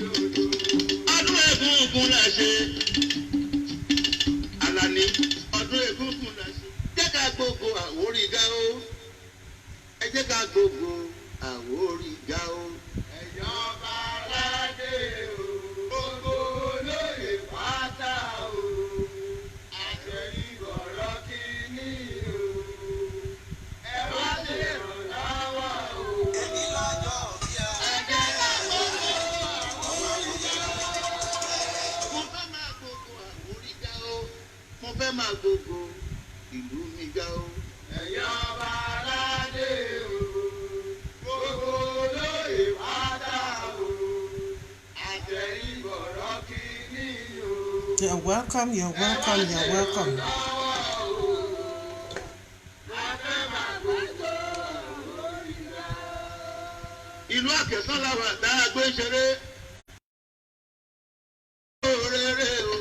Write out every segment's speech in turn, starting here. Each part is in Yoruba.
Ọdún egúngún la ṣe. Àlàní, ọdún egúngún la ṣe. Jẹ́ ká gbogbo Àwórì ga o. Ẹ jẹ́ ká gbogbo Àwórì ga o. Ẹ̀yọ́ ọba aládé o, gbogbo olóyè pátá o, àtẹ̀yìnbọ̀rọ̀ kìíní o, ẹ wá ṣèrànlọ́wọ́ o. Ẹ jẹ́ ká gbogbo Àwórì ga o. Mo fẹ́ máa gbogbo Àwórì ga o. Mo fẹ́ máa gbogbo ìlú mi ga o. Ẹ̀yọ́ ọba aládé o, gbogbo olóyè pátá o, àtẹ̀yìnbọ̀rọ̀ kìíní o. You're welcome, you're welcome, you're welcome. Ìlú Àkẹsán làwọn àdá gbé ṣeré. Òrèrè o.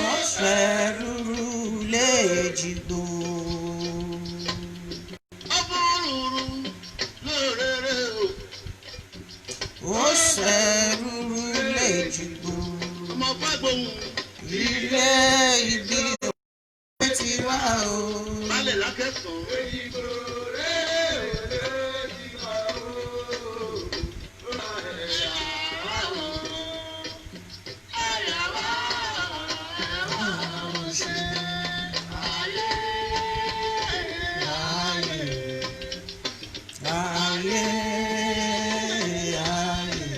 Ó ṣẹ̀rúrú léjìgbò. Ọ̀fọ̀rùrù lórèrè o. Ó ṣẹ̀rúrú léjìgbò. Ọmọ Fágbóhùn. Ilé ibi òwe ti wá o. Balẹ̀ lákẹ́sàn. Ayé, ayé, ayé.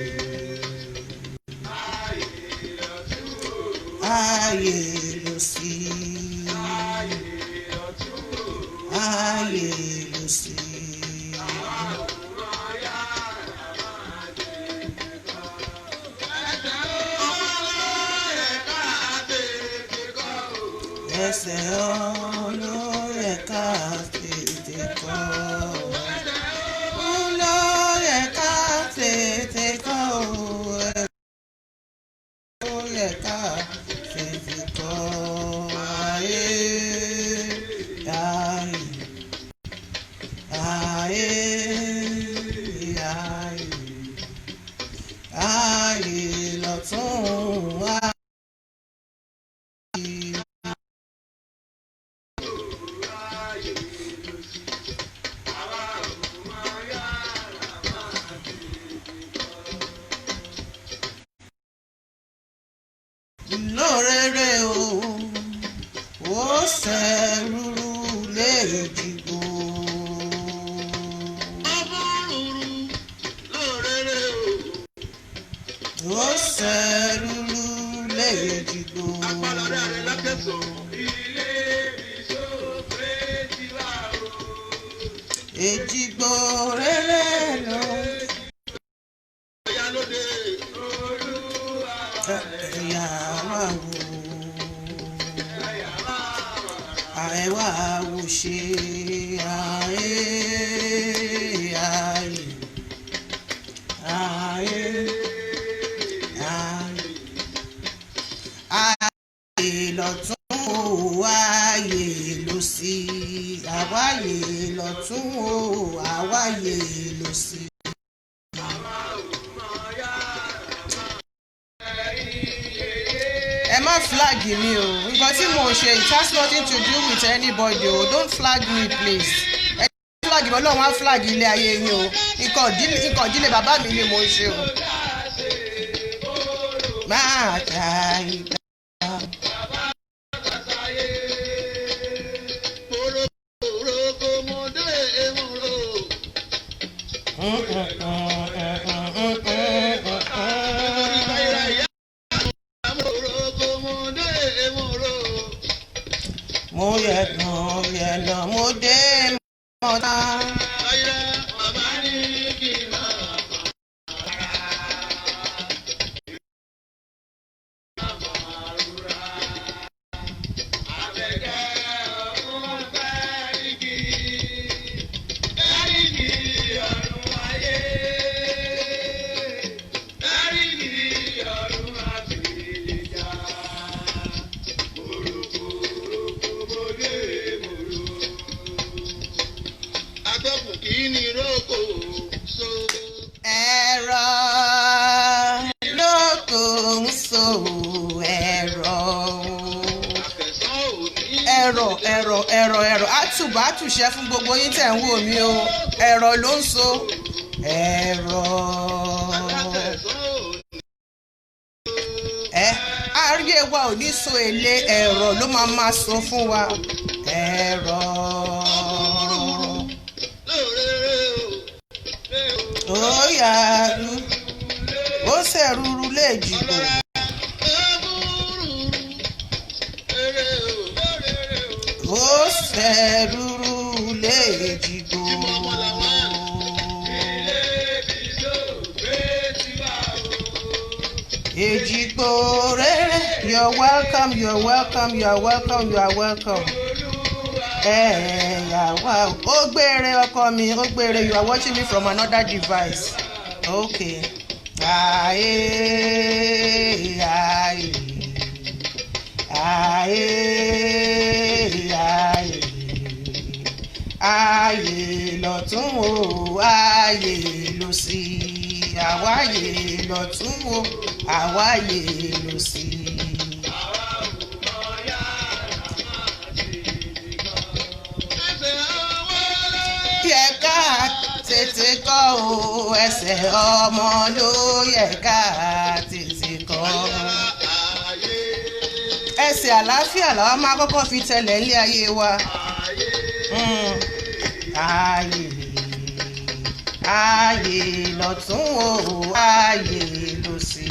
Ayé ló sí. Ayé ló sí. Ẹsẹ̀ olóyè ká tètè kọ́. Olóyè ká tètè kọ́. Olóyè ká tètè kọ́. Ayé, ayé, ayé, ayé, ayé lọ́tún ayé. Lórèrè o, ó ṣẹ̀rúrú léjìgbò. Ọ̀fọ̀rùrù lórèrè o. Ó ṣẹ̀rúrú léjìgbò. Apalọ̀rẹ́ rẹ̀ lákẹ́sàn. Èjìgbò rere ló Ọ̀yá lóde. Ẹ̀yà wá wò, àìwá wò ṣe ayé, ayé, ayé, ayé, ayé lọ́tún o, ayé lósì, àwáyé lọ́tún o, àwáyé lósì. Ẹ má flag mi o. Nǹkan tí mo ṣe, it has nothing to do with anybody o. Don't flag me, please. Ẹ flag mi, Ọlọ́run á flag ilé ayé yín o. Nǹkan ìdílé bàbá mi ni mo ń ṣe o. Máa ta ìgbà. Moro roko mode moro. Moro mode moro. Mo yẹ nà yẹ nà mo dé mọ́ta. Ayé bàbá ní kí n máa. Ẹ̀rọ̀, ẹ̀rọ̀, ẹ̀rọ̀, ẹ̀rọ̀, àtùbà àtùṣẹ́ fún gbogbo yín tẹ̀ ń wò mí o. Ẹ̀rọ̀ ló ń so ẹ̀rọ̀. Ẹ ayé wa ò ní so èlé, ẹ̀rọ̀ ló máa máa so fún wa, ẹ̀rọ̀. Ó yàrá ó sẹ̀rúru léjìgbò. Ó sẹ̀rúru léjìgbò. Èjìgbò rere, you're welcome, you're welcome, you're welcome, you are welcome. Ẹ yà wá ó gbére ọkọ mi, ó gbére. You are watching me from another device. Okay. Aye, aye, aye, aye, ayé lọ́tún o, ayé lósì, àwáyé lọ́tún o, àwáyé lósì. Yẹ ká tètè kọ́ o, ẹsẹ̀ ọmọ ló yẹ ká tètè kọ́. Ẹsẹ̀ àlàáfíà làwọn máa kọ́kọ́ fi tẹ̀lé ilé ayé wa. Ayé, ayé lọ́tún o, ayé lósì.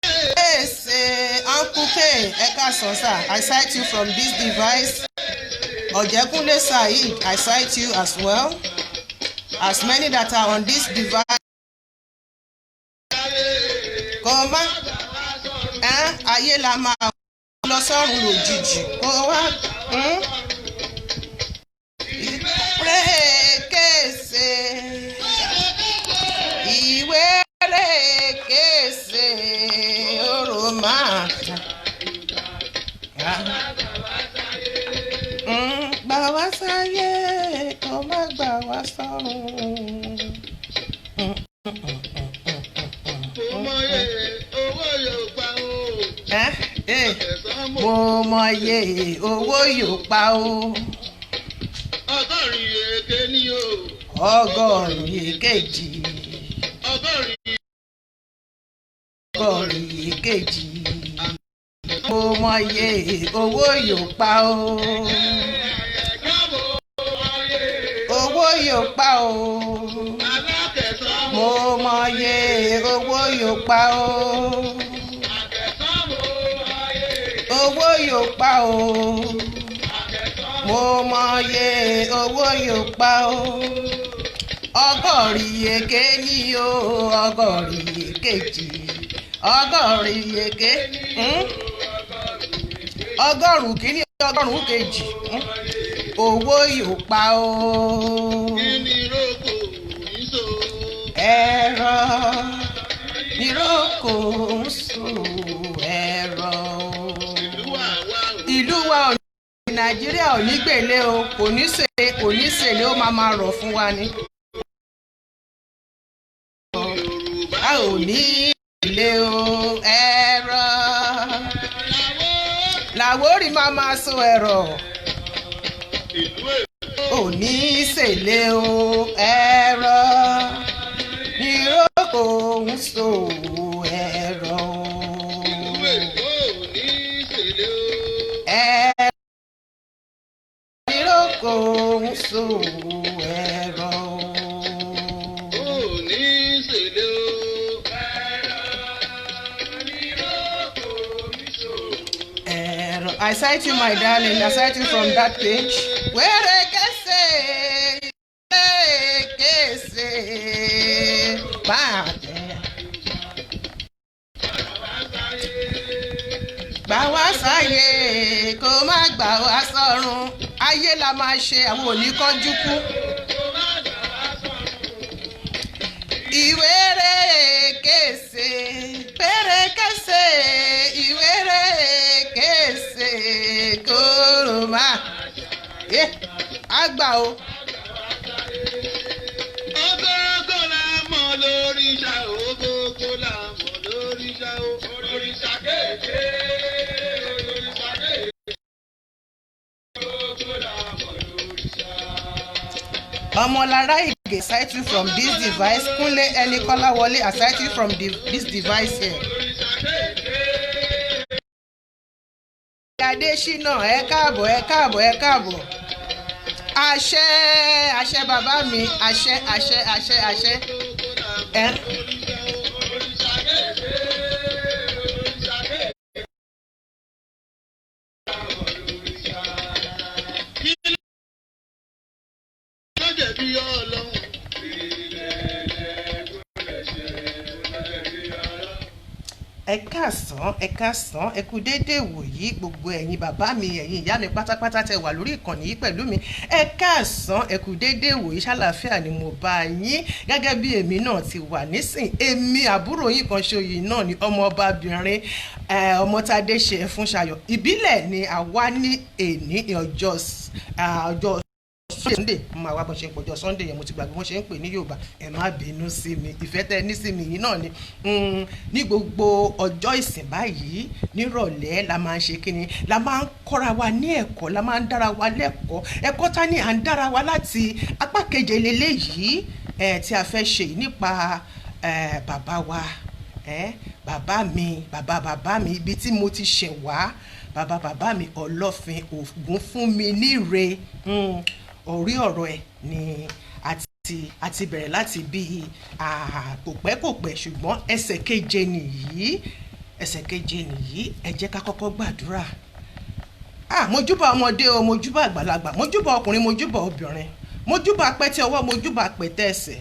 Èsè Uncle K, ẹ káàsán sir, I sight you from this device. Ọ̀jẹ̀kúnlé Saheed, I sight you as well. As many that are on this device. Kò má ayé la máa lọ sọ́run lójijì kó wá. Rékèsè ìwé rékèsè orò máa gbà wá sáyé kó má gbà wá sọ́run. Mo mọye owó yóò pa o. Ọgọ́rin èké ni o. Ọgọ́rùn-ún èkejì. Ọgọ́rùn-ún èkejì. Mo mọye owó yóò pa o. Owó yóò pa o. Mo mọye owó yóò pa o. Owó yóò pa o. Mo mọye owó yóò pa o. Ọgọ́rin èké ni o, ọgọ́rin èkejì, ọgọ́rin èké, ọgọ́rùn-ún kìíní, ọgọ́rùn-ún kejì, owó yóò pa o. Ẹ̀rọ níròkò ń so ẹ̀rọ. Ìlú wa ò ní Nàìjíríà ò ní gbèlé o, kò ní ṣe, kò ní ṣèlé, ó máa máa rọ̀ fún wa ni. A ò ní ilé o, ẹ̀rọ làwórì máa máa so ẹ̀rọ, ò ní ṣèlé o, ẹ̀rọ níròkò ń so ẹ̀rọ. Ẹ̀rọ níròkò ń so ẹ̀rọ. Ẹ̀rọ. I sight you, my darling. I sight you from that page. Wẹ́rẹ́kẹ́sẹ̀, wẹ́rẹ́kẹ́sẹ̀, bàtẹ́. Gbà wá sáyé kó má gbà wá sọ́run. Ayé la máa ṣe, àwọn ò ní kánjú kú. Ìwé rèékése, pérékèsè, ìwé rèékése, kóró má. Àgbà o. Lóríṣà o, gbogbo là mọ̀ lóríṣà o. Òrìṣà kéèké, òrìṣà kéèké, gbogbo là mọ̀ lóríṣà. Ọmọlára Ìgè, aside you from this device. Kúnlé Ẹni Kọ́láwọlé, aside you from this device here. Òrìṣà kéèké. Adésínà, ẹ káàbọ̀, ẹ káàbọ̀, ẹ káàbọ̀. Àṣẹ, àṣẹ, bàbá mi, àṣẹ, àṣẹ, àṣẹ, àṣẹ. Ẹ Òrìṣà kéèké, òrìṣà kéèké, òrìṣà. Kí ló jẹ̀bi Ọlọ́run? Ilẹ̀ kò lè ṣe, kò lè rí ọlọ́run. Ẹ káàsán, ẹ káàsán, ẹ kú déédéé wòyí, gbogbo ẹ̀yin bàbá mi, ẹ̀yin ìyá mi pátápátá tẹ wà lórí ìkànnì yìí pẹ̀lú mi. Ẹ káàsán, ẹ kú déédéé wòyí. Ṣàlàáfíà ni mo bá yín? Gẹ́gẹ́ bí èmi náà ti wà nísìn, èmi àbúrò yín kan ṣoyè náà ni, ọmọọbabìnrin Ọmọtadé ṣe fún ṣayọ ìbílẹ̀ ni àwa ní èní ọjọ́ Sunday. Mo máa wá bọ́n ṣe ń pọ̀jọ́ Sunday yẹn, mo ti gbàgbé bọ́n ṣe ń pè ní Yorùbá, ẹ má bínú sí mi. Ìfẹ́ tẹ ní sí mi yìí náà ni. Ní gbogbo ọjọ́ ìsìn báyìí nírọ̀lẹ́ la máa ń ṣe kíni, la máa ń kọ́ra wa ní ẹ̀kọ́, la máa ń dára wa lẹ́kọ̀ọ́. Ẹ̀kọ́ ta ni à ń dára wa láti apá keje leléyìí ẹ̀ tí a fẹ́ ṣe yìí nípa ẹ̀ bàbá wa, ẹ̀ bàbá mi, bàbá bàbá mi, ibi tí mo ti ṣẹ̀ wá, bàbá bàbá mi Ọlọ́fin Ògún fún mi níre. Orí ọ̀rọ̀ ẹ̀ ni àti bẹ̀rẹ̀ láti bí kò pẹ́ kò pẹ́, ṣùgbọ́n ẹsẹ̀ keje nìyí, ẹsẹ̀ keje nìyí. Ẹ jẹ́ ká kọ́kọ́ gbàdúrà. Ah, mojúbà ọmọdé o, mojúbà àgbàlagbà, mojúbà ọkùnrin, mojúbà obìnrin, mojúbà pẹ́tẹ́ ọwọ́, mojúbà pẹ́tẹ́ ẹsẹ̀,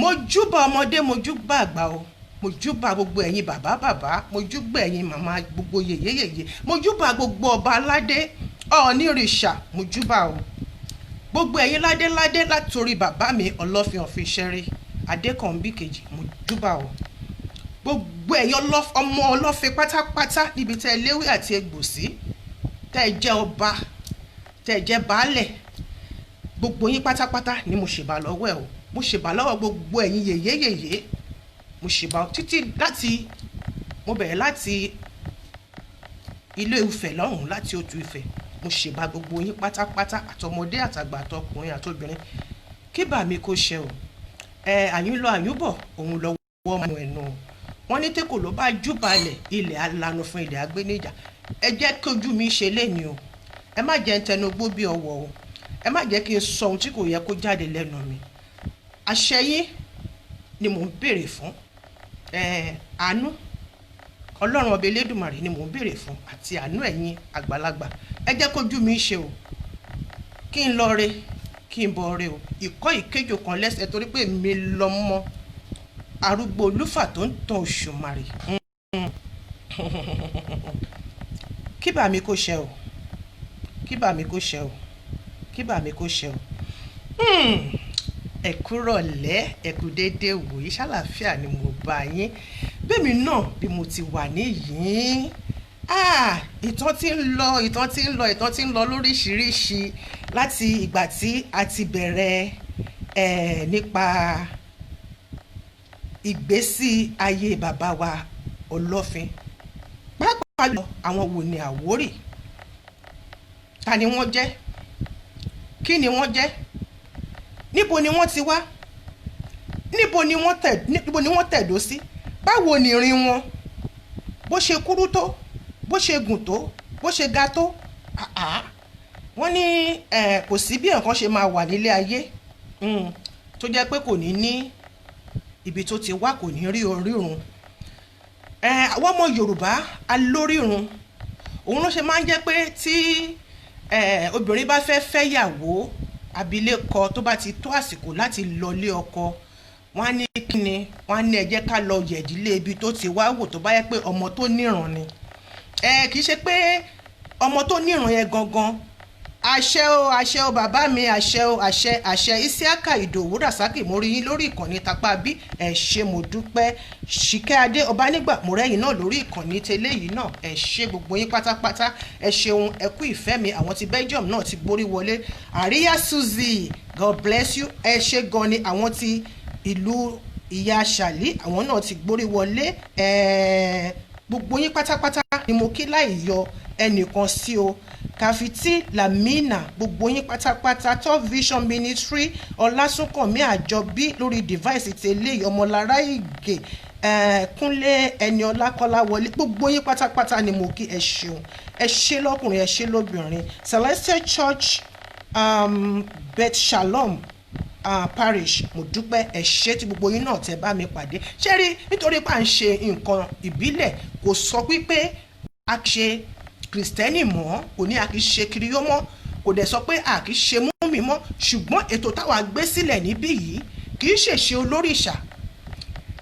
mojúbà ọmọdé, mojúbà àgbà o, mojúbà gbogbo ẹ̀yin bàbá bàbá, mojúbà ẹ̀yin màmá, gbogbo yèyé yèyé, mojúbà gbogbo ọba aládé, Ọọ̀nìrìṣà, mojúbà o, gbogbo ẹ̀yin ládéládé, látòrí bàbá mi Ọlọ́fin ọ̀fìnṣẹ́rí Adékànbí kejì, mojúbà o, gbogbo ẹ̀yin ọmọ Ọlọ́fin pátápátá níbi tẹ́ ẹ léwé àti egbò sí, tẹ́ ẹ jẹ́ ọba, tẹ́ ẹ jẹ́ baálẹ̀, gbogbo yín pátápátá ni mo ṣèbà lọ́wọ́ ẹ̀ o. Mo ṣèbà lọ́wọ́ gbogbo ẹ̀yin yèyé yèyé, mo ṣèbà títí láti mo bẹ̀rẹ̀ láti Ilé Ifẹ̀ lọ́hùn, láti Òtù Ifẹ̀. Mo ṣèbà gbogbo yín pátápátá, àtọmọdé àtàgbà, àtọkùnrin àtobìnrin. Kí bà mí kó ṣe o. Ẹ àyùn lọ, àyùn bọ̀, òun lọ́wọ́ ọmọ ẹnu wọn ní tẹ́kọ̀ ló bá júbalẹ̀, ilẹ̀ alanu fún ilẹ̀ agbéníjà. Ẹ jẹ́ kí ojú mi ṣe léni o. Ẹ má jẹ́ ń tẹnugbó bí ọwọ́ o. Ẹ má jẹ́ kí n sọ ohun tí kò yẹ kó jáde lẹ́nu mi. Àṣẹ yín ni mò ń béèrè fún. Àánú Ọlọ́run Ọba Elédùmarè ni mò ń béèrè fún, àti àánú ẹ̀yin àgbàlagbà. Ẹ jẹ́ kójú mi ṣe o, kí n lọ re, kí n bọ̀ re o. Ìkọ́ ìkéjò kan lẹ́sẹ̀, torí pé mi lọ́mọ arúgbó olúfà tó ń tan Òṣùmàrè. Kí bà mí kó ṣe o, kí bà mí kó ṣe o, kí bà mí kó ṣe o. Ẹ kúrọ̀lẹ́, ẹ kú déédéé wòyí. Ṣàlàáfíà ni mo bá yín? Bẹ́ẹ̀mi náà bí mo ti wà níyìn. Ah, ìtàn tí ń lọ, ìtàn tí ń lọ, ìtàn tí ń lọ lóríṣiríṣi láti ìgbà tí a ti bẹ̀rẹ̀ ẹ̀ nípa ìgbésí ayé bàbá wa Ọlọ́fin, pàápàá lọ àwọn wo ni Àwórì, ta ni wọ́n jẹ́, kí ni wọ́n jẹ́, níbo ni wọ́n ti wá, níbo ni wọ́n tẹ̀dó sí, báwo ni ìrìn wọn, bó ṣe kúrú tó, bó ṣe gùn tó, bó ṣe ga tó. Àá, wọ́n ní kò sí bí nǹkan ṣe máa wà nílé ayé tó jẹ́ pé kò ní ní ibi tó ti wá, kò ní rí orírun. Àwọn ọmọ Yorùbá alórírun, òun ló ṣe máa ń jẹ́ pé tí obìnrin bá fẹ́ fẹ́yàwó, abilékọ tó bá ti tó àsìkò láti lọlé ọkọ, wọ́n á ní kíni, wọ́n á ní ẹ jẹ́ ká lọ yẹ̀dílé ibi tó ti wá wò, tó bá yẹ pé ọmọ tó níran ni. Kì í ṣe pé ọmọ tó níran yẹn gangan. Àṣẹ o, àṣẹ o, bàbá mi, àṣẹ o, àṣẹ, àṣẹ. Isiaka Ìdòwú Rasaki, mo rí yín lórí ìkànnì tapá bí, ẹ ṣé, mo dúpẹ́. Ṣìkẹ́ Adé Ọbanígbà, mo rẹ́yìn náà lórí ìkànnì tẹ́lẹ̀ yìí náà. Ẹ ṣé, gbogbo yín pátápátá, ẹ ṣeun, ẹ kú ìfẹ́ mi. Àwọn ti Belgium náà ti borí wọlé. Àríyá Suzy, God bless you, ẹ ṣé gan ni. Àwọn ti ìlú Ìyá Ṣàlí, àwọn náà ti gbórí wọlé. Gbogbo yín pátápátá ni mo kí láì yọ ẹnìkan sí o. Kàfitì Lamina, gbogbo yín pátápátá, Top Vision Ministry, Ọlásùnkànmí Àjọbí lórí device ti eléyìí, Ọmọlára Ìgè, Kúnlé Ẹni Ọlákọ́lá wọlé, gbogbo yín pátápátá ni mo kí. Ẹ ṣeun, ẹ ṣé lọ́kùnrin, ẹ ṣé lóbìnrin. Celestial Church, Beth Shalom Parish, mo dúpẹ́, ẹ ṣé tí gbogbo yín náà tẹ́ bá mi pàdé. Ṣé rí, nítorí pé à ń ṣe nǹkan ìbílẹ̀, kò sọ pípé a ṣe Kìrìsìtẹ́nì mọ́, kò ní a kì í ṣe kiriyó mọ́, kò dẹ̀ sọ pé a kì í ṣe múmi mọ́. Ṣùgbọ́n ètò táwa gbé sílẹ̀ níbí yìí kì í ṣèṣe olórìṣà.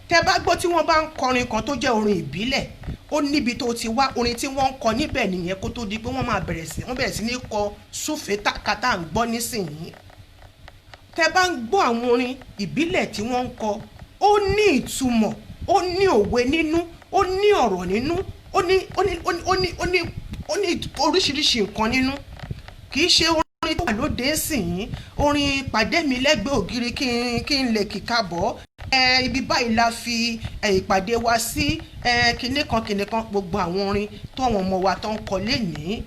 Tẹ́ bá gbọ́ tí wọ́n bá ń kọrin kan tó jẹ́ orin ìbílẹ̀, ó níbi tó ti wá. Orin tí wọ́n ń kọ níbẹ̀ nìyẹn kó tó di pé wọ́n máa bẹ̀rẹ̀ sí wọ́n bẹ̀rẹ̀ sí ní kọ súfèé tàkàtà ń gbọ́ nísìnyí. Tẹ́ bá ń gbọ́ àwọn orin ìbílẹ̀ tí wọ́n ń kọ, ó ní ìtumọ̀, ó ní òwe nínú, ó ní ọ̀rọ̀ nínú, ó ní oríṣiríṣi nǹkan nínú. Kì í ṣe orin tó wà lóde sìn, orin pàdé mi lẹ́gbẹ̀ẹ́ ògiri kí n lè kíkà bọ́ ẹ, ibi báyìí la fi ìpàdé wa sí, ẹ kinní kan kinní kan. Gbogbo àwọn orin tó àwọn ọmọ wa tó ń kọ lénìí,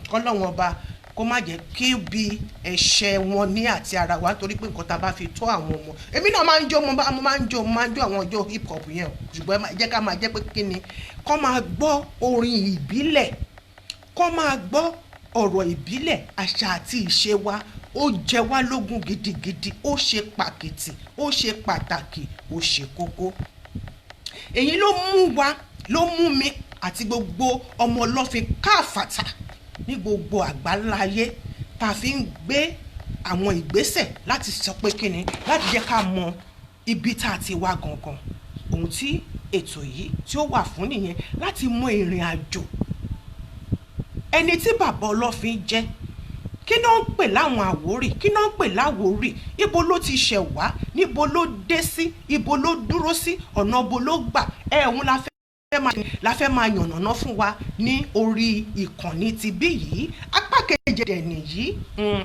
kọ́lọ́wọ́n ọba kó má jẹ́ kí bí ẹ̀ṣẹ̀ wọn ní àti ara wa, nítorí pé nǹkan tá a bá fi tó àwọn ọmọ. Èmi náà máa ń jó, mo máa ń jó, mo máa ń jó àwọn ọjọ́ hip hop yẹn o, ṣùgbọ́n ẹ jẹ́ ká máa jẹ́ pé kí ni kọ́ máa gbọ́ orin ìbílẹ̀, kọ́ máa gbọ́ ọ̀rọ̀ ìbílẹ̀. Àṣà àti ìṣe wa, ó jẹ wá lógún gidigidi, ó ṣe pàkìtì, ó ṣe pàtàkì, ó ṣe kókó. Èyí ló mú wa, ló mú mi àti gbogbo ọmọ Ọlọ́fin káfàtà ní gbogbo àgbáláyé tá a fi ń gbé àwọn ìgbésẹ̀ láti sọ pé kíni, láti jẹ́ ká mọ ibi tá a ti wá gangan. Ohun tí ètò yìí tí ó wà fún nìyẹn, láti mọ ìrìn àjò ẹni tí bàbá Ọlọ́fin jẹ́, kí ló ń pè láwọn Àwórì, kí ló ń pè láwórì, ibo ló ti ṣẹ̀ wá, níbo ló dé sí, ibo ló dúró sí, ọ̀nà ibo ló gbà. Ẹ òun la fẹ́ máa yànnàná fún wa ní orí ìkànnì ti bí yìí. Apá kejì dẹ̀ nìyí,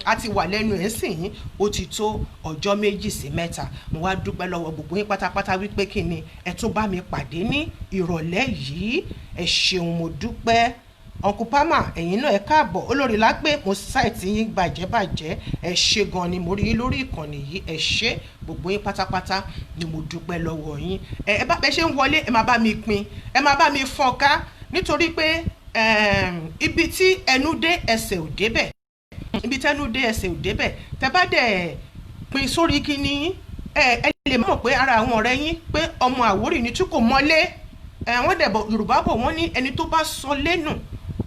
a ti wà lẹ́nu ẹ̀ sìn, ó ti tó ọjọ́ 2 sí 3. Mo wá dúpẹ́ lọ́wọ́ gbogbo yín pátápátá wípé kí ni ẹ tún bá mi pàdé ní ìrọ̀lẹ́ yìí. Ẹ ṣeun, mo dúpẹ́. Uncle Palmer, ẹ̀yin náà, ẹ káàbọ̀. Olórí lápẹ́, mo ṣáìtì yín bàjẹ́bàjẹ́. Ẹ ṣé gan ni, mo rí yín lórí ìkànnì yìí. Ẹ ṣé, gbogbo yín pátápátá ni mo dúpẹ́ lọ́wọ́ yín. Ẹ bá bẹ ṣe ń wọlé, ẹ máa bá mi pín, ẹ máa bá mi fọ́n ká, nítorí pé ibi tí ẹnu dé, ẹsẹ̀ ò débẹ̀. Ibi tẹnu dé, ẹsẹ̀ ò débẹ̀. Tẹ bá dẹ̀ pín sórí kíní, ẹ lè mọ̀ pé ara àwọn ọ̀rẹ́ yín pé ọmọ Àwórì ni tí kò mọ́lé ẹ. Wọ́n dẹ̀ bọ̀, Yorùbá bọ̀, wọ́n ní ẹni tó bá sọ lẹ́nu,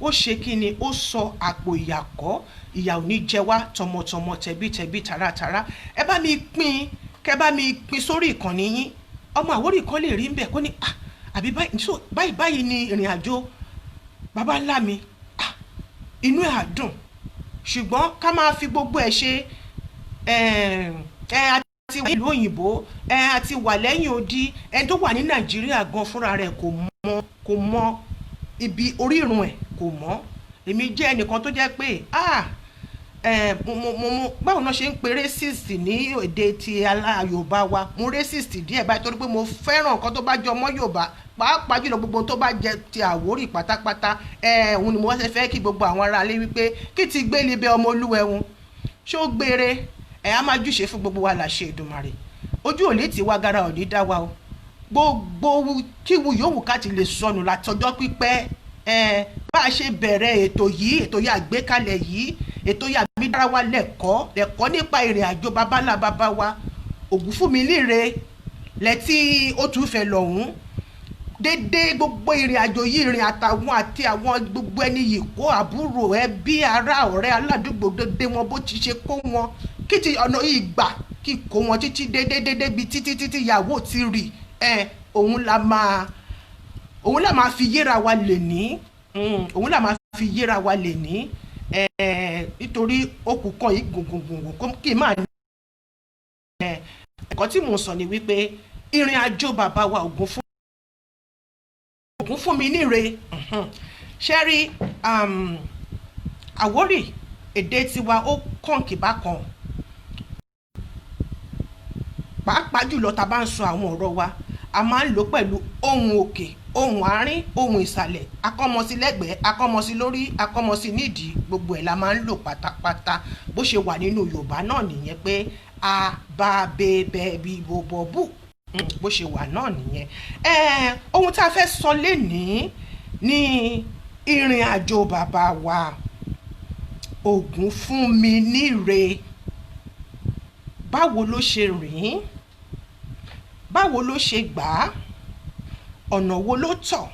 ó ṣe kí ni, ó sọ àpò ìyàkọ́. Ìyà ò ní jẹ wá tọmọtọmọ, tẹbítẹbí, taratara. Ẹ bá mi pín, kẹ bá mi pín sórí ìkànnì yín. Ọmọ Àwórì kan lè rí ń bẹ̀ kó ní, "Ah, àbí báyìí, so báyìí báyìí ni ìrìn àjò bàbá ńlá mi." Ah, inú ẹ̀ á dùn. Ṣùgbọ́n ká máa fi gbogbo ẹ̀ ṣe ẹ àti wà nílùú òyìnbó, ẹ àti wà lẹ́yìn odi, ẹni tó wà ní Nàìjíríà gan fúnra rẹ̀ kò mọ ibi orírun ẹ̀, kò mọ̀. Èmi jẹ́ ẹnìkan tó jẹ́ pé, ah, ẹ mo mo mo mo báwo náà ṣe ń pe racist ní èdè ti alá Yorùbá wa? Mo racist díẹ̀ báyìí torí pé mo fẹ́ràn nǹkan tó bá jọ mọ́ Yorùbá, pàápàá jùlọ gbogbo tó bá jẹ ti Àwórì pátápátá. Ẹ òun ni mo wá ṣe fẹ́ kí gbogbo àwọn aráalé wípé kí ti gbé libẹ ọmọ olúwẹ̀hún ṣó gbére. Ẹ á máa júṣe fún gbogbo wa làṣẹ Èdùmàrè. Ojú òní tí wá gara òní dá wa o. Gbogbo kíwu yòówù ká ti lè sọnù látọjọ́ pípẹ́. Ẹ bá a ṣe bẹ̀rẹ̀ ètò yìí, ètò yìí, àgbékalẹ̀ yìí, ètò yìí, àmì dára wa lẹ́kọ̀ọ́ lẹ́kọ̀ọ́ nípa ìrìn àjò babalá bàbá wa Ògúnfúnmi líre lẹ́tí ó tún fẹ́ lọ́hùn dédé. Gbogbo ìrìn àjò yìí, ìrìn àtàwọn àti àwọn gbogbo ẹni yìí, kó àbúrò, ẹbí, ará, ọ̀rẹ́, aládùúgbò, dédé wọn, bó ti ṣe kó wọn, kí ti ọ̀nà yìí gbà kí kó wọn títí dédédédé bíi títí títí ìyàwó ti rì ẹ. Òun la máa fi yéra wa lè ní, òun la máa fi yéra wa lè ní ẹ, nítorí okùn kan yìí gùngùngùn kì í máa ní. Ẹ̀kọ́ tí mò ń sọ ni wípé ìrìn àjò bàbá wa Ògún fún mi níre ṣẹ́rí. Àwórì, èdè tiwa, ó kọ̀ǹkì bákan. Pàápàá jùlọ tá a bá ń sọ àwọn ọ̀rọ̀ wa, a máa ń lò pẹ̀lú ohùn òkè, ohùn àárín, ohùn ìsàlẹ̀, akọ́mọsí lẹ́gbẹ̀ẹ́, akọ́mọsí lórí, akọ́mọsí nídìí. Gbogbo ẹ̀ la máa ń lò pátápátá. Bó ṣe wà nínú Yorùbá náà nìyẹn pé a bá bẹ bẹ bí bo bọ bù. Bó ṣe wà náà nìyẹn. Ohun tá a fẹ́ sọ lénìí ní ìrìn àjò bàbá wa Ògúnfúnminíre. Báwo ló ṣe rìn? Báwo ló ṣe gbà á? Ọ̀nà wo ló tọ̀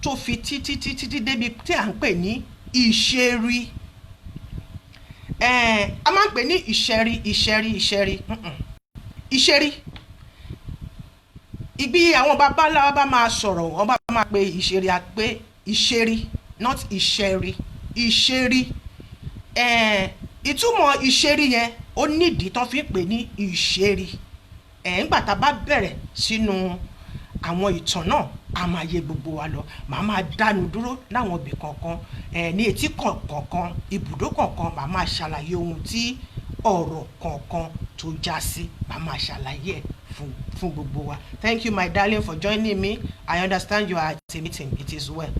tó fi títí títí tí débi tí à ń pè ní Ìṣẹ̀rí? A máa ń pè ní Ìṣẹ̀rí, Ìṣẹ̀rí, Ìṣẹ̀rí. Ìṣẹ̀rí. Ibi àwọn baba ńlá wa bá máa sọ̀rọ̀, wọ́n bá máa pe Ìṣẹ̀rí, a pé Ìṣẹ̀rí, not Ìṣẹ̀rí, Ìṣẹ̀rí. Ìtumọ̀ Ìṣẹ̀rí yẹn, ó nídìí tó fi ń pè ní Ìṣẹ̀rí. Ńgbà tá a bá bẹ̀rẹ̀ sínú àwọn ìtàn náà, a máa yé gbogbo wa lọ. Màá máa dánu dúró láwọn ibì kọ̀ọ̀kan, ní etí kọ̀ọ̀kan, ibùdó kọ̀ọ̀kan, màá máa ṣàlàyé ohun tí ọ̀rọ̀ kọ̀ọ̀kan tó já sí. Màá máa ṣàlàyé ẹ̀ fún gbogbo wa. Thank you, my darling, for joining me. I understand you are at a meeting. It is well.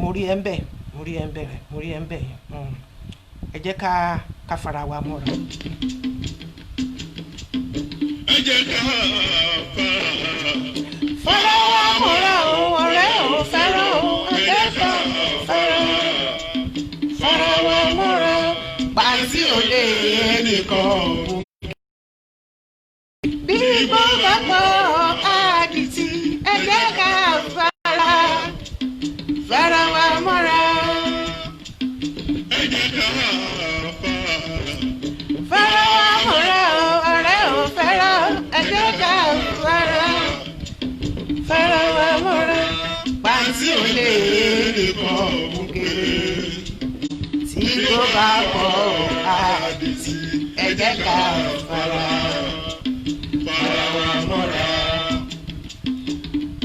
Mo rí ẹ ń bẹ̀, mo rí ẹ ń bẹ̀, mo rí ẹ ń bẹ̀. Ẹ jẹ́ ká fara wa mọ́ra. Ẹ jẹ́ ká fara. Fara wa mọ́ra o, ọ̀rẹ́ o, fẹ́ràn o, akẹ́kọ̀ọ́ fẹ́ràn. Fara wa mọ́ra. Pàǹtí ò lè ẹnìkan bù. Bí igbó bá pọ̀ àdìtì, ẹ jẹ́ ká fara wa mọ́ra. Ẹ jẹ́ ká fara. Fara wa mọ́ra o, ọ̀rẹ́ o, fẹ́ràn o, ẹ jẹ́ ká fara wa mọ́ra. Pàǹtí ò lè ẹnìkan bù kéré. Tí igbó bá pọ̀ àdìtì, ẹ jẹ́ ká fara wa mọ́ra.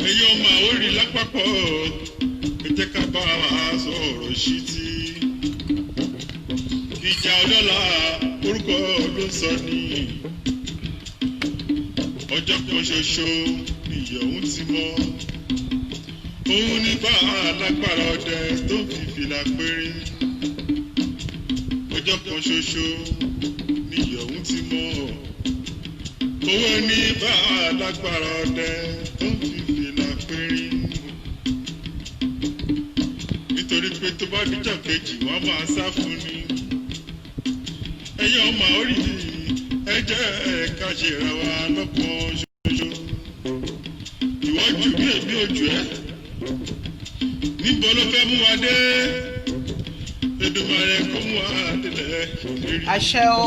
Ẹ̀yin ọmọ Àwórì lápapọ̀, ẹ jẹ́ ká bá wa sọ̀rọ̀ ṣítí. Ìjà ọlọ́lá, orúkọ ló ń sọ ní. Ọjọ́ kan ṣoṣo nìyẹ̀wò ti mọ́. Òun nípa alágbára ọdẹ tó fi fìlà péré. Ọjọ́ kan ṣoṣo nìyẹ̀wò ti mọ́. Òun nípa alágbára ọdẹ tó fi fìlà péré. Nítorí pé tó bá díjọ́ kejì, wọ́n máa sá fún ni. Ẹ̀yin ọmọ orí, ẹ jẹ́ ká ṣèrà wa lọ́kàn ṣoṣo. Ìwọ jù bí èmi ò jù ẹ́. Níbo ló fẹ́ mú wa dé? Èdùmàrè kó mú wa délẹ̀ ìlérí. Àṣẹ o.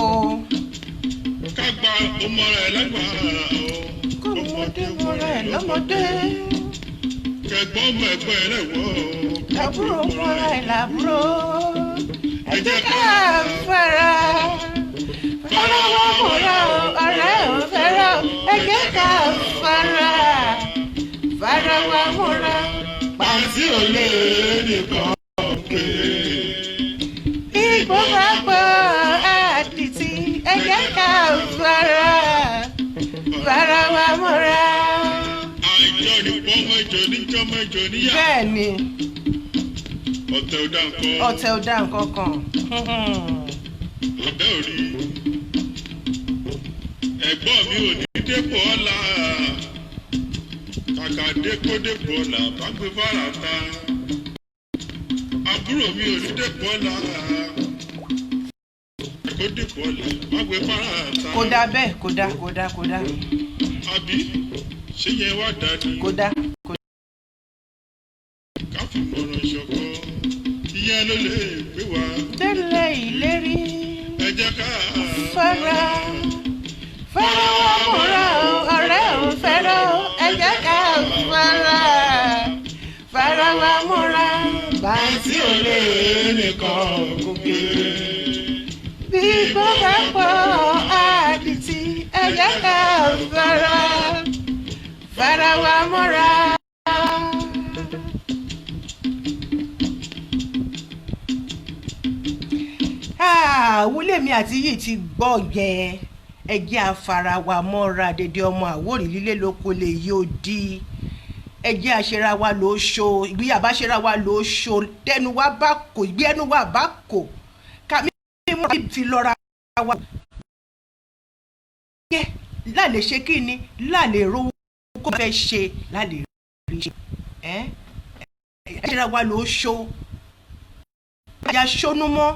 Ká gba ọmọ rẹ̀ lágbára o. Kọ́mọdé mọ́ra ẹ̀ lọ́mọdé. Kẹ̀gbọ́n ọmọ ẹ̀gbọ́n ẹ̀ lẹ́wọ̀ o. Àbúrò mọ́ra ẹ̀ làbúrò. Ẹ jẹ́ ká fara wa mọ́ra o, ọ̀rẹ́ ò fẹ́ràn o. Ẹ jẹ́ ká fara wa mọ́ra. Pàǹtí ò lè nìkan òkè. Igbó bá pọ̀ àdìtì, ẹ jẹ́ ká fara wa mọ́ra. Àìjọ nìpọ̀ mẹ́jọ níjọ́ mẹ́jọ níyà. Bẹ́ẹ̀ ni. Ọ̀tẹ̀ ò dá nǹkan. Ọ̀tẹ̀ ò dá nǹkan kan. Abẹ́ òrí. Ẹ̀gbọ́n mi ò ní dépò ọ̀la. Kàkà dépò dépò ọ̀la, bá gbé fara ta. Àbúrò mi ò ní dépò ọ̀la. Kó dépò ọ̀la, bá gbé fara ta. Kò dáa bẹ́ẹ̀, kò dáa, kò dáa, kò dáa. Àbí ṣé yẹn wá dá ni? Kò dáa, kò Ká fi mọ̀ràn ṣọ̀kan. Ìyẹn ló lè gbé wa. Délẹ̀ ìlérí. Ẹ jẹ́ ká Fara wa mọ́ra o, ọ̀rẹ́ ò fẹ́ràn o. Ẹ jẹ́ ká fara wa mọ́ra. Bàǹtí ò lè nìkan gòkè. Bí igbó bá pọ̀ àdìtì, ẹ jẹ́ ká fara wa mọ́ra. Wúlé mi àti yìí ti gbọ́ yẹn. Ẹ jẹ́ afara wa mọ́ra dédé ọmọ Àwórì lílé lóko lè yí ó di. Ẹ jẹ́ àṣẹra wa ló ṣo ìgbéyà bá ṣera wa ló ṣo tẹnu wa bá kò, ìgbé ẹnu wa bá kò, ká mímú fi lọ́ra wa. Yẹ láàlè ṣe kí ni láàlè rówó kó fẹ́ ṣe láàlè rí ṣe. Ẹ ṣera wa ló ṣo ya ṣónú mọ́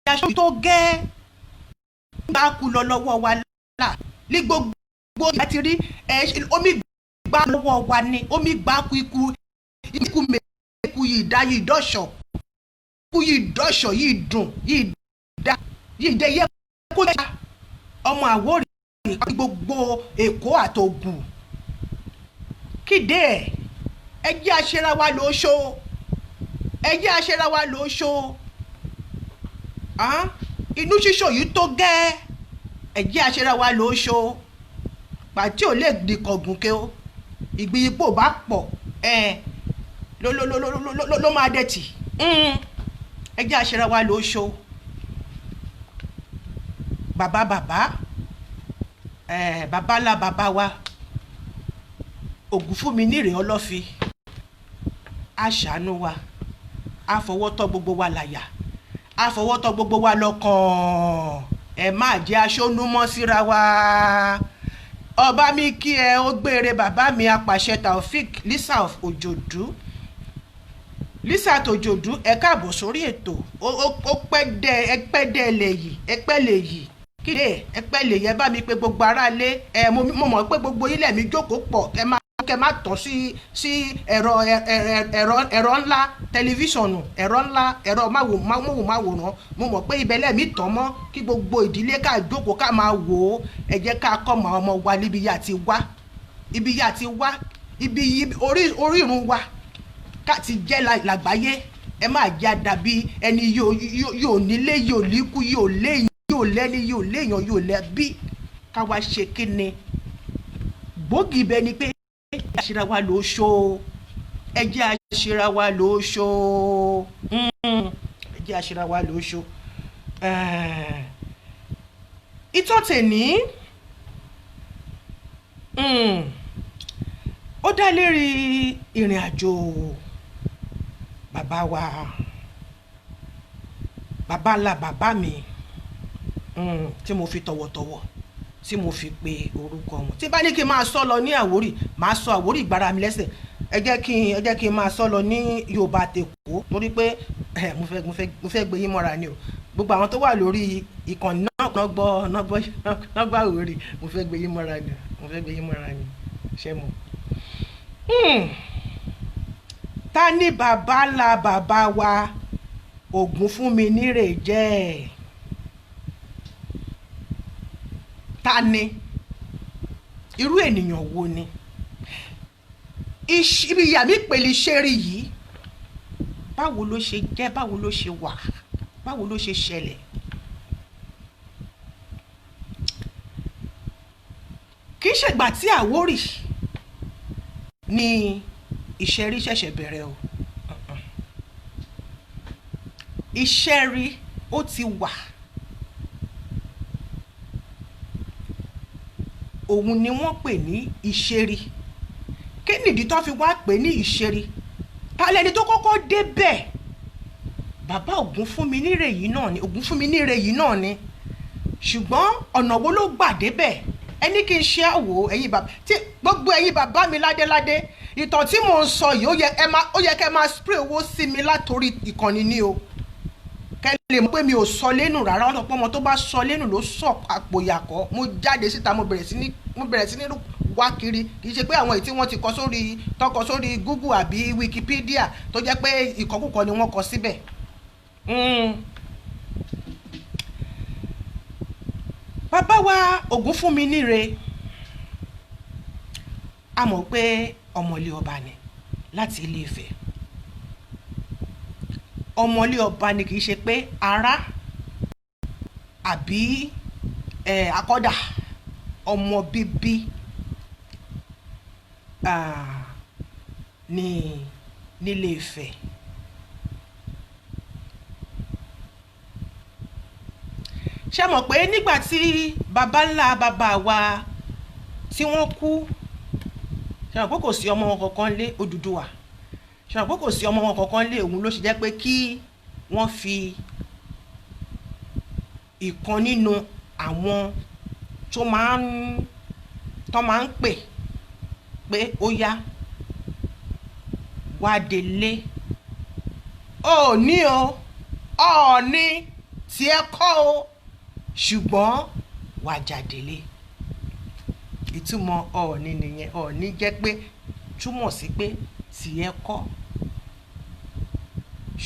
ya ṣó tó gẹ́ bá kú lọ lọ́wọ́ wa là ní gbogbo ìyá ti rí ẹ omi gbà lọ́wọ́ wa ni omi gbà kú ikú ikú mẹ́kú yìí dá yìí dọ́ṣọ̀ ikú yìí dọ́ṣọ̀ yìí dùn yìí dá yìí dẹ́ yẹ kó jẹ́ ọmọ Àwórì gbogbo Èkó àtògùn kéde ẹ̀. Ẹ jẹ́ àṣẹra wa ló ṣó, ẹ jẹ́ àṣẹra wa ló ṣó. Inú ṣíṣò yìí tó gẹ́. Ẹ jẹ́ àṣẹra wa ló ṣó pàtí ò lè di kọ̀gùn ké o. Ìgbì ipò bá pọ̀ ẹ ló ló ló ló ló ló máa dẹ̀tì. Ẹ jẹ́ àṣẹra wa ló ṣó. Bàbá bàbá ẹ bàbá ńlá bàbá wa Ògúnfúnminírè Ọlọ́fi á ṣàánú wa, á fọwọ́ tọ́ gbogbo wa láyà, á fọwọ́ tọ́ gbogbo wa lọ́kàn. Ẹ má jẹ́ aṣọ́nú mọ́ síra wa. Ọba mi kí ẹ ó gbére. Bàbá mi apàṣẹ Taofik Lisa of Òjòdú, Lisa tòjòdú, ẹ káàbọ̀ sórí ètò. Ó pẹ́ dẹ́, ẹ pẹ́ dẹ́ lè yìí, ẹ pẹ́ lè yìí kíde, ẹ pẹ́ lè yẹ. Bá mi pé gbogbo aráalé ẹ. Mo mọ̀ pé gbogbo ilẹ̀ mi jókòó pọ̀. Kẹ má kẹ má tàn sí ẹ̀rọ ńlá, tẹlifíṣọ̀nù, ẹ̀rọ ńlá, ẹ̀rọ máwòmáwòrán. Mo mọ̀ pé ibẹ̀ lẹ́mí tàn mọ́ kí gbogbo ìdílé ká jókòó ká máa wò ó. Ẹ jẹ́ ká kọ́ mọ́ ọmọ wa níbi yá ti wá, ibi yá ti wá, ibi orírun wa ká ti jẹ́ làgbáyé. Ẹ má jẹ́ àdàbí ẹni yóò nílé, yóò líkú, yóò léyìn, yóò lẹ́ni, yóò léèyàn, yóò lẹ́bí. Ká wá ṣe kíni gbòógì ibẹ̀ ni pé àṣírà wa ló ṣó. Ẹ jẹ́ àṣírà wa ló ṣó, ẹ jẹ́ àṣírà wa ló ṣó. Ìtàn tèní ó dá lérí ìrìn àjò bàbá wa, bàbá ńlá bàbá mi, tí mo fi tọ̀wọ̀tọ̀wọ̀ tí mo fi pe orúkọ wọn. Tí bá ní kí n máa sọ lọ ní Àwórì, máa sọ Àwórì ìgbára mi lẹ́sẹ̀. Ẹ jẹ́ kí n máa sọ lọ ní Yorùbá tèkó, torí pé mo fẹ́ gbé yín mọ́ra ni o. Gbogbo àwọn tó wà lórí ìkànnì náà náà gbọ́ náà gbọ́ náà gbọ́ Àwórì. Mo fẹ́ gbé yín mọ́ra ni, mo fẹ́ gbé yín mọ́ra ni. Ṣé mo. Ta ni bàbá ńlá bàbá wa Ògúnfúnminírè jẹ́? Ta ni? Irú ènìyàn wo ni? Ibi ìyá mi pèlè ṣeré yìí, báwo ló ṣe jẹ́? Báwo ló ṣe wà? Báwo ló ṣe ṣẹlẹ̀? Kì í ṣègbà tí Àwórì ni ìṣẹ́rí ṣẹ̀ṣẹ̀ bẹ̀rẹ̀ o. Ìṣẹ́rí ó ti wà. Òun ni wọ́n pè ní ìṣeré. Kí nìdí tó fi wá pè ní ìṣeré? Ta lẹni tó kọ́kọ́ débẹ̀? Bàbá Ògúnfúnminírè yìí náà ni, Ògúnfúnminírè yìí náà ni. Ṣùgbọ́n ọ̀nà wo ló gbà débẹ̀? Ẹni kí n ṣe àwò ẹ̀yin bàbá tí gbogbo ẹ̀yin bàbá mi ládéládé. Ìtàn tí mò ń sọ yìí, ó yẹ kẹ́ máa spray owó sí mi látòrí ìkànnì ni o, kẹ́ lè mọ̀ pé mi ò sọ lẹ́nu rárá. Wọ́n sọ pé ọmọ tó bá sọ lẹ́nu ló sọ àpò ìyàkọ́. Mo jáde síta, mo bẹ̀rẹ̀ sí ní wá kiri. Kì í ṣe pé àwọn èyí tí wọ́n ti kọ sórí tọkọ sórí Google àbí Wikipedia tó jẹ́ pé ìkọkúkọ ni wọ́n kọ síbẹ̀. Bàbá wa Ògúnfúnminírè, a mọ̀ pé ọmọlé ọba ni láti Ilé Ifẹ̀. Ọmọlé ọba ni, kì í ṣe pé ará àbí akọ́dà, ọmọ bíbí ní nílé Ifẹ̀. Ṣé mọ̀ pé nígbà tí baba ńlá baba wa tí wọ́n kú, ṣé mọ̀ pé kò sí ọmọ wọn kankan lé Odùduwà? Ṣé mọ̀ pé kò sí ọmọ wọn kankan lé? Òun ló ṣe jẹ́ pé kí wọ́n fi ìkan nínú àwọn tó máa ń pè pé ó yá, wá délé. Ó ní o, Ọọ̀ni tí ẹ kọ́ o, ṣùgbọ́n wá jàdélé. Ìtumọ̀ Ọọ̀ni nìyẹn. Ọọ̀ni jẹ́ pé, túmọ̀ sí pé tiẹ̀ kọ́,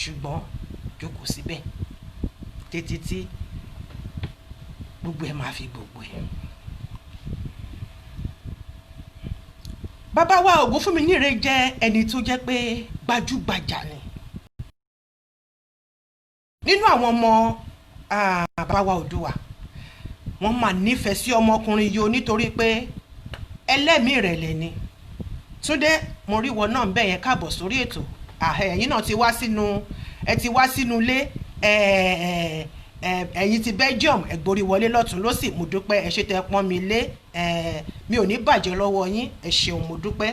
ṣùgbọ́n jókòó síbẹ̀ títí tí gbogbo ẹ̀ máa fi gbogbo ẹ̀. Bàbá wa Ògúnfúnminíre jẹ́ ẹni tó jẹ́ pé gbajúgbajà ni nínú àwọn ọmọ bàbá wa Oòduà. Wọ́n máa nífẹ̀ẹ́ sí ọmọkùnrin yìí o, nítorí pé ẹlẹ́mìí ìrẹ̀lẹ̀ ni. Túndé, mo rí ìwọ náà ń bẹ̀ yẹn, káàbọ̀ sórí ètò. Ẹ̀yin náà ti wá sínú, ẹ ti wá sínú ilé. Ẹ̀yin ti Belgium, ẹ gborí wọlé lọ́tún lọ́sì. Mo dúpẹ́, ẹ ṣe tẹ́ pọ́n mi lé. Mi ò ní bàjẹ́ lọ́wọ́ yín. Ẹ ṣeun, mo dúpẹ́.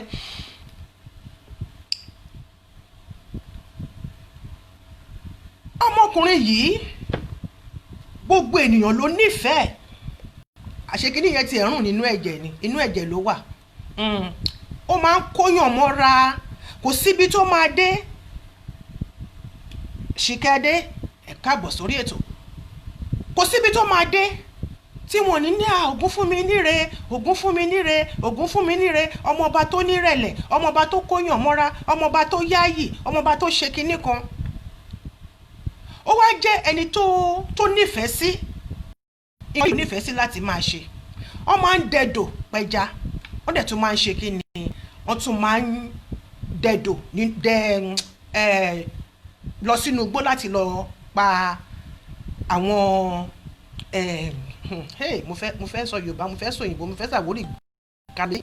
Ọmọkùnrin yìí, gbogbo ènìyàn ló nífẹ̀ẹ́. Àṣekínní yẹn ti ẹ̀rùn nínú ẹ̀jẹ̀ ni, inú ẹ̀jẹ̀ ló wà. Ó máa ń kóyàn mọ́ra, kò síbi tó máa dé. Ṣìkẹ́dé, ẹ káàbọ̀ sórí ètò. Kò síbi tó máa dé tí wọn ní ní Ògúnfúnminíre, Ògúnfúnminíre, Ògúnfúnminíre, ọmọọba tó nírẹ̀lẹ̀, ọmọọba tó kóyàn mọ́ra, ọmọọba tó yáàyì, ọmọọba tó ṣe kinní kan. Ó wá jẹ́ ẹni tó nífẹ̀ẹ́ sí ìwé, nífẹ̀ẹ́ sí láti máa ṣe. Wọ́n máa ń dẹdò pẹja, wọ́n dẹ̀ tún máa ń ṣe kí ni, wọ́n tún máa ń dẹdò ní dẹ ẹ lọ sínú igbó láti lọ pa àwọn ẹ. Hey, mo fẹ́ sọ Yorùbá, mo fẹ́ sọ òyìnbó, mo fẹ́ sàwórì kàlẹ́.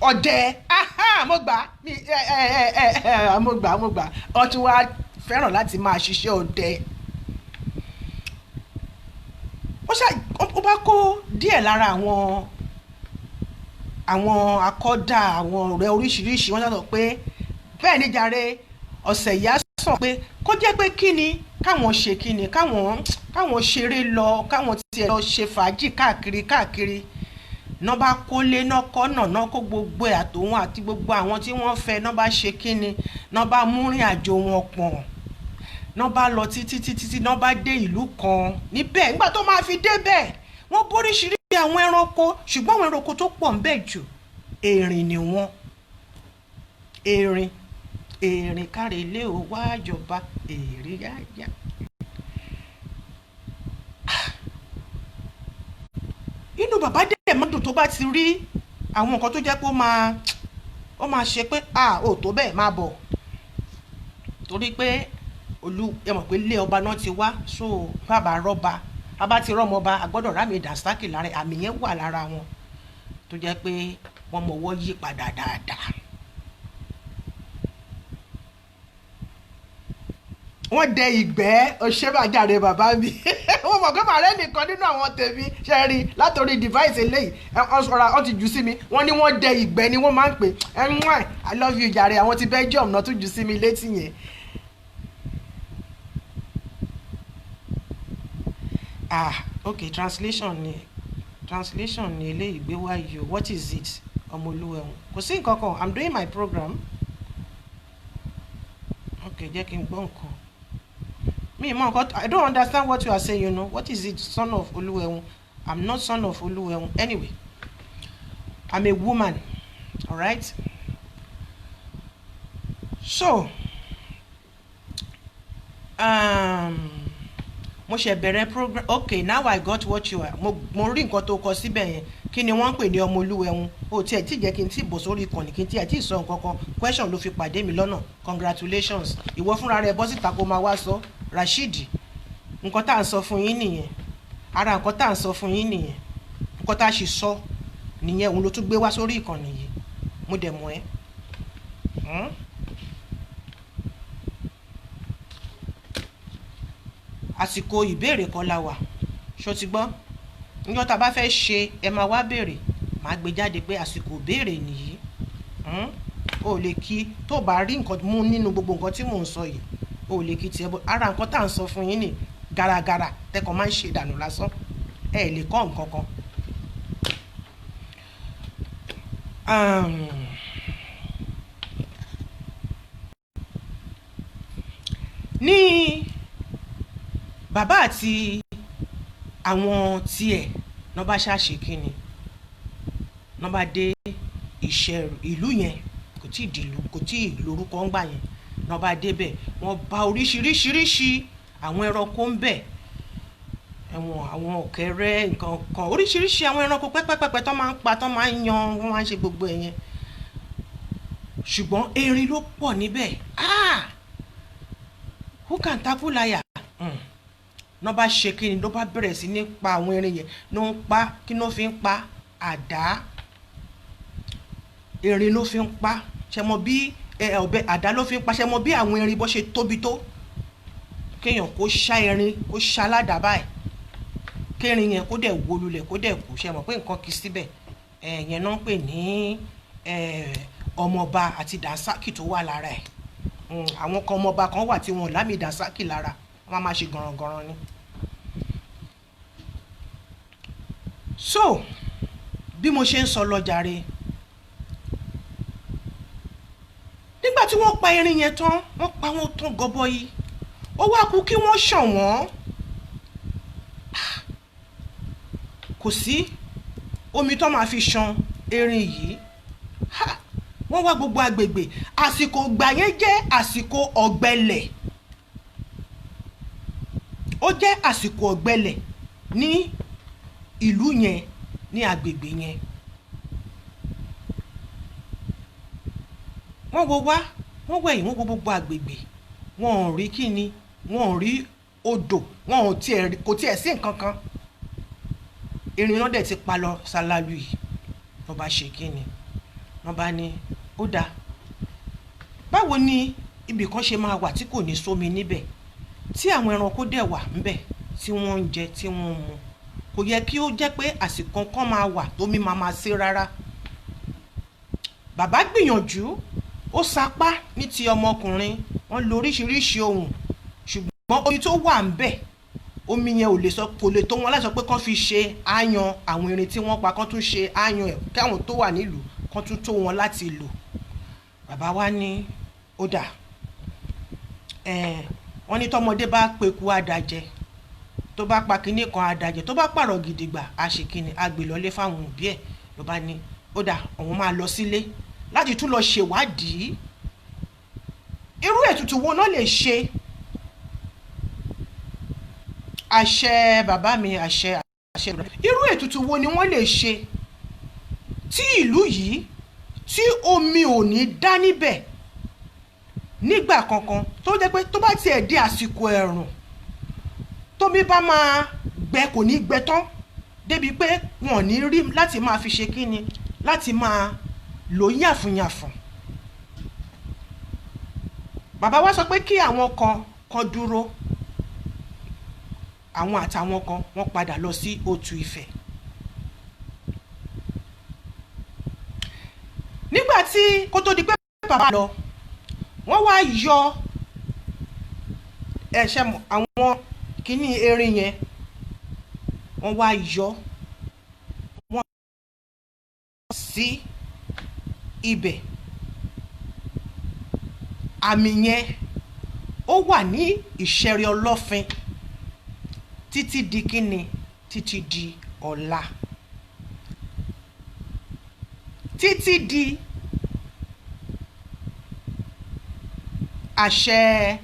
Ọdẹ, mo gbà mi ẹ ẹ ẹ ẹ mo gbà, mo gbà. Wọ́n tún wá fẹ́ràn láti máa ṣiṣẹ́ ọdẹ. Ó ṣá, ó bá kó díẹ̀ lára àwọn akọ́dà, àwọn ọ̀rẹ́ oríṣiríṣi. Wọ́n sọ pé bẹ́ẹ̀ ni jàre, ọ̀sẹ̀ yìí á sàn, pé kó jẹ́ pé kí ni káwọn ṣe, kí ni káwọn ṣeré lọ, káwọn tiẹ̀ lọ ṣe fàájì káàkiri káàkiri. Náà bá kólé náà kọ́nà náà, kó gbogbo ẹ̀ àtòun àti gbogbo àwọn tí wọ́n fẹ́ náà, bá ṣe kí ni, náà bá múrìn àjò wọn pọ̀n, náà bá lọ títí títí tí náà bá dé ìlú kan níbẹ̀. Nígbà tó máa fi débẹ̀, wọ́n bóríṣiríṣi àwọn ẹranko, ṣùgbọ́n àwọn ẹranko tó pọ̀ ńbẹ̀ jù, erin ni wọ́n. Erin, erin káre ilé o, wá jọba èrè yáyà. Inú bàbá dẹ̀ má dùn tó bá ti rí àwọn nǹkan tó jẹ́ pé ó máa ṣe pé a ò tó bẹ́ẹ̀ máa bọ̀, torí pé olú ẹ mọ̀ pé ilé ọba náà ti wá. So bàbá rọ́ba, a bá ti rọ́mọ ọba, a gbọ́dọ̀ rámì dànsákì lára. Àmì yẹn wà lára wọn tó jẹ́ pé wọ́n mọ̀wọ́ yí padà dáadáa. Wọ́n dẹ ìgbẹ́ òṣèbàjáde bàbá mi. Wọ́n mọ̀ pé màrẹ́ nìkan nínú àwọn tèmi ṣe rí látòrí device eléyìí. Ọ̀rọ̀ wọ́n ti jù sí mi, wọ́n ní wọ́n dẹ ìgbẹ́ ni wọ́n máa ń pè ẹ. I love you jàre. Àwọn ti Belgium náà tún jù sí mi létí yẹn. Ah, okay, translation ni, translation ni eléyìí gbé wá yìí o. What is it, ọmọlúwẹ̀hún? Kò sí nǹkan kan. I'm doing my program. Okay, jẹ́ kí n gbọ́ nǹkan mi mọ nǹkan. I don't understand what you are saying. What is it, son of Olúwẹ̀hún? I'm not son of Olúwẹ̀hún. Anyway, I'm a woman, alright? So mo ṣe bẹ̀rẹ̀ program. Okay, now I got what you are. Mo rí nǹkan tó kọ síbẹ̀ yẹn. Kí ni wọ́n ń pè ní ọmọ Olúwẹ̀hún? O tiẹ̀ tí jẹ́ kí n tí bọ̀ sórí ìkànnì, kí n tiẹ̀ tí sọ nǹkan kan, question ló fi pàdé mi lọ́nà. Congratulations, ìwọ fúnra rẹ bọ́ síta kó máa wá sọ. Rasheed, nǹkan tá à ń sọ fún yín nìyẹn. Ara nǹkan tá à ń sọ fún yín nìyẹn. Nǹkan tá a sì sọ nìyẹn, òun ló tún gbé wá sórí ìkànnì yìí. Mo dẹ̀ mọ̀ ẹ́. Àsìkò ìbéèrè kọ́ la wà, ṣó ti gbọ́? Níjọ́ tá a bá fẹ́ ṣe, ẹ máa wá béèrè, màá gbé jáde pé àsìkò béèrè nìyí. O lè kí tó bá rí nǹkan mú nínú gbogbo nǹkan tí mò ń sọ yìí, o lè kí tiẹ̀ bọ́ ara nǹkan tá à ń sọ fún yín ní garagara tẹkọ̀ máa ń ṣe ìdànù lásán, ẹ lè kọ́ nǹkan kan. Ní bàbá àti àwọn tiẹ̀ náà bá ṣàṣe kínni, náà bá dé ìṣẹ̀rù ìlú yẹn, kò tí ì dìlú, kò tí ì lórúkọ ńgbà yẹn. Náà bá débẹ̀, wọ́n bá oríṣiríṣiríṣi àwọn ẹranko ń bẹ̀, ẹ̀wọ̀n àwọn ọ̀kẹ́rẹ́, nǹkan kan, oríṣiríṣi àwọn ẹranko pẹ́pẹ́pẹ́pẹ́ tó máa ń pa, tó máa ń yan, wọ́n máa ń ṣe gbogbo ẹ̀ yẹn. Ṣùgbọ́n erin ló pọ̀ níbẹ̀. Ah! Who can tackle lion? Náà bá ṣe kí ni, ló bá bẹ̀rẹ̀ sí ní pa àwọn erin yẹn, ló ń pa. Kí ló fi ń pa? Àdá. Erin ló fi ń pa. Ṣe mọ bí ọ̀bẹ àdá ló fi ń pa. Ṣe mọ bí àwọn erin bó ṣe tóbi tó, kéèyàn kó ṣá erin, kó ṣá ládàá báyìí, kérin yẹn kó dẹ̀ wó lulẹ̀, kó dẹ̀ kú, ṣe mọ̀ pé nǹkan kì í síbẹ̀? Yẹn náà ń pè ní ọmọọba àti dànsákì tó wà lára ẹ̀. Àwọn kan, ọmọọba kan wà tí wọn ò lámì dànsákì lára, wọ́n máa ṣe gànràngànràn ni. So bí mo ṣe ń sọ lọ jàre, nígbà tí wọ́n pa erin yẹn tán, wọ́n pa wọ́n tán gọbọi, ó wá kú kí wọ́n ṣàn wọ́n. Kò sí omi tó máa fi ṣan erin yìí. Wọ́n wá gbogbo agbègbè. Àsìkò ìgbà yẹn jẹ́ àsìkò ọ̀gbẹlẹ̀, ó jẹ́ àsìkò ọ̀gbẹlẹ̀ ní ìlú yẹn, ní agbègbè yẹn. Wọ́n wo wá, wọ́n wẹ̀yìn, wọ́n wo gbogbo agbègbè, wọn ò rí kíni, wọn ò rí odò, wọn ò tiẹ̀ rí, kò tiẹ̀ sí nǹkan kan. Erin náà dẹ̀ ti pa lọ ṣáláàlú yìí. Wọ́n bá ṣe kíni, wọ́n bá ní ó dáa, báwo ni ibì kan ṣe máa wà tí kò ní sómi níbẹ̀, tí àwọn ẹranko dẹ̀ wà ńbẹ̀ tí wọ́n ń jẹ, tí wọ́n ń mu? Kò yẹ kí ó jẹ́ pé àsìkò kan máa wà tómi máa máa ṣe rárá. Bàbá gbìyànjú, ó sapá ní ti ọmọkùnrin, wọ́n lo oríṣiríṣi ohun, ṣùgbọ́n omi tó wà ńbẹ̀, omi yẹn ò lè sọ, kò lè tó wọn láti sọ pé kán fi ṣe áyan àwọn erin tí wọ́n pa, kán tún ṣe áyan ẹ̀ káwọn tó wà nílùú kán tún tó wọn láti lò. Bàbá wa ní ó dà, wọ́n ní tọmọdé bá peku àdàjẹ, tó bá pa kinní kan àdàjẹ, tó bá pààrọ̀ gidigba, a ṣe kinní, a gbé lọlé fáwọn òbí ẹ̀. Ló bá ní ó dà, òun máa lọ sílé láti tún lọ ṣèwádìí irú ètùtù wo náà lè ṣe. Àṣẹ bàbá mi, àṣẹ, àṣẹ. Irú ètùtù wo ni wọ́n lè ṣe tí ìlú yìí, tí omi ò ní dá níbẹ̀ nígbà kankan, tó jẹ́ pé tó bá tiẹ̀ di àsìkò ẹ̀rùn, tómi bá máa gbẹ, kò ní gbẹ tán débi pé wọn ò ní rí láti máa fi ṣe kíni, láti máa lò yàfùnyàfùn. Bàbá wa sọ pé kí àwọn kan kan dúró, àwọn àtàwọn kan wọ́n padà lọ sí Òtù Ifẹ̀. Nígbà tí kó tó di pé bàbá lọ, wọ́n wá yọ ẹ̀ṣẹ̀ àwọn kíní erin yẹn, wọ́n wá yọ wọ́n sí ibẹ̀. Àmì yẹn ó wà ní Ìṣẹ̀rí Ọlọ́fin títí di kíni, títí di ọ̀la, títí di àṣẹ,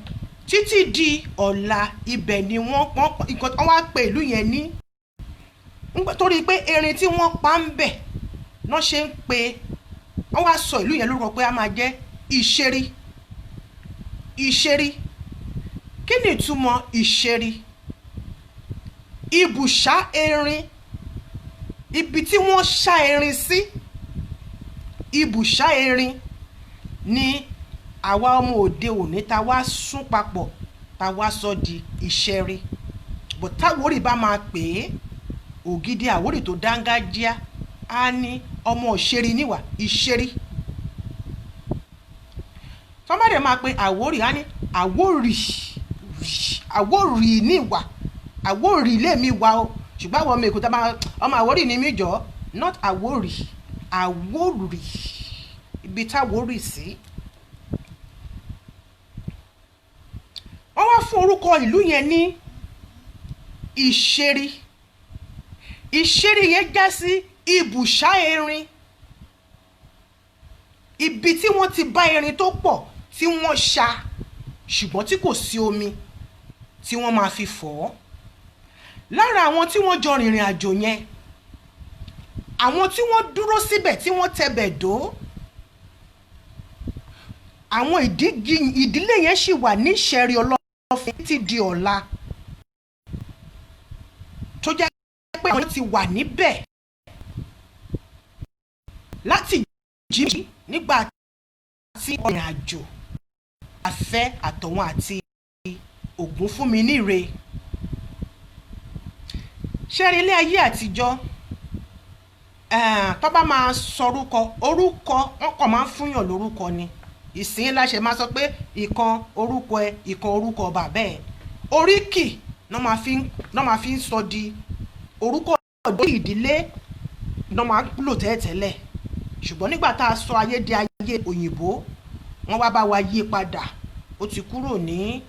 títí di ọ̀la. Ibẹ̀ ni wọ́n pọ́n nǹkan, wọ́n wá pe ìlú yẹn ní, torí pé erin tí wọ́n pa ń bẹ̀ náà ṣe ń pe, wọ́n wá sọ ìlú yẹn lórúkọ pé a máa jẹ́ Ìṣeré. Ìṣeré, kí ni ìtumọ̀ Ìṣeré? Ibùsà erin, ibi tí wọ́n ṣá erin sí, ibùsà erin ni àwa ọmọ òde òní ta wá sún papọ̀, ta wá sọ di Ìṣẹ̀rí. Ṣùgbọ́n táwórì bá máa pè é, ògidì Àwórì tó dángájíá á ní ọmọ Ìṣeré níwà, Ìṣeré. Tọ́mọdé máa pe Àwórì, á ní Àwórì, Àwórì níwà, Àwórì lèmi wà o. Ṣùgbọ́n àwọn ọmọ Èkó tá máa, ọmọ Àwórì ni mí jọ, not Àwórì, Àwórì, ibi táwórì sí. Wọ́n wá fún orúkọ ìlú yẹn ní Ìṣeré. Ìṣeré yẹn já sí ibùsà erin, ibi tí wọ́n ti bá erin tó pọ̀ tí wọ́n ṣa, ṣùgbọ́n tí kò sí omi tí wọ́n máa fi fọ̀ ọ́. Lára àwọn tí wọ́n jọ rìnrìn àjò yẹn, àwọn tí wọ́n dúró síbẹ̀ tí wọ́n tẹbẹ̀ dó, àwọn ìdílé yẹn sì wà ní Ìṣẹ̀rí Ọlọ́fin títí di ọ̀la, tó jẹ́ pé àwọn ti wà níbẹ̀ láti jí nígbà tí ọ̀rìn àjò afẹ́ àtọ̀wọn àti Ògúnfúnminíre. Ṣẹ́rí ilé ayé àtijọ́, tó bá máa sọrúkọ, orúkọ wọn kàn máa ń fúnyàn lórúkọ ni. Ìsìn láṣẹ máa sọ pé ìkan orúkọ ẹ, ìkan orúkọ bàbá ẹ. Oríkì náà máa fi ń sọ di orúkọ ìdílé náà máa ń lò tẹ́lẹ̀tẹ́lẹ̀. Ṣùgbọ́n nígbà tá a sọ ayé di ayé òyìnbó, wọ́n wá bá wa yí padà. Ó ti kúrò ní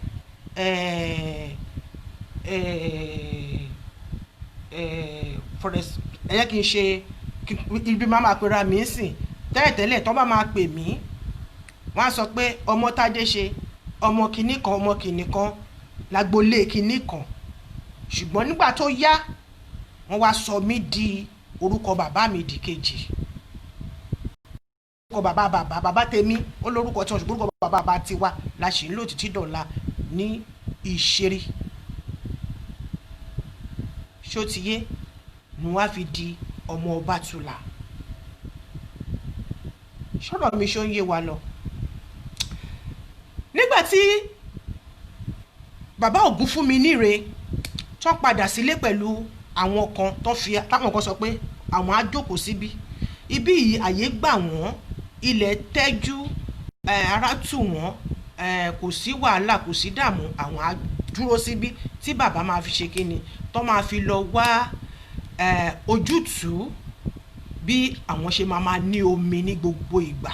forest. Ẹ jẹ́ kí n ṣe ibi máa ma pera mi sìn. Tẹ́lẹ̀tẹ́lẹ̀ tó bá máa pè mí, wọ́n á sọ pé ọmọ Tádé ṣe ọmọ kìíní kan, ọmọ kìíní kan, lágbolé kìíní kan. Ṣùgbọ́n nígbà tó yá, wọ́n wá sọ mí di orúkọ bàbá mi di kejì. Orúkọ bàbá bàbá bàbá tèmi ó lórúkọ tí wọ́n, ṣùgbọ́n orúkọ bàbá bàbá tiwa la ṣì ń lò títí dọ̀la ní Ìṣeré. Ṣó ti yé? Ni wọ́n á fi di ọmọ Ọbátúlá. Ṣọ́rọ̀ mi ṣó ń yé wa lọ? Nígbà tí bàbá Ògúnfúnminíre tó padà sílé pẹ̀lú àwọn kan tó fi táwọn kan sọ pé àwọn á jókòó síbí, ibí yìí àyè gbà wọ́n, ilẹ̀ tẹ́jú, ara tù wọ́n, kò sí wàhálà, kò sí dààmú, àwọn á dúró síbí tí bàbá máa fi ṣe kíni, tó máa fi lọ wá ojútùú bí àwọn ṣe máa máa ní omi ní gbogbo ìgbà.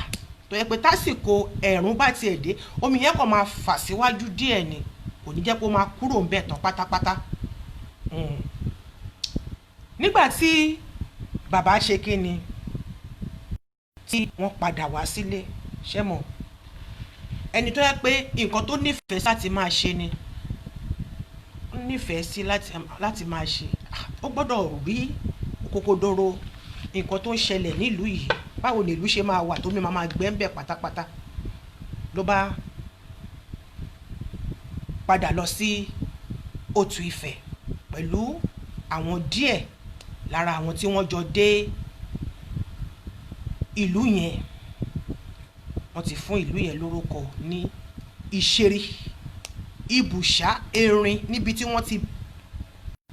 Tó yẹ pé tásìkò ẹ̀rùn bá tiẹ̀ dé, omi yẹn kàn máa fà síwájú díẹ̀ ni, kò ní jẹ́ kó máa kúrò ń bẹ̀ tán pátápátá. Nígbà tí bàbá ṣe kíni, tí wọ́n padà wá sílé, ṣé mọ̀, ẹni tó yẹ pé nǹkan tó nífẹ̀ẹ́ sí láti máa ṣe ni ó nífẹ̀ẹ́ sí láti máa ṣe, ó gbọ́dọ̀ rí kòkòdoro nǹkan tó ń ṣẹlẹ̀ nílùú yìí. Báwo ni ìlú ṣe máa wà tómi máa máa gbẹ́ ń bẹ̀ pátápátá? Ló bá padà lọ sí Òtù Ifẹ̀ pẹ̀lú àwọn díẹ̀ lára àwọn tí wọ́n jọ dé ìlú yẹn. Wọ́n ti fún ìlú yẹn lórúkọ ní Ìṣeré, ibùsà erin, níbi tí wọ́n ti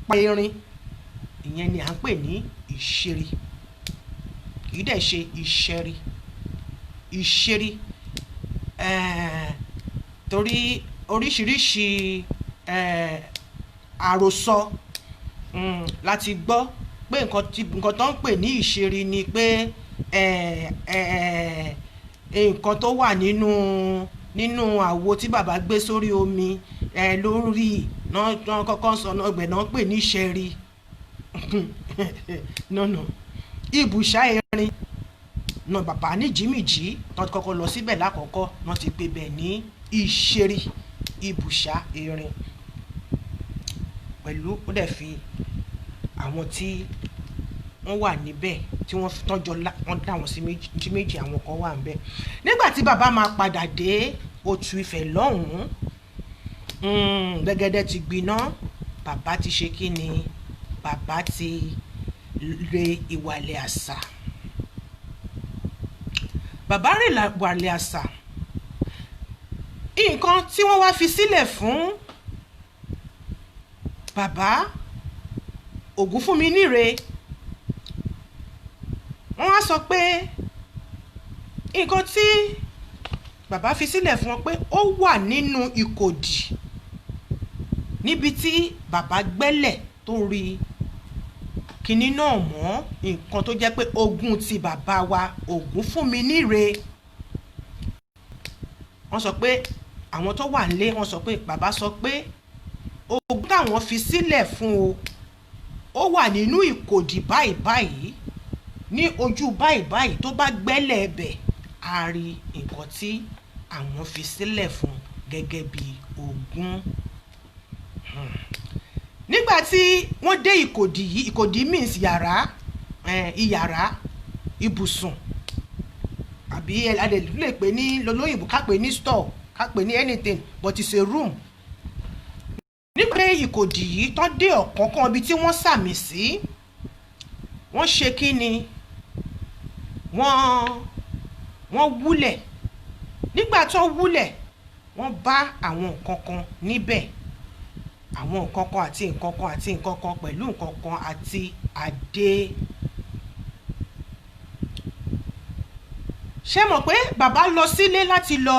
pa erin. Ìyẹn ni à ń pè ní Ìṣeré. Kì í dẹ̀ ṣe Ìṣẹ̀rí, Ìṣeré. Torí oríṣiríṣi àròsọ láti gbọ́ pé nǹkan tó ń pè ní Ìṣeré ni pé nǹkan tó wà nínú àwo tí bàbá gbé sórí omi lórí náà kọ́kọ́ sọ náà ọgbẹ̀ náà pè ní Ìṣẹ̀rí. No, no, ibùsà erin náà bàbá ní jìmìjì tó kọ́kọ́ lọ síbẹ̀ lákọ̀ọ́kọ́ náà ti pè bẹ̀ ní Ìṣeré, ibùsà erin. Pẹ̀lú ó dẹ̀ fi àwọn tí wọ́n wà níbẹ̀ tí wọ́n tọ́jọ́ wọ́n dá wọn sí méjì, àwọn kan wà níbẹ̀. Nígbà tí bàbá máa padà dé Òtù Ifẹ̀ lọ́hùn-ún, gbẹ̀gẹ́dẹ́ ti gbiná. Bàbá ti ṣe kí ni? Bàbá ti re ìwàlẹ̀ àṣà. Bàbá rè ìwàlẹ̀ àṣà. Nǹkan tí wọ́n wá fi sílẹ̀ fún Bàbá Ògúnfúnminíre, wọ́n wá sọ pé nǹkan tí bàbá fi sílẹ̀ fún wọn pé ó wà nínú ìkòdì níbi tí bàbá gbẹ́lẹ̀ tó rí kinní náà mọ́, nǹkan tó jẹ́ pé ogún ti bàbá wa Ògúnfúnminíre. Wọ́n sọ pé àwọn tó wà nílé, wọ́n sọ pé bàbá sọ pé ogún táwọn fi sílẹ̀ fún o, ó wà nínú ìkòdì báyìí báyìí, ní ojú báyìí báyìí, tó bá gbẹ́lẹ̀ ẹbẹ̀ á rí nǹkan tí àwọn fi sílẹ̀ fún gẹ́gẹ́ bí ogún. Nígbà tí wọ́n dé ìkòdì yìí, ìkòdì means yàrá, ìyàrá ibùsùn, àbí a lè lè pè ní lọ́lọ́yìnbó, ká pè ní store, ká pè ní anything, but it's a room. Nígbà tí ìkòdì yìí tán dé ọ̀kánkán ibi tí wọ́n sàmì sí, wọ́n ṣe kí ni, wọ́n wúlẹ̀. Nígbà tó wúlẹ̀, wọ́n bá àwọn nǹkan kan níbẹ̀, àwọn nǹkan kan àti nǹkan kan àti nǹkan kan pẹ̀lú nǹkan kan àti adé. Ṣé mọ̀ pé bàbá lọ sílé láti lọ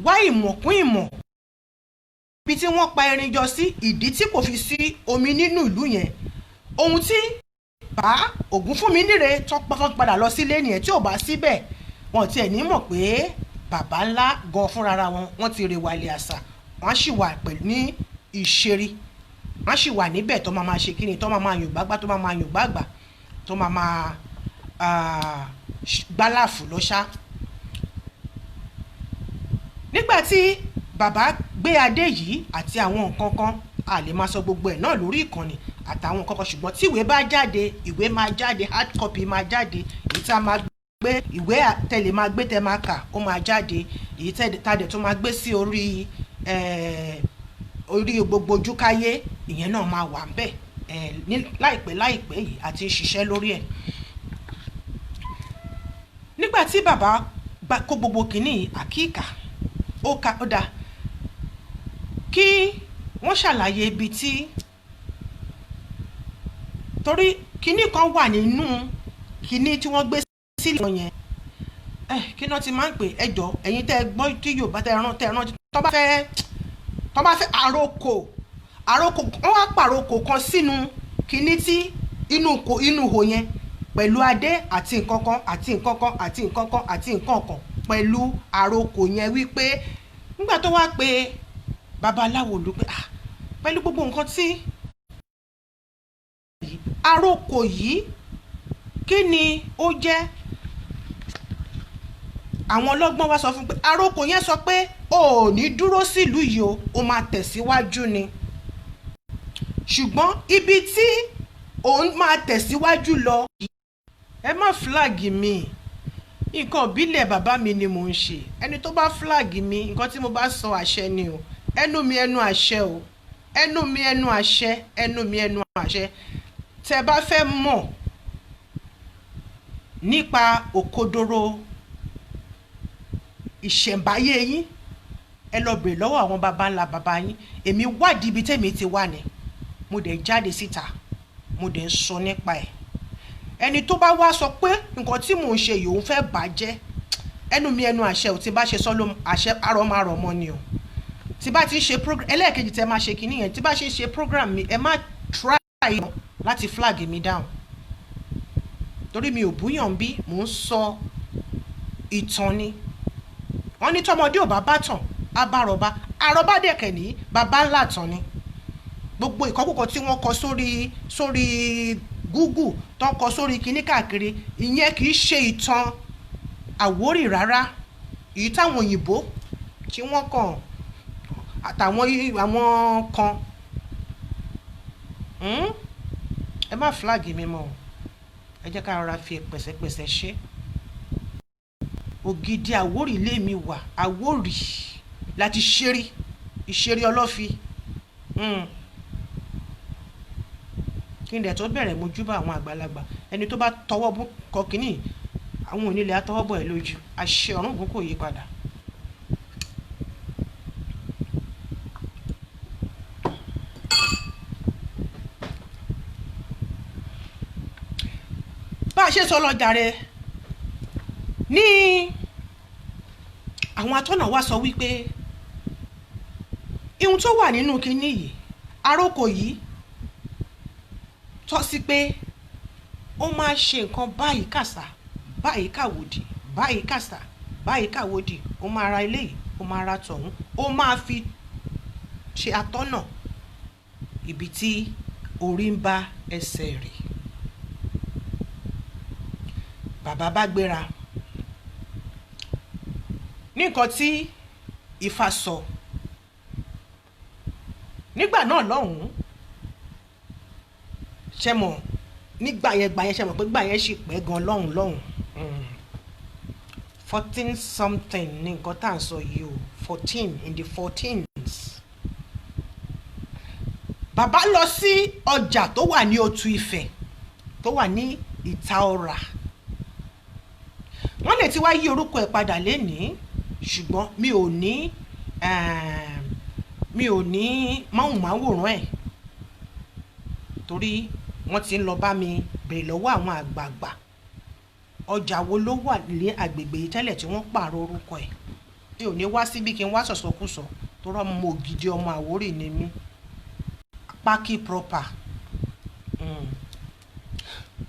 wá ìmọ̀ kún ìmọ̀ ibi tí wọ́n pa erin jọ sí, ìdí tí kò fi sí omi nínú ìlú yẹn. Ohun tí bàbá Ògúnfúnminíre tó padà lọ sílé nìyẹn. Tí ò bá síbẹ̀, wọn tiẹ̀ ní mọ̀ pé bàbá ńlá gan fúnra wọn, wọ́n ti rèwàlẹ̀ àṣà, wọ́n sì wà pẹ̀lú ní ìṣeré, wọ́n sì wà níbẹ̀ tó máa máa ṣe kíni, tó máa máa yùn gbágbá, tó máa máa yùn gbágbà, tó máa máa gbálàfù lọ́ṣá. Nígbà tí bàbá gbé adé yìí àti àwọn nǹkan kan, a lè máa sọ gbogbo ẹ̀ náà lórí ìkànnì àtàwọn nǹkan kan, ṣùgbọ́n tí ìwé bá jáde, ìwé máa jáde, hard copy máa jáde, èyí tá a máa gbé, ìwé tẹ̀lé máa gbé tẹ́ máa kà, ó máa jáde, èyí tá a dẹ̀ tó máa gbé sí orí orí gbogbo ojúkáyé, ìyẹn náà máa wà ńbẹ̀ láìpẹ́ láìpẹ́ yìí, àti ń ṣiṣẹ́ lórí ẹ̀. Nígbà tí bàbá kó gbogbo kìíní àkíkà, ó ka, ó dáa kí wọ́n ṣàlàyé ibi tí, torí kìíní kan wà nínú kìíní tí wọ́n gbé sílẹ̀ yẹn, kí náà ti máa ń pè, ẹjọ́ ẹ̀yin tẹ́ ẹ gbọ́ tí Yorùbá tẹ́ ẹ rán, tó bá fẹ́ àrokò, wọ́n wá pàrokò kan sínú kìíní tí inú kò inú ihò yẹn pẹ̀lú adé àti nǹkan kan àti nǹkan kan àti nǹkan kan àti nǹkan kan pẹ̀lú àrokò yẹn, wípé nígbà tó wá pé babaláwo ló pé, ah, pẹ̀lú gbogbo nǹkan tí àrokò yìí, kí ni ó jẹ́? Àwọn ọlọ́gbọ́n wá sọ fún pé àrokò yẹn sọ pé o ò ní dúró sílùú yìí o, ó máa tẹ̀síwájú ni, ṣùgbọ́n ibi tí òun máa tẹ̀síwájú lọ. Ẹ má flag mi, nǹkan ìbílẹ̀ bàbá mi ni mò ń ṣe. Ẹni tó bá flag mi, nǹkan tí mo bá sọ, àṣẹ ni o. Ẹnu mi, ẹnu àṣẹ o. Ẹnu mi, ẹnu àṣẹ. Ẹnu mi, ẹnu àṣẹ. Tẹ́ bá fẹ́ mọ̀ nípa òkodoro ìṣẹ̀ǹbáyé yín, ẹ lọ bèrè lọ́wọ́ àwọn baba ńlá baba yín. Èmi wádìí ibi tèmi ti wà ní, mo dẹ̀ jáde síta, mo dẹ̀ ń sọ nípa ẹ̀. Ẹni tó bá wá sọ pé nǹkan tí mò ń ṣe yìí, òun fẹ́ bàjẹ́, ẹnu mi, ẹnu àṣẹ ò. Tí bá ṣe sọ ló àṣẹ, àrọ̀ máa rọ̀ mọ́ ni o. Tí bá ti ń ṣe program ẹlẹ́ẹ̀kejì, tẹ́ máa ṣe kinní yẹn, tí bá ṣe ń ṣe program mi, ẹ má try láti flag mi down, torí mi ò búyàn bí mò ń sọ ìtàn ni. Wọ́n ní tọmọdé ò bá bá tàn, á bá rọba. Àrọ́bá dẹ̀kẹ̀ ní baba ńlá tán ni. Gbogbo ìkọkúkọ tí wọ́n kọ sórí Google, tó ń kọ sórí kinní káàkiri, ìyẹn kì í ṣe ìtàn Àwórì rárá. Èyí táwọn òyìnbó tí wọ́n kàn àtàwọn àwọn kan. Ẹ má flag mi mọ́ o. Ẹ jẹ́ ká rọra fi pẹ̀sẹ̀pẹ̀sẹ̀ ṣe. Ògidì Àwórì lé mi wà, Àwórì láti ṣeré ìṣeré ọlọ́fi. Kí n dẹ̀ tó bẹ̀rẹ̀, mojúbà àwọn àgbàlagbà. Ẹni tó bá tọwọ́ bú kọ kínní, àwọn onílẹ̀ á tọwọ́ bọ̀ ẹ́ lójú. Àṣẹ Ọ̀rúnmìlà kò yí padà. Bá a ṣe sọ lọ jàre ní àwọn atọ́nà wa sọ wípé ihun tó wà nínú kinní yìí, àròkọ yìí tọ́ sí pé ó máa ṣe nǹkan báyìí kàṣà, báyìí kàwòdì, báyìí kàṣà, báyìí kàwòdì. Ó máa ra eléyìí, ó máa ra tọ̀hún, ó máa fi ṣe atọ́nà ibi tí orí ń bá ẹsẹ̀ rẹ̀. Bàbá bá gbéra ní nǹkan tí Ifá sọ nígbà náà lọ́hùn-ún. Ṣe mọ̀ nígbà yẹn, gbà yẹn, ṣe mọ̀ pé gbà yẹn sì pẹ́ gan lọ́hùn lọ́hùn, 14 something ní nǹkan tá à ń sọ yìí o, 14, in the 14s. Bàbá lọ sí ọjà tó wà ní Òtù Ifẹ̀, tó wà ní Ìta Ọ̀rà. Wọ́n lè ti wá yí orúkọ ẹ̀ padà lénìí, ṣùgbọ́n mi ò ní máwùmáwòrán ẹ̀, torí wọ́n ti ń lọ bá mi bèrè lọ́wọ́ àwọn àgbààgbà, ọjà wo ló wà ní agbègbè yìí tẹ́lẹ̀ tí wọ́n pààrọ̀ orúkọ ẹ̀. Mi ò ní wá síbí kí n wá sọ̀sọ̀kúsọ, tó rọ́ mọ ògidì ọmọ Àwórì ni mí, pákí proper.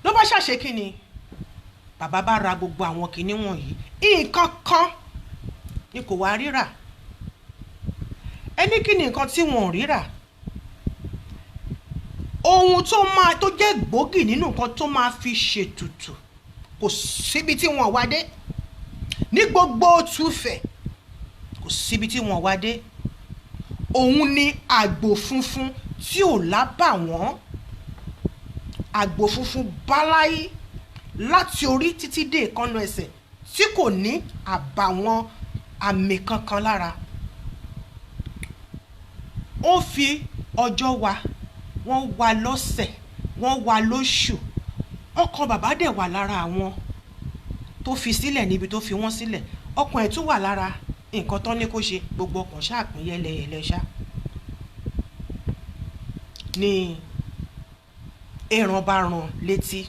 Ló bá ṣàṣe kí ni, bàbá bá ra gbogbo àwọn kinní wọ̀nyí. Nǹkan kan ni kò wá rírà. Ẹni kí ni nǹkan tí wọn ò rírà? Ohun tó máa tó jẹ́ gbòógì nínú nǹkan tó máa fi ṣètùtù, kò síbi tí wọn wá dé ní gbogbo Òtúfẹ̀, kò síbi tí wọn wá dé. Òun ni àgbò funfun tí ò lábàwọ́n, àgbò funfun báláyé láti orí títí dé èékánná ẹsẹ̀, tí kò ní àbàwọ́n àmì kankan lára. Ó fi ọjọ́ wa, wọ́n wá lọ́sẹ̀, wọ́n wá lóṣù. Ọkàn bàbá dẹ̀ wà lára àwọn tó fi sílẹ̀ níbi tó fi wọ́n sílẹ̀. Ọkàn ẹ̀ tún wà lára nǹkan tán ní kó ṣe. Gbogbo ọkàn ṣáà pín yẹ́lẹyẹ̀lẹ ṣá ní ẹran bá rán létí.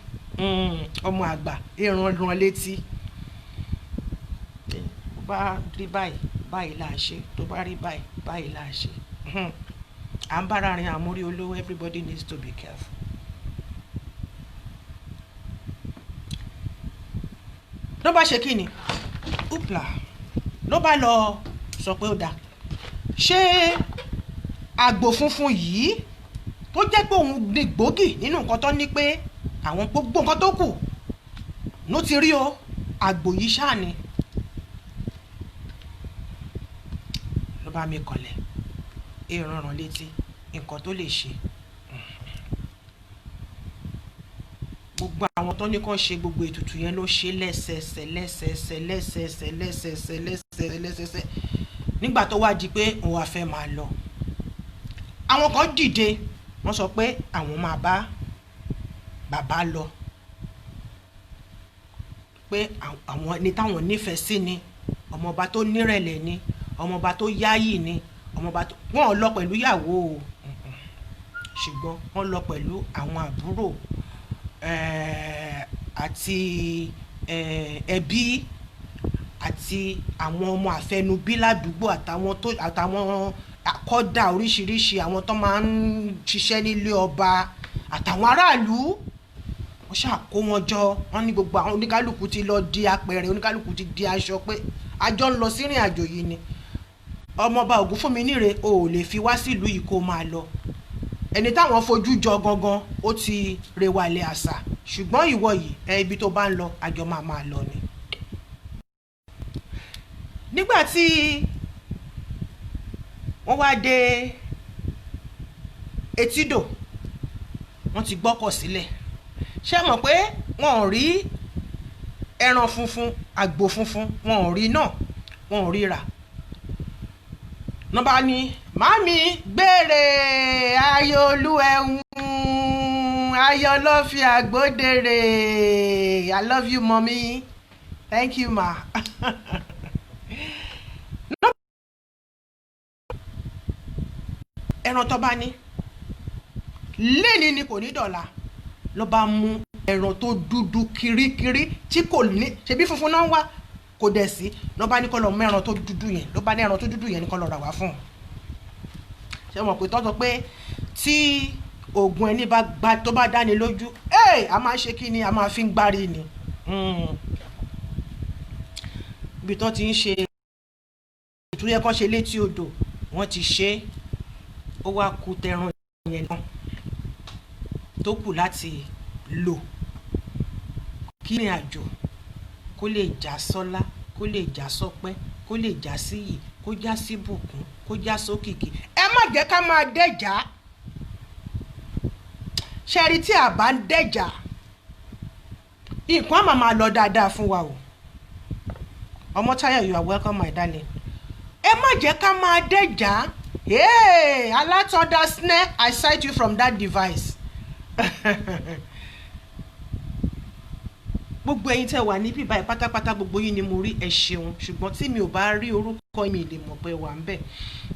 Ọmọ àgbà ẹran rán létí. Tó bá rí báyìí báyìí là á ṣe, tó bá rí báyìí báyìí là á ṣe. À ń bára rin àmúrí olówó. Everybody needs to be careful. Ló bá ṣe kí ni, upla, ló bá lọ sọ pé ó dáa, ṣé àgbò funfun yìí tó jẹ́ pé òun ní gbòógì nínú nǹkan tó ní pé àwọn gbogbo nǹkan tó kù ló ti rí o, àgbò yìí ṣáà ni. Ló bá mi kọ̀lẹ̀ ìrànràn létí nǹkan tó lè ṣe. Gbogbo àwọn tó ní kàn ṣe gbogbo ètùtù yẹn ló ṣe lẹ́sẹẹsẹ lẹ́sẹẹsẹ lẹ́sẹẹsẹ lẹ́sẹẹsẹ lẹ́sẹẹsẹ lẹ́sẹẹsẹ. Nígbà tó wá di pé òun wá fẹ́ máa lọ, àwọn kan dìde, wọ́n sọ pé àwọn máa bá bàbá lọ, pé àwọn ẹni táwọn nífẹ̀ẹ́ sí ni, ọmọọba tó nírẹ̀lẹ̀ ni, ọmọọba tó yáyì ni, ọmọọba tó wọ́n lọ pẹ̀lú ìyàwó o, ṣùgbọ́n wọ́n lọ pẹ̀lú àwọn àbúrò àti ẹbí àti àwọn ọmọ àfẹnubí ládùúgbò, àtàwọn tó àtàwọn akọ́dà oríṣiríṣi, àwọn tó máa ń ṣiṣẹ́ nílé ọba, àtàwọn aráàlú. Wọ́n ṣáà kó wọn jọ. Wọ́n ní gbogbo àwọn oníkálukú ti lọ di apẹ̀rẹ̀, oníkálukú ti di aṣọ pé àjọ ń lọ sírìn àjò yìí ni. Ọmọọba Ògúnfúnminíre, o ò lè fi wá sílùú yìí kó máa lọ. Ẹni táwọn fojú jọ gangan, ó ti rewàlẹ̀ àṣà, ṣùgbọ́n ìwọ yìí ẹ, ibi tó bá ń lọ, àjọ máa máa lọ ni. Nígbà tí wọ́n wá dé etídò, wọ́n ti gbọ́kọ̀ sílẹ̀. Ṣé mọ̀ pé wọn ò rí ẹran funfun, àgbò funfun, wọn ò rí náà, wọn ò rí rà. Nọ́ba ní màmí gbére ayọ̀ olúẹ̀hún ayọ̀ ló fi àgbódèrè. I love you, mommy, thank you, ma. Ẹran tó bá ní lẹ́ni ni kò ní dọ̀la. Ló bá mú ẹran tó dúdú kirikiri tí kò ní, ṣebí funfun náà wá, kò dẹ̀ sí. Ló bá ní kó lọ mú ẹran tó dúdú yẹn, ló bá ní ẹran tó dúdú yẹn ní kó lọ rà wá fún un. Ṣé mọ̀ pé tọ́jọ́ pé tí oògùn ẹni bá gba, tó bá dáni lójú, ẹ̀ a máa ṣe kí ni, a máa fi ń gbárí ni. Ibi tó ti ń ṣe ìtúyẹ kan ṣe létí odò, wọ́n ti ṣe é, ó wá ku tẹran yẹn náà tó kù láti lò kí ìrìn àjò kó lè já sọ́lá, kó lè já sọ́pẹ́, kó lè já síyì, kó já sí bùkún, kó já sókìkí. Ẹ má jẹ́ ká máa dẹ́jà. Ṣẹ́rí, tí a bá ń dẹ́jà, nǹkan á máa lọ dáadáa fún wa o. Ọmọ́táyọ̀, you are welcome, my darling. Ẹ má jẹ́ ká máa dẹ́jà. Hey, alátọ́dá snare, I sight you from that device. Gbogbo ẹ̀yin tẹ́ wà níbí báyìí pátápátá, gbogbo yín ni mo rí, ẹ ṣeun. Ṣùgbọ́n tí mi ò bá rí orúkọ mi, lè mọ̀ pé wà ń bẹ̀.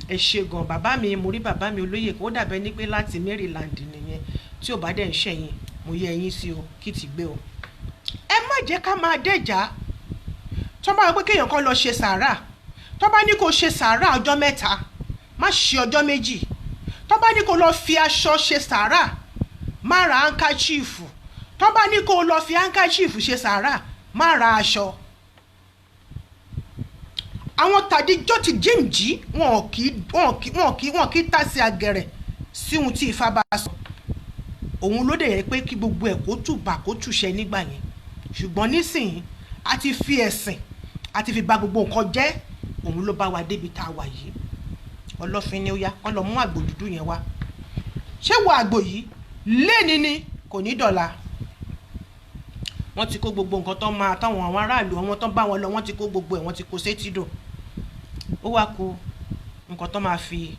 Ẹ ṣe gan. Bàbá mi, mo rí bàbá mi olóyè, kó dàbẹ́ ní pé láti Maryland nìyẹn. Tí ò bá dẹ̀ ń ṣẹ̀yìn, mo yẹ ẹ̀yin sí o, kí ti gbé o. Ẹ má jẹ́ ká máa dẹ́jà. Tó bá wọ pé kéèyàn kan lọ ṣe sàárà, tó bá ní kó ṣe sàárà ọjọ́ 3, má ṣe ọjọ́ 2. Tó bá ní kó lọ fi aṣọ ṣe sàárà, má ra handkerchief. Tó bá ní kó lọ fi handkerchief ṣe sàárà, má ra aṣọ. Àwọn tàdíjọ́ ti jíǹjí, wọn kì í tà sí agẹrẹ sí ohun tí Ifá bá sọ. Òun ló dẹ̀ yẹ pé kí gbogbo ẹ̀ kó tùbà kó tùṣẹ nígbà yẹn. Ṣùgbọ́n nísìnyí, a ti fi ẹ̀sìn, a ti fi bà gbogbo nǹkan jẹ́. Òun ló bá wa débi tá a wà yìí. Ọlọ́fin ni ó yá, kán lọ mú àgbò dúdú yẹn wá. Ṣé wo àgbò yìí léni ni, kò ní dọ̀la. Wọ́n ti kó gbogbo nǹkan tó máa táwọn àwọn aráàlú, àwọn tó bá wọn lọ, wọ́n ti kó gbogbo ẹ̀, wọ́n ti kó sétídò. Ó wá kó nǹkan tó máa fi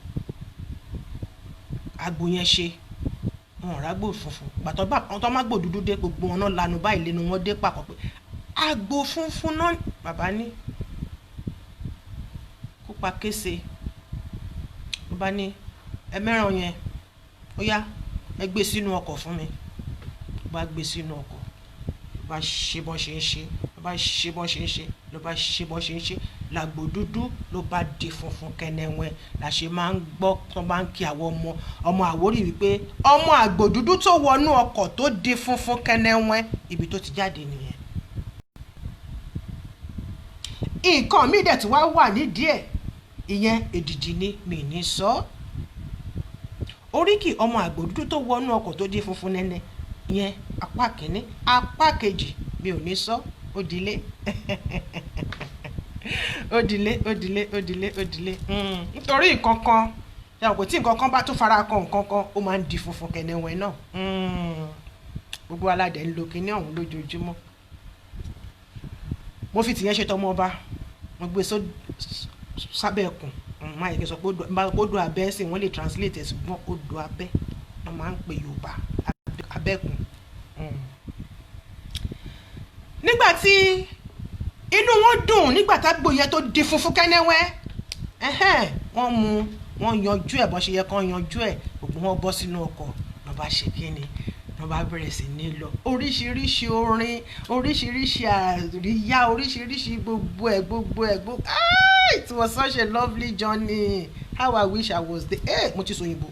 àgbò yẹn ṣe. Wọn ò rágbò funfun. Gbàtọ́ bá àwọn tó má gbò dúdú dé, gbogbo wọn náà lanu báyìí lẹ́nu wọn dé pàkọ́ pé àgbò funfun náà. Bàbá ní kó pa kése. Ló bá ní ẹ mẹ́ràn yẹn, ó yá, ẹ gbé sínú ọkọ̀ fún mi. Ló bá gbé sínú ọkọ̀, ló bá ṣe bọ́n ṣe ń ṣe, ló bá ṣe bọ́n ṣe ń ṣe, ló bá ṣe bọ́n ṣe ń ṣe, làgbò dúdú ló bá di funfun kẹnẹwẹn. La ṣe máa ń gbọ́ tó bá ń kí àwọn ọmọ ọmọ Àwórì wípé ọmọ àgbò dúdú tó wọnú ọkọ̀ tó di funfun kẹnẹwẹn, ibi tó ti jáde nìyẹn. Nǹkan míì dẹ̀ tí wá wà nídìí ẹ̀, ìyẹn èdìdì ni, mi ní sọ. Oríkì ọmọ àgbò dúdú tó wọnú ọkọ̀ tó di funfun nẹ́nẹ́, ìyẹn apá kìíní. Apá kejì, mi ò ní sọ. Ó dilé, ó dilé, ó dilé, ó dilé, ó dilé. Nítorí nǹkan kan yàtọ̀ kò tí nǹkan kan bá tún fara kan nǹkan kan, ó máa ń di funfun kẹ̀nẹ̀wẹ̀ náà. Gbogbo aládẹ ń lo kinní ọ̀hún lójoojúmọ́. Mo fi tìyẹn ṣe tọmọ ọba, mo gbé sábẹ́ ẹkùn. Máa yẹ kí n sọ pé odò abẹ́ sì wọ́n lè translate ẹ̀, ṣùgbọ́n odò abẹ́ wọ́n máa ń pè Yorùbá abẹ́kùn. Nígbà tí inú wọn dùn, nígbà tágbò yẹn tó di funfun kẹ́nẹ́wẹ́, wọ́n mú wọ́n yanjú ẹ̀ bọ́n ṣe yẹ kán yanjú ẹ̀. Gbogbo wọn bọ́ sínú ọkọ̀, lọ́ bá ṣe kíni, lọ́ bá bẹ̀rẹ̀ sí ní lọ. Oríṣiríṣi orin, oríṣiríṣi àríyá, oríṣiríṣi gbogbo ẹ̀, gbogbo ẹ̀, gbogbo. Ah, it was such a lovely journey. How I wish I was there. Eh, mo ti sọ òyìnbó,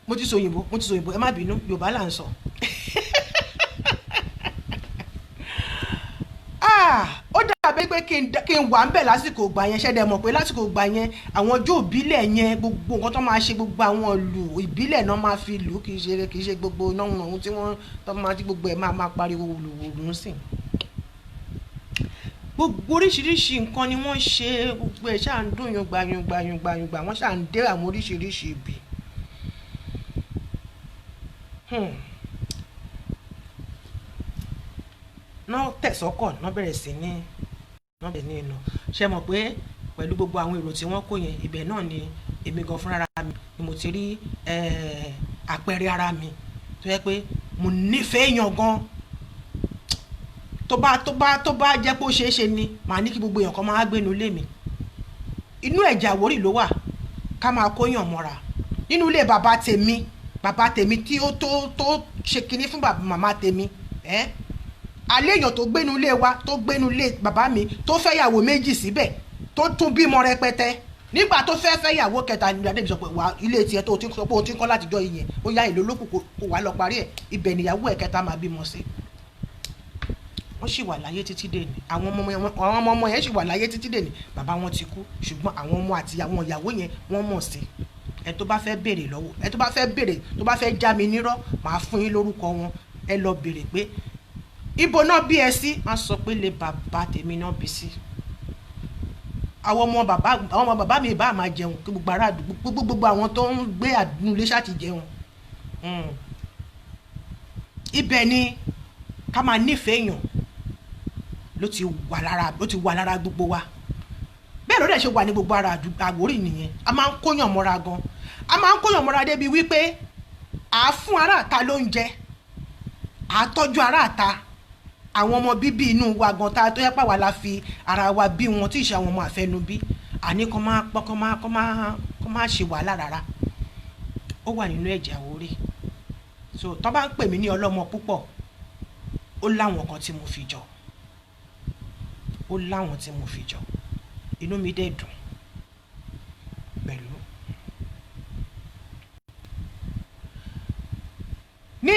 mo ti sọ òyìnbó, mo ti sọ òyìnbó. Ẹ má bínú, Yorùbá là ń sọ. Ah, ó dàbí pé kí n wà ń bẹ̀ lásìkò ìgbà yẹn. Ṣẹ́dẹ̀ mọ̀ pé lásìkò ìgbà yẹn, àwọn ọjọ́ ìbílẹ̀ yẹn, gbogbo nǹkan tó máa ṣe, gbogbo àwọn ìlù ìbílẹ̀ náà máa fi lù. Kì í ṣe gbogbo náà ohun tí wọ́n tó máa tí gbogbo ẹ̀ máa pariwo wùlùwùlù ń sìn. Gbogbo oríṣiríṣi nǹkan ni wọ́n ṣe, gbogbo ẹ̀ ṣáà ń dùn yùngbà yùngbà yùngbà yùngbà, wọ́n ṣáà ń dé àwọn oríṣiríṣi ibi. Náà tẹ̀sọ́kọ̀ náà bẹ̀rẹ̀ sí ní náà bẹ̀rẹ̀ ní iná. Ṣe mọ̀ pé pẹ̀lú gbogbo àwọn èrò tí wọ́n kó yẹn, ibẹ̀ náà ni èmi gan fúnra mi ni mo ti rí àpẹẹrẹ ara mi tó yẹ pé mo nífẹ̀ẹ́ èèyàn gan. Tó bá jẹ́ pé ó ṣeé ṣe ni, màá ní kí gbogbo èèyàn kan máa gbénu ilé mi. Inú ẹ̀jẹ̀ Àwórì ló wà ká máa kóyàn mọ́ra. Nínú ilé bàbá tèmi, bàbá tèmi tí ó tó tó ṣe kinní fún bàbá màmá tèmi. Ẹ́ alẹ́ èèyàn tó gbénu ilé wa, tó gbénu ilé bàbá mi, tó fẹ́yàwó méjì síbẹ̀, tó tún bímọ rẹpẹtẹ, nígbà tó fẹ́ fẹ́yàwó kẹta ní adébí sọ pé wà ilé tiẹ̀ tó ti sọ pé o ti ń kọ́ látijọ́ yìí yẹn, ó yá ìlú olókùn kò wá lọ parí ẹ̀, ibẹ̀ níyàwó ẹ̀ kẹta máa bímọ sí. Wọ́n sì wà láyé títí dèní. Àwọn ọmọ ọmọ yẹn sì wà láyé títí dèní. Bàbá wọn ti kú, ṣùgbọ́n àwọn ọmọ àti àwọn ìyàwó yẹn wọ́n mọ̀ sí. Ẹ tó bá fẹ́ béèrè lọ́wọ́ ẹ, tó bá fẹ́ béèrè, tó bá fẹ́ já mi nírọ́, màá fún yín lórúkọ wọn. Ẹ lọ béèrè pé ibo náà bí ẹ sí, wọ́n sọ pé lè bàbá tèmi náà bí sí. Àwọn ọmọ bàbá mi bá máa jẹun kí gbogbo ará àdúgbò, gbogbo àwọn tó ń gbé àdúgbò ilé ṣáà ti jẹun. Ibẹ̀ ni ká máa nífẹ̀ẹ́ èèyàn ló ti wà lára, ló ti wà lára gbogbo wa. Bẹ́ẹ̀ ló dẹ̀ ṣe wà ní gbogbo ara Àwórì nìyẹn. A máa ń kóyàn mọ́ra gan. A máa ń kóyàn mọ́ra débi wípé à á fún ará àta lóúnjẹ, à á tọ́jú ará àta. Àwọn ọmọ bíbí inú wa gan ta tó yẹ pàwọ́ la fi ara wa bí wọn, tí ì ṣe àwọn ọmọ àfẹnubí, àní kọ́ máa pọ́n, kọ́ máa ṣe wàhálà rárá. Ó wà nínú ẹ̀jẹ̀ Àwórì. So tó bá ń pè mí ní ọlọ́mọ púpọ̀, ó láwọn kan tí mo fi jọ, ó láwọn tí mo fi jọ. Inú mi dẹ̀ dùn pẹ̀lú. Ní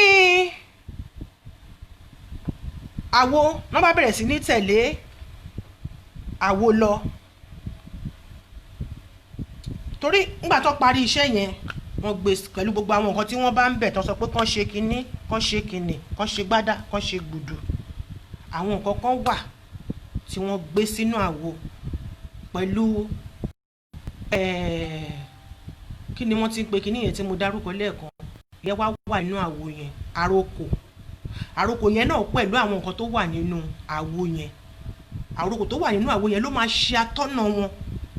àwo wọ́n bá bẹ̀rẹ̀ sí ní tẹ̀lé àwo lọ, torí ńgbà tó parí iṣẹ́ yẹn, wọ́n gbé pẹ̀lú gbogbo àwọn nǹkan tí wọ́n bá ń bẹ̀ tó sọ pé kán ṣe kinní, kán ṣe kinní, kán ṣe gbádà, kán ṣe gbùdù. Àwọn nǹkan kan wà tí wọ́n gbé sínú àwo pẹ̀lú kí ni wọ́n ti ń pe kinní yẹn tí mo dárúkọ lẹ́ẹ̀kan yẹn, wá wà nínú àwo yẹn. Àrokò yẹn náà pẹ̀lú àwọn nǹkan tó wà nínú àwo yẹn, àrokò tó wà nínú àwo yẹn ló máa ṣe atọ́nà wọn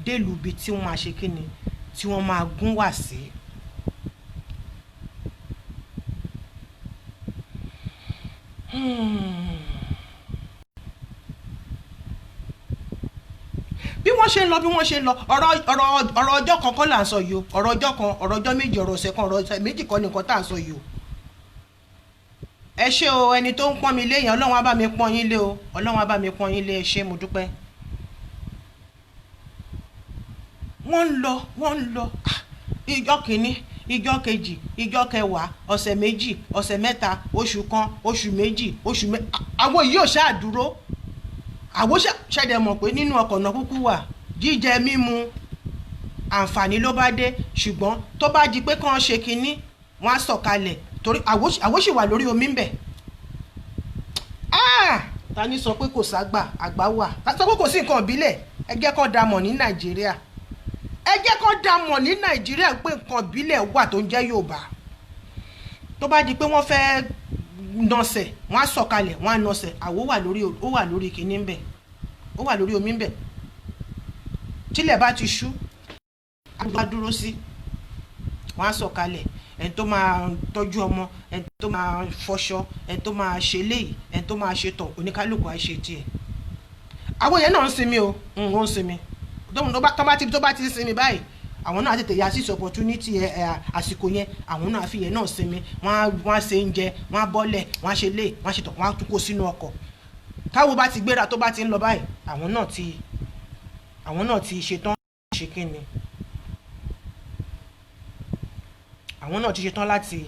délùú ibi tí wọ́n máa ṣe kíni, tí wọ́n máa gún wà sí. Bí wọ́n ṣe ń lọ, bí wọ́n ṣe ń lọ, ọ̀rọ̀ ọjọ́ kan kọ́ là ń sọ yìí o. Ọ̀rọ̀ ọjọ́ kan, ọ̀rọ̀ ọjọ́ 2, ọ̀rọ̀ ọ̀sẹ̀ kan, ọ̀rọ̀ ọ̀sẹ̀ 2 kọ́ ni nǹkan tá à ń sọ yìí o. Ẹ ṣé o, ẹni tó ń pọ́n mi lé yẹn, Ọlọ́run á bá mi pọ́n yín lé o. Ọlọ́run á bá mi pọ́n yín lé. Ẹ ṣé, mo dúpẹ́. Wọ́n ń lọ, wọ́n ń lọ. Ìjọ́ kìíní, ìjọ́ kejì, ìjọ́ kẹwàá, ọ̀sẹ̀ 2, ọ̀sẹ̀ 3, oṣù 1, oṣù 2, oṣù mẹ́, àwọn yìí ò ṣáà dúró. Àwọn ṣẹ̀dẹ̀ mọ̀ pé nínú ọkọ̀ náà kúkú wà, jíjẹ mímu àǹfààní ló bá dé. Ṣùgbọ́n tó bá di pé kàn ṣe kinní, wọ́n á sọ̀kalẹ̀, torí àwo ṣì wà lórí omi ń bẹ̀. Ta ni sọ pé kò ságbà? Àgbà wà. Ta sọ pé kò sí nǹkan ìbílẹ̀? Ẹ jẹ́ kó dá mọ̀ ní Nàìjíríà, ẹ jẹ́ kó dá mọ̀ ní Nàìjíríà pé nǹkan ìbílẹ̀ wà tó ń jẹ́ Yorùbá. Tó bá di pé wọ́n fẹ́ nọsẹ̀, wọ́n á sọ̀kalẹ̀, wọ́n á nọsẹ̀. Àwo wà lórí, ó wà lórí kinní ń bẹ̀, ó wà lórí omi ń bẹ̀. Tílẹ̀ bá ti ṣú, á bá dúró sí, wọ́n á sọ̀kalẹ̀. Ẹni tó máa tọ́jú ọmọ, ẹni tó máa fọṣọ, ẹni tó máa ṣe léyìí, ẹni tó máa ṣe tọ̀, oníkálukú á ṣe tiẹ̀. Àwọn yẹn náà ń sinmi o, ó ń sinmi. Tó bá ti sinmi báyìí, àwọn náà á tètè ya sí opportunity ẹ ẹ àsìkò yẹn, àwọn náà á fi yẹn náà sinmi. Wọ́n á ṣe oúnjẹ, wọ́n á bọ́lẹ̀, wọ́n á ṣe lé, wọ́n á ṣe tọ̀, wọ́n á tún kó sínú ọkọ̀. Táwo bá ti gbéra, tó bá ti ń lọ báyìí, àwọn náà ti ṣetán. Ṣe kí ni, àwọn náà ti ṣetán láti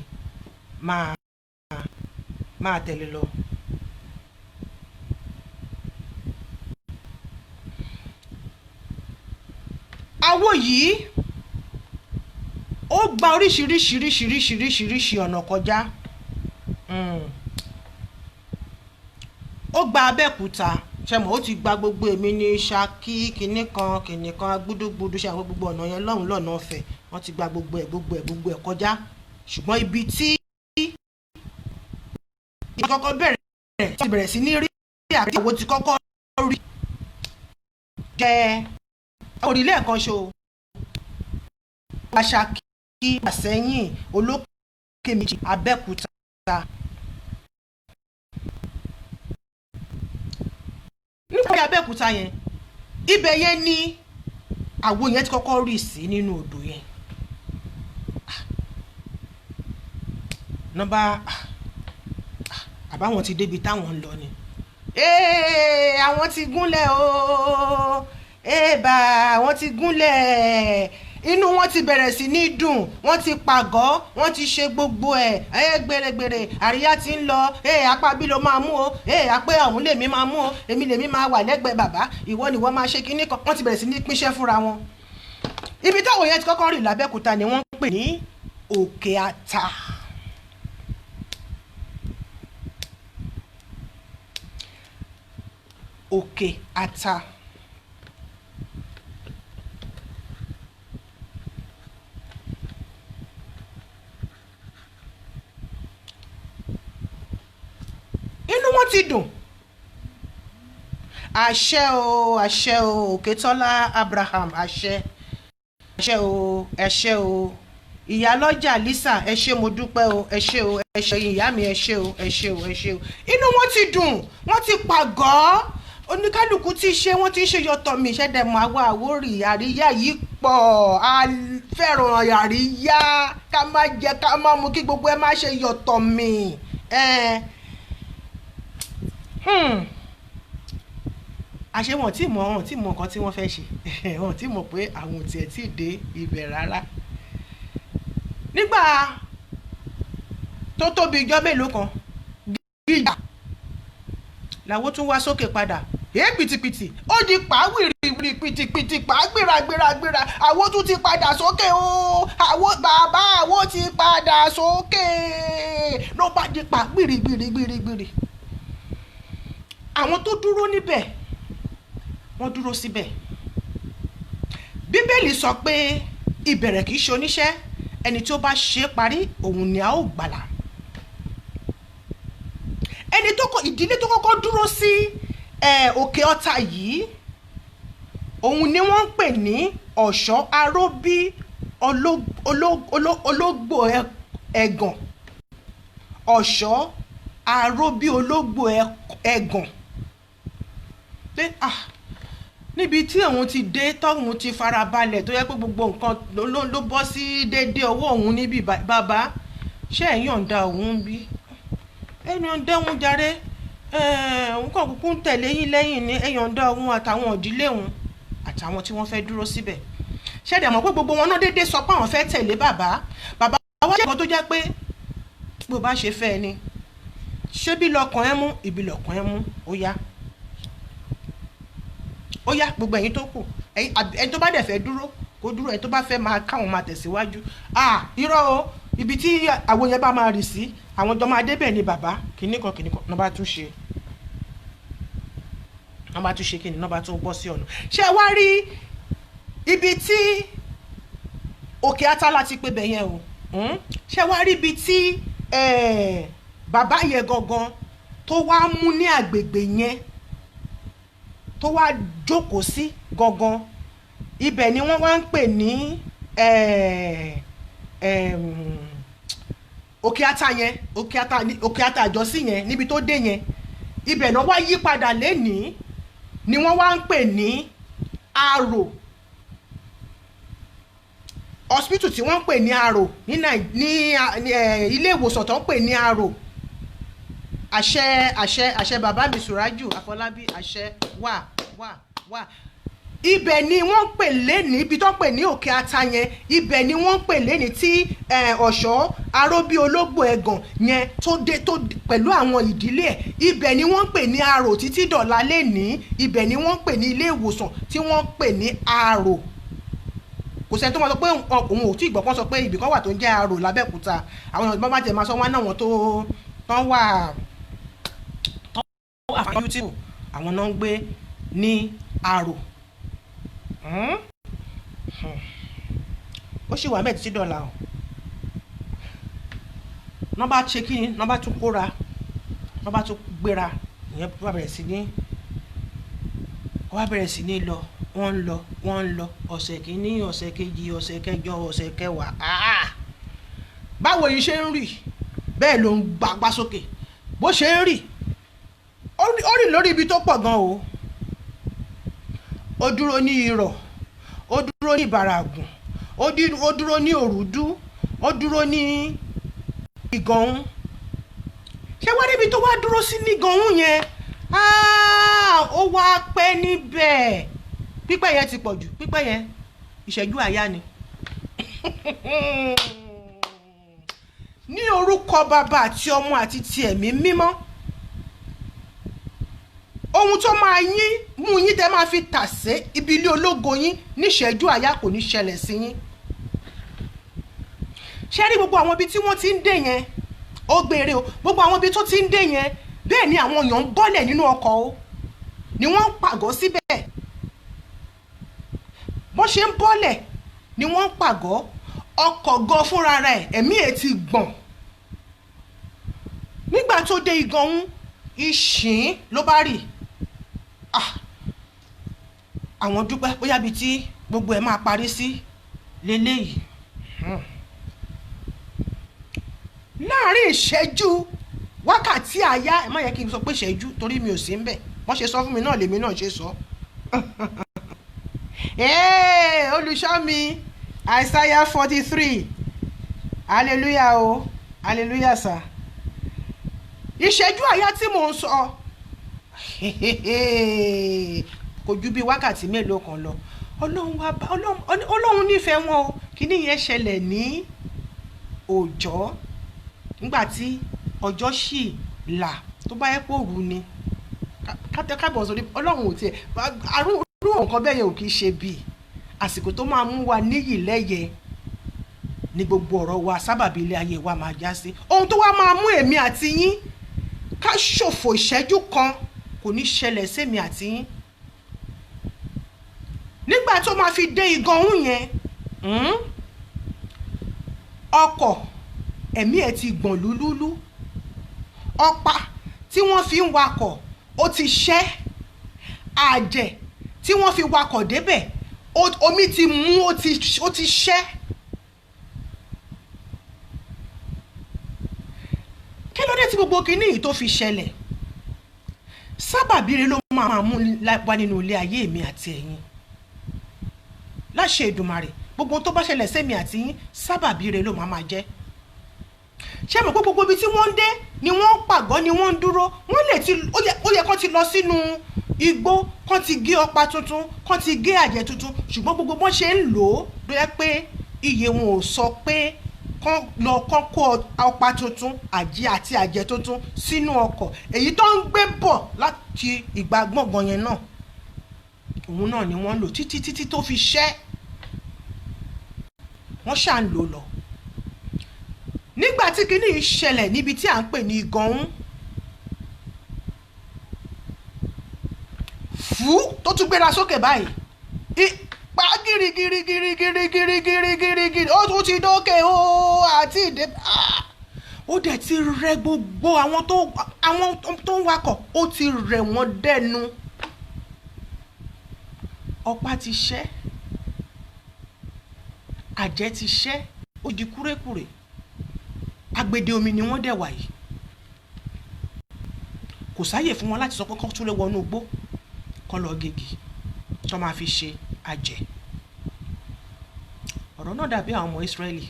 máa tẹ̀lé lọ. Àwo yìí ó gba oríṣiríṣiríṣiríṣiríṣiríṣi ọ̀nà kọjá. Ó gba Abẹ́òkúta, ṣe mọ̀, ó ti gba gbogbo èmi ní Ṣakí, kinní kan kinní kan, gbúdúgbúdú, ṣe àwọn gbogbo ọ̀nà yẹn lọ́hùn lọ́nà ọ̀fẹ́. Wọ́n ti gba gbogbo ẹ̀, gbogbo ẹ̀, gbogbo ẹ̀ kọjá. Ṣùgbọ́n ibi tí kọ́kọ́ bẹ̀rẹ̀ ti bẹ̀rẹ̀ sí ní rí àti àwo ti kọ́kọ́ rí jẹ́ orílẹ̀ kan ṣo Ṣakí, Àsẹ́yìn, Olókè Méjì, Abẹ́òkúta. Nípa Abẹ́òkúta yẹn, ibẹ̀ yẹn ni àwo yẹn ti kọ́kọ́ rì sí nínú odò yẹn. Nọ́mbà Àbáwọn ti débi táwọn ń lọ ni. Ee, àwọn ti gúnlẹ̀ o. Èèbà, àwọn ti gúnlẹ̀. Inú wọn ti bẹ̀rẹ̀ sí ní dùn, wọ́n ti pàgọ́, wọ́n ti ṣe gbogbo ẹ̀. Ẹ gbèrègbèrè, àríyá ti ń lọ. Ẹ apá bí ló máa mú o, ẹ apẹ́ ọ̀hún lèmi máa mú o, èmi lèmi máa wà lẹ́gbẹ̀ẹ́ bàbá, ìwọ ni ìwọ máa ṣe kinní kan. Wọ́n ti bẹ̀rẹ̀ sí ní pínṣẹ́ fúnra wọn. Ibi táwọn yẹn ti kọ́kọ́ rìn lábẹ́òkúta ni wọ́n ń pè ní Òkè Ata. Òkè Ata. Inú wọn ti dùn. Àṣẹ o, àṣẹ o, Òkètọ́lá Abraham, àṣẹ, àṣẹ o, ẹ ṣé o. Ìyálọ́jà Lisa, ẹ ṣé, mo dúpẹ́ o, ẹ ṣé o, ẹ ṣé ìyá mi, ẹ ṣé o, ẹ ṣé o, ẹ ṣé o. Inú wọn ti dùn, wọ́n ti pàgọ́, oníkálukú ti ṣe, wọ́n ti ń ṣe yọtọ̀ mi. Ṣẹ́dẹ̀mọ́ àwa Àwórì, àríyá yìí pọ̀, a fẹ́ràn àríyá, ká má jẹ, ká má mu, kí gbogbo ẹ má ṣe yọtọ̀ mi. Ẹ̀ àṣé wọn tí mọ nǹkan tí wọ́n fẹ́ ṣe. Wọn tí mọ̀ pé àwọn ò tiẹ̀ tí ì dé ibẹ̀ rárá. Nígbà tó tóbi ijọ́ mélòó kan, gíga làwọn tún wá sókè padà. Èé, pìtìpìtì, ó di pàwìrì pìtìpìtì, pàgbìràgbìràgbìrà. Àwọn tún ti padà sókè o, àwọn bàbá àwọn ti padà sókè, ló bá di pàgbìrìgbìrìgbìrì. Àwọn tó dúró níbẹ̀, wọ́n dúró síbẹ̀. Bíbélì sọ pé ìbẹ̀rẹ̀ kìí ṣe oníṣẹ́, ẹni tí ó bá ṣe é parí, òun ni a ó gbàlà. Ẹni tó kọ ìdílé tó kọ́kọ́ dúró sí Òkè Ọ̀tà yìí, òun ni wọ́n ń pè ní Ọ̀ṣọ́ Aróbí Ológbò Ẹ̀gàn. Ọ̀ṣọ́ Aróbí Ológbò Ẹ̀gàn, pé ah, níbi tí òun ti dé, tóun ti farabalẹ̀, tó yẹ pé gbogbo nǹkan ló bọ́ sí déédéé ọwọ́ òun níbi, bàbá, ṣé ẹ̀ yọ̀ǹda òun bí? Ẹnu yọ̀ǹda òun jàre, òun kàn kúkú ń tẹ̀lé yín lẹ́yìn ní. Ẹ yọ̀ǹda òun àtàwọn ìdílé òun àtàwọn tí wọ́n fẹ́ dúró síbẹ̀. Ṣẹ̀dá mọ̀ pé gbogbo wọn náà déédéé sọ pé àwọn fẹ́ tẹ̀lé bàbá. Bàbá wa jẹ́ nǹkan tó jẹ́ pé bó bá ṣe fẹ́ ni, ṣé bí lọkàn ẹ mú ibi lọkàn ẹ mú, ó yá, ó yá, gbogbo ẹ̀yin tó kù, ẹni tó bá dẹ̀ fẹ́ dúró, kó dúró, ẹni tó bá fẹ́ máa káwọn máa tẹ̀síwájú. Ah, irọ́ o, ibi tí àwọn yẹn bá máa rì sí, àwọn jọ máa débẹ̀ ni. Bàbá kìnnìkan kìnnìkan náà bá tún ṣe, wọ́n bá tún ṣe kí ni, náà bá tún bọ́ sí ọ̀nà. Ṣé ẹ wá rí ibi tí Òkè Atala ti pé bẹ̀ yẹn o? Ṣé ẹ wá rí ibi tí bàbá yẹn gangan tó wá mú ní àgbègbè yẹn, tó wá jókòó sí gangan? Ibẹ̀ ni wọ́n wá ń pè ní Òkè Ata yẹn, Òkè Ata, Òkè Ata àjọsí yẹn. Níbi tó dé yẹn, ibẹ̀ náà wá yí padà lénìí, ni wọ́n wá ń pè ní Arò hospital, tí wọ́n ń pè ní Arò ní ilé ìwòsàn tó ń pè ní Arò. Àṣẹ, àṣẹ, àṣẹ. Bàbá mi Sùrájù Àfọlábí, àṣẹ wà, wà, wà. Ibẹ̀ ni wọ́n ń pè lénìí, ibi tó ń pè ní Òkè Ata yẹn, ibẹ̀ ni wọ́n ń pè lénìí tí Ọ̀ṣọ́ Aróbí Ológbò Ẹ̀gàn yẹn tó dé tó pẹ̀lú àwọn ìdílé ẹ̀. Ibẹ̀ ni wọ́n ń pè ní Arò títí dọ̀la lénìí. Ibẹ̀ ni wọ́n ń pè ní ilé ìwòsàn tí wọ́n ń pè ní Arò. Kò sẹ́ni tó máa sọ pé òun ò tí ì gbọ́ kán sọ pé ibì kan wà tó ń jẹ́ Arò lábẹ́òkúta. Àwọn èèyàn bá tẹ̀ máa sọ wọn náà, wọn tó tán wà tán wà fún YouTube, àwọn náà ń gbé ní Arò. Ó sì wà mẹ́ẹ̀ títí dọ̀la o. Nọ́mbà ṣe kí ni, nọ́mbà tún kóra, nọ́mbà tún gbéra. Ìyẹn bá bẹ̀rẹ̀ sí ní, wọ́n bá bẹ̀rẹ̀ sí ní lọ, wọ́n ń lọ, wọ́n ń lọ. Ọ̀sẹ̀ kìíní, ọ̀sẹ̀ kejì, ọ̀sẹ̀ kẹjọ, ọ̀sẹ̀ kẹwàá. Ah! Báwo yìí ṣe ń rì bẹ́ẹ̀ ló ń gbàgbá sókè, bó ṣe ń rì, ó rì lórí ibi tó pọ̀ gan o. Ó dúró ní Irọ̀, ó dúró ní Ìbàràgùn, ó dúró ní Òrùdú, ó dúró ní Ìgànhún. Ṣé wá níbi tó wá dúró sí ní gan-an yẹn, ó wá pẹ́ níbẹ̀. Pípẹ́ yẹn ti pọ̀ jù. Pípẹ́ yẹn, ìṣẹ́jú àyá ni. Ní orúkọ Bàbá àti Ọmọ àti ti Ẹ̀mí Mímọ́, ohun tó máa yín mú yín tẹ́ máa fi tà sí ibi ilé ológo yín níṣẹ́jú àyá kò ní ṣẹlẹ̀ sí yín. Ṣé rí gbogbo àwọn ibi tí wọ́n ti ń dé yẹn, ó gbére o. Gbogbo àwọn ibi tó ti ń dé yẹn, bẹ́ẹ̀ ni àwọn èèyàn ń bọ́lẹ̀ nínú ọkọ̀ o, ni wọ́n ń pàgọ́ síbẹ̀. Bó ṣe ń bọ́lẹ̀ ni wọ́n ń pàgọ́. Ọkọ̀ gan fúnra rẹ̀, ẹ̀mí ẹ̀ ti gbọ̀n. Nígbà tó dé Ìgànhún, ìṣìn ló bá rì. Ah, àwọn dúpẹ́, bóyá bíi tí gbogbo ẹ̀ máa parí sí leléyìí. Láàárín ìṣẹ́jú wákàtí àyá, ẹ má yẹ kí n sọ pé ìṣẹ́jú, torí mi ò sí ń bẹ̀. Wọ́n ṣe sọ fún mi náà lèmi náà ṣe sọ. Olùṣọ́ mi, Isaiah 43, hallelujah o, hallelujah sir. Ìṣẹ́jú àyá tí mò ń sọ kò ju bí wákàtí mélòó kan lọ. Ọlọ́run wá bá Ọlọ́run nífẹ̀ẹ́ wọn o. Kíní yẹn ṣẹlẹ̀ ní òòjọ́, nígbà tí ọjọ́ sì là. Tó bá yẹ pé òru ni kábọ̀ sórí, Ọlọ́run ò tiẹ̀ àrùn nǹkan bẹ́ẹ̀ yẹn ò kì í ṣe bíi àsìkò tó máa mú wa níyì lẹ́yẹ ní gbogbo ọ̀rọ̀ wa. Sábàbí ilé ayé wa máa já sí ohun tó wá máa mú èmi àti yín ká ṣòfò ìṣẹ́jú kan kò ní ṣẹlẹ̀ sẹ́mi àti yín. Nígbà tó máa fi dé Ìgànhún yẹn, ọkọ̀, ẹ̀mí ẹ̀ ti gbọ̀n lúlúlú. Ọ̀pá tí wọ́n fi ń wakọ̀, ó ti ṣẹ́. Àjẹ̀ tí wọ́n fi wakọ̀ débẹ̀, omi ti mú, ó ti ṣẹ́. Kí ló dé tí gbogbo kinní yìí tó fi ṣẹlẹ̀? Sábàbí rere ló máa mú wá nínú ilé ayé mi àti ẹ̀yin. Láṣẹ Èdùmàrè, gbogbo tó bá ṣẹlẹ̀ sẹ́mi àti yín, sábàbí rere ló máa jẹ́. Ṣé mọ̀ pé gbogbo ibi tí wọ́n ń dé ni wọ́n ń pàgọ́, ni wọ́n ń dúró? Wọ́n lè ti, ó yẹ kán ti lọ sínú igbó, kán ti gé ọ̀pá tuntun, kán ti gé àjẹ́ tuntun. Ṣùgbọ́n gbogbo bọ́n ṣe ń lò ó ló yẹ pé iye wọn ò sọ pé kán lọ kán kó ọ̀pá tuntun àjẹ́ àti àjẹ́ tuntun sínú ọkọ̀. Èyí tó ń gbé bọ̀ láti ìgbà gbọ̀ngàn yẹn náà, òun náà ni wọ́n lò títí títí tó fi ṣẹ́. Wọ́n ṣà ń lò lọ. Nígbà tí kinní yìí ṣẹlẹ̀ níbi tí à ń pè ní Ìgànhún fú, tó tún gbéra sókè báyìí, pa girigirigirigirigirigirigiri, ó tún ti dókè o àti ìdè. Ó dẹ̀ ti rẹ gbogbo àwọn tó ń wakọ̀, ó ti rẹ̀ wọ́n dẹ́nu. Ọ̀pá ti ṣẹ́, àjẹ́ ti ṣẹ́, ó di kúrékùrè. Agbede omi ni wọ́n dẹ̀ wà yìí. Kò sáyè fún wọn láti sọ pé kó tún lè wọnú igbó kó lọ gègé tó máa fi ṣe àjẹ́. Ọ̀rọ̀ náà dàbí àwọn ọmọ Ísírẹ́lì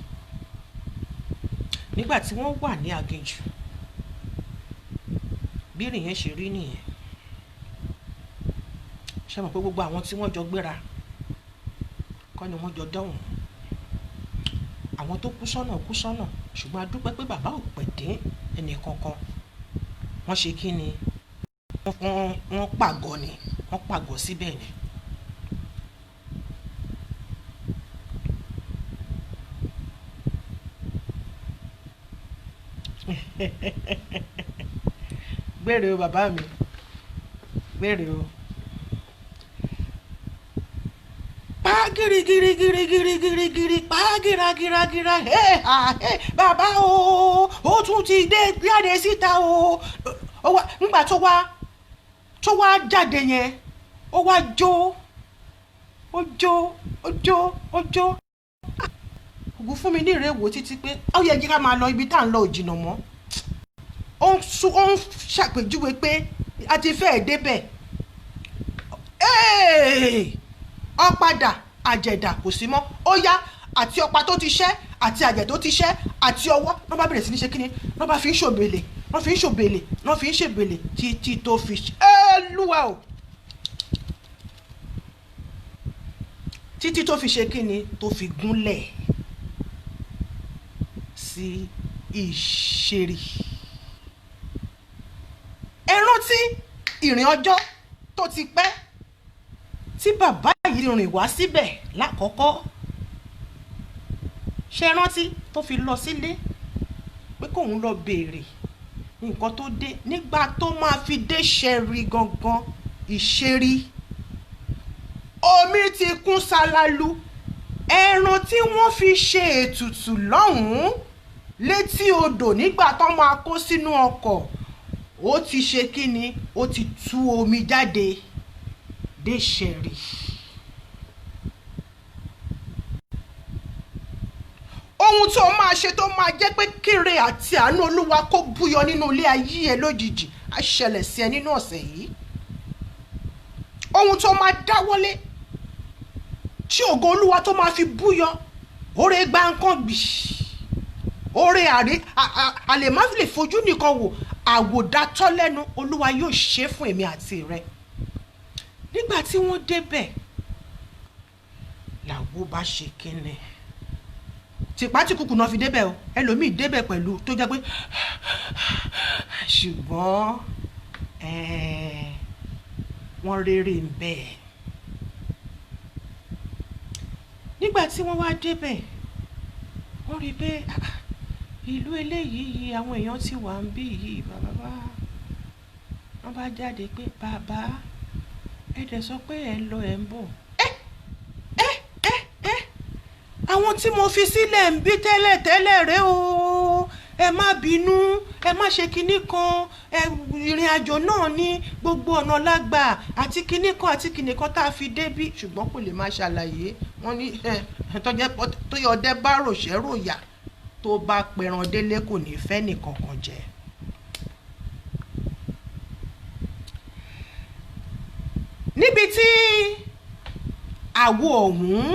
nígbà tí wọ́n wà ní aginjù. Bí ìrìn yẹn ṣe rí nìyẹn. Ṣé mọ̀ pé gbogbo àwọn tí wọ́n jọ gbéra kọ́ ni wọ́n jọ dọ̀hùn? Àwọn tó kú sọ́nà kú sọ́nà, ṣùgbọ́n a dúpẹ́ pé bàbá ò pẹ̀ dín ẹnì kankan. Wọ́n ṣe kí ni? Wọ́n pàgọ́ ni, wọ́n pàgọ́ síbẹ̀ ni. Gbére o, bàbá mi, gbére o. Pa girigirigirigirigiri, pa gíragíragíra, he ha he! Bàbá o, ó tún ti dé jáde síta o. Ó wá nígbà tó wá jáde yẹn, ó wá jó, ó jó, ó jó, ó jó. Ògùn fún mi ní ìrèwò títí pé ó yẹ kí ká máa lọ. Ibi tá à ń lọ ò jìnnà mọ́. Ó ń ṣàpèjúwe pé a ti fẹ́ẹ̀ débẹ̀. Ọ̀padà àjẹ̀dà kò sí mọ́. Ó yá, àti ọ̀pá tó ti ṣẹ́ àti àjẹ̀ tó ti ṣẹ́ àti ọwọ́, wọ́n bá bẹ̀rẹ̀ sí ní ṣe kíni, wọ́n bá fi ń ṣòbẹ̀lẹ̀. Wọ́n fi ń ṣòbèlè, wọ́n fi ń ṣèbèlè títí tó fi ẹ lúwa o, títí tó fi ṣe kíni, tó fi gúnlẹ̀ sí Ìṣeré. Ẹ rántí ìrìn ọjọ́ tó ti pẹ́ tí bàbá yìí rìn wá síbẹ̀ lákọ̀ọ́kọ́. Ṣe rántí tó fi lọ sílé pé kóun lọ béèrè nǹkan tó dé? Nígbà tó máa fi dé Ṣẹ̀rí gangan, Ìṣeré, omi ti kún ṣalalu. Ẹran tí wọ́n fi ṣe ètùtù lọ́hùn-ún létí odò nígbà tó máa kó sínú ọkọ̀, ó ti ṣe kíni, ó ti tú omi jáde dé Ṣẹ̀rí. Ohun tó máa ṣe tó máa jẹ́ pé kíre àti àánú Olúwa kó búyọ nínú ilé ayé ẹ lójijì á ṣẹlẹ̀ sí ẹ nínú ọ̀sẹ̀ yìí. Ohun tó máa dáwọ́lé tí ògo Olúwa tó máa fi búyọ, oore gbáǹkan gbì, oore àrí àlè má lè fojú nìkan wò, àwòdàtọ́ lẹ́nu, Olúwa yóò ṣe fún èmi àti rẹ. Nígbà tí wọ́n débẹ̀ làwo bá ṣe kíni, tìpátìkùkù náà fi débẹ̀ o. Ẹlòmíì débẹ̀ pẹ̀lú tó jẹ́ pé, ṣùgbọ́n wọ́n rere ń bẹ̀. Nígbà tí wọ́n wá débẹ̀, wọ́n rí i pé ìlú eléyìí yìí, àwọn èèyàn ti wà ń bí yìí. Bàbá bá wọ́n bá jáde pé, "Bàbá, ẹ dẹ̀ sọ pé ẹ̀ ń lọ, ẹ̀ ń bọ̀." Ẹ ẹ ẹ ẹ, àwọn tí mo fi sílẹ̀ ń bí tẹ́lẹ̀ tẹ́lẹ̀ rẹ o, ẹ má bínú, ẹ má ṣe kinní kan, ẹ ìrìn àjò náà ní gbogbo ọ̀nà lágbà àti kinní kan àti kinní kan tá a fi débí. Ṣùgbọ́n kò lè má ṣàlàyé. Wọ́n ní ẹ tọ́jẹ́ tó yọ ọdẹ bá ròṣẹ́ ròyà, tó bá pẹran délé, kò ní fẹ́ nìkankan jẹ. Níbi tí àwo ọ̀hún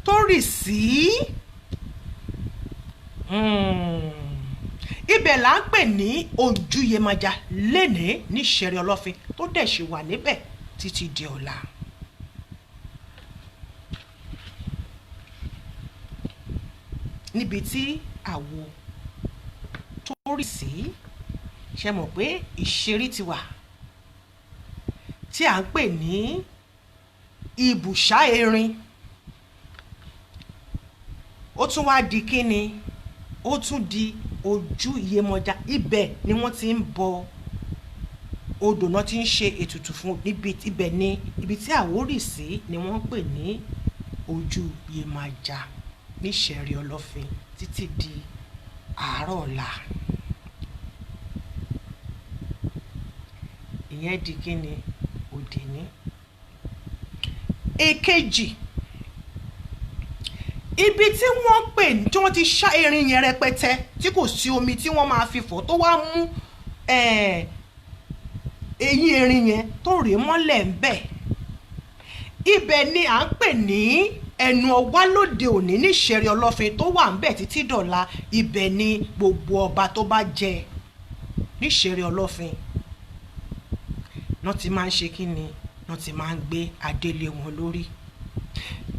tó rì sí, ibẹ̀ là ń pè ní Ojúyèmájà lénìí ní Ìṣẹ̀rí Ọlọ́fin, tó dẹ̀ ṣì wà níbẹ̀ títí di ọ̀la. Níbi tí àwo tó rì sí, ṣe mọ̀ pé Ìṣeré ti wà tí à ń pè ní ibùsà erin, ó tún wá di kíni, ó tún di Ojú Iyemọja. Ibẹ̀ ni wọ́n ti ń bọ odò náà, ti ń ṣe ètùtù fún níbi ibẹ̀. Ní ibi tí àwo rì sí ni wọ́n ń pè ní Ojú Iyemọja ní Ìṣẹ̀rí Ọlọ́fin títí di àárọ̀ ọ̀la. Ìyẹn di kíni, òdì ní. Èkejì, ibi tí wọ́n pè tí wọ́n ti ṣá erin yẹn rẹpẹtẹ, tí kò sí omi tí wọ́n máa fi fọ̀, tó wá mú eyín erin yẹn tó rèé mọ́lẹ̀ ń bẹ̀, ibẹ̀ ni à ń pè ní ẹnu ọwá lóde òní ní Ìṣẹ̀rí Ọlọ́fin, tó wà ń bẹ̀ títí dọ̀la. Ibẹ̀ ni gbogbo ọba tó bá jẹ ní Ìṣẹ̀rí Ọlọ́fin náà ti máa ń ṣe kí ni, náà ti máa ń gbé adé lé wọn lórí.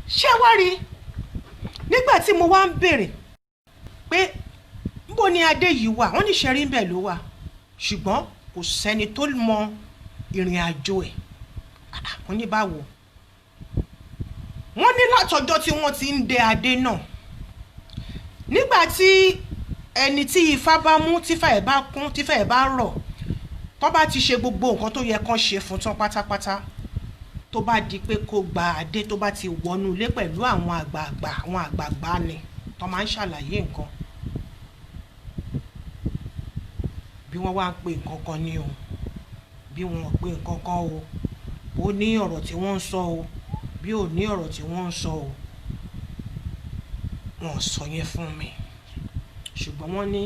Ṣé wá rí, nígbà tí mo wá ń béèrè pé níbo ni adé yìí wà, wọ́n ní Ìṣẹ̀rí ń bẹ̀ ló wà, ṣùgbọ́n kò sẹ́ni tó mọ ìrìn àjò ẹ̀. Wọ́n ní báwo? Wọ́n ní látọjọ́ tí wọ́n ti ń dé adé náà, nígbà tí ẹni tí ifá bá mú, tífá ẹ̀ bá kún, tífá ẹ̀ bá rọ̀, tó bá ti ṣe gbogbo nǹkan tó yẹ kán ṣe fún tán pátápátá, tó bá di pé kó gba adé, tó bá ti wọnú ilé pẹ̀lú àwọn àgbààgbà, àwọn àgbààgbà ni tó máa ń ṣàlàyé nǹkan, bí wọ́n wá ń pe nǹkan kan ní o, bí wọn ò pe nǹkan kan o, ó ní ọ̀rọ̀ tí wọ́n ń sọ o, bí ò ní ọ̀rọ̀ tí wọ́n ń sọ o, wọn ò sọ yẹn fún mi. Ṣùgbọ́n wọ́n ní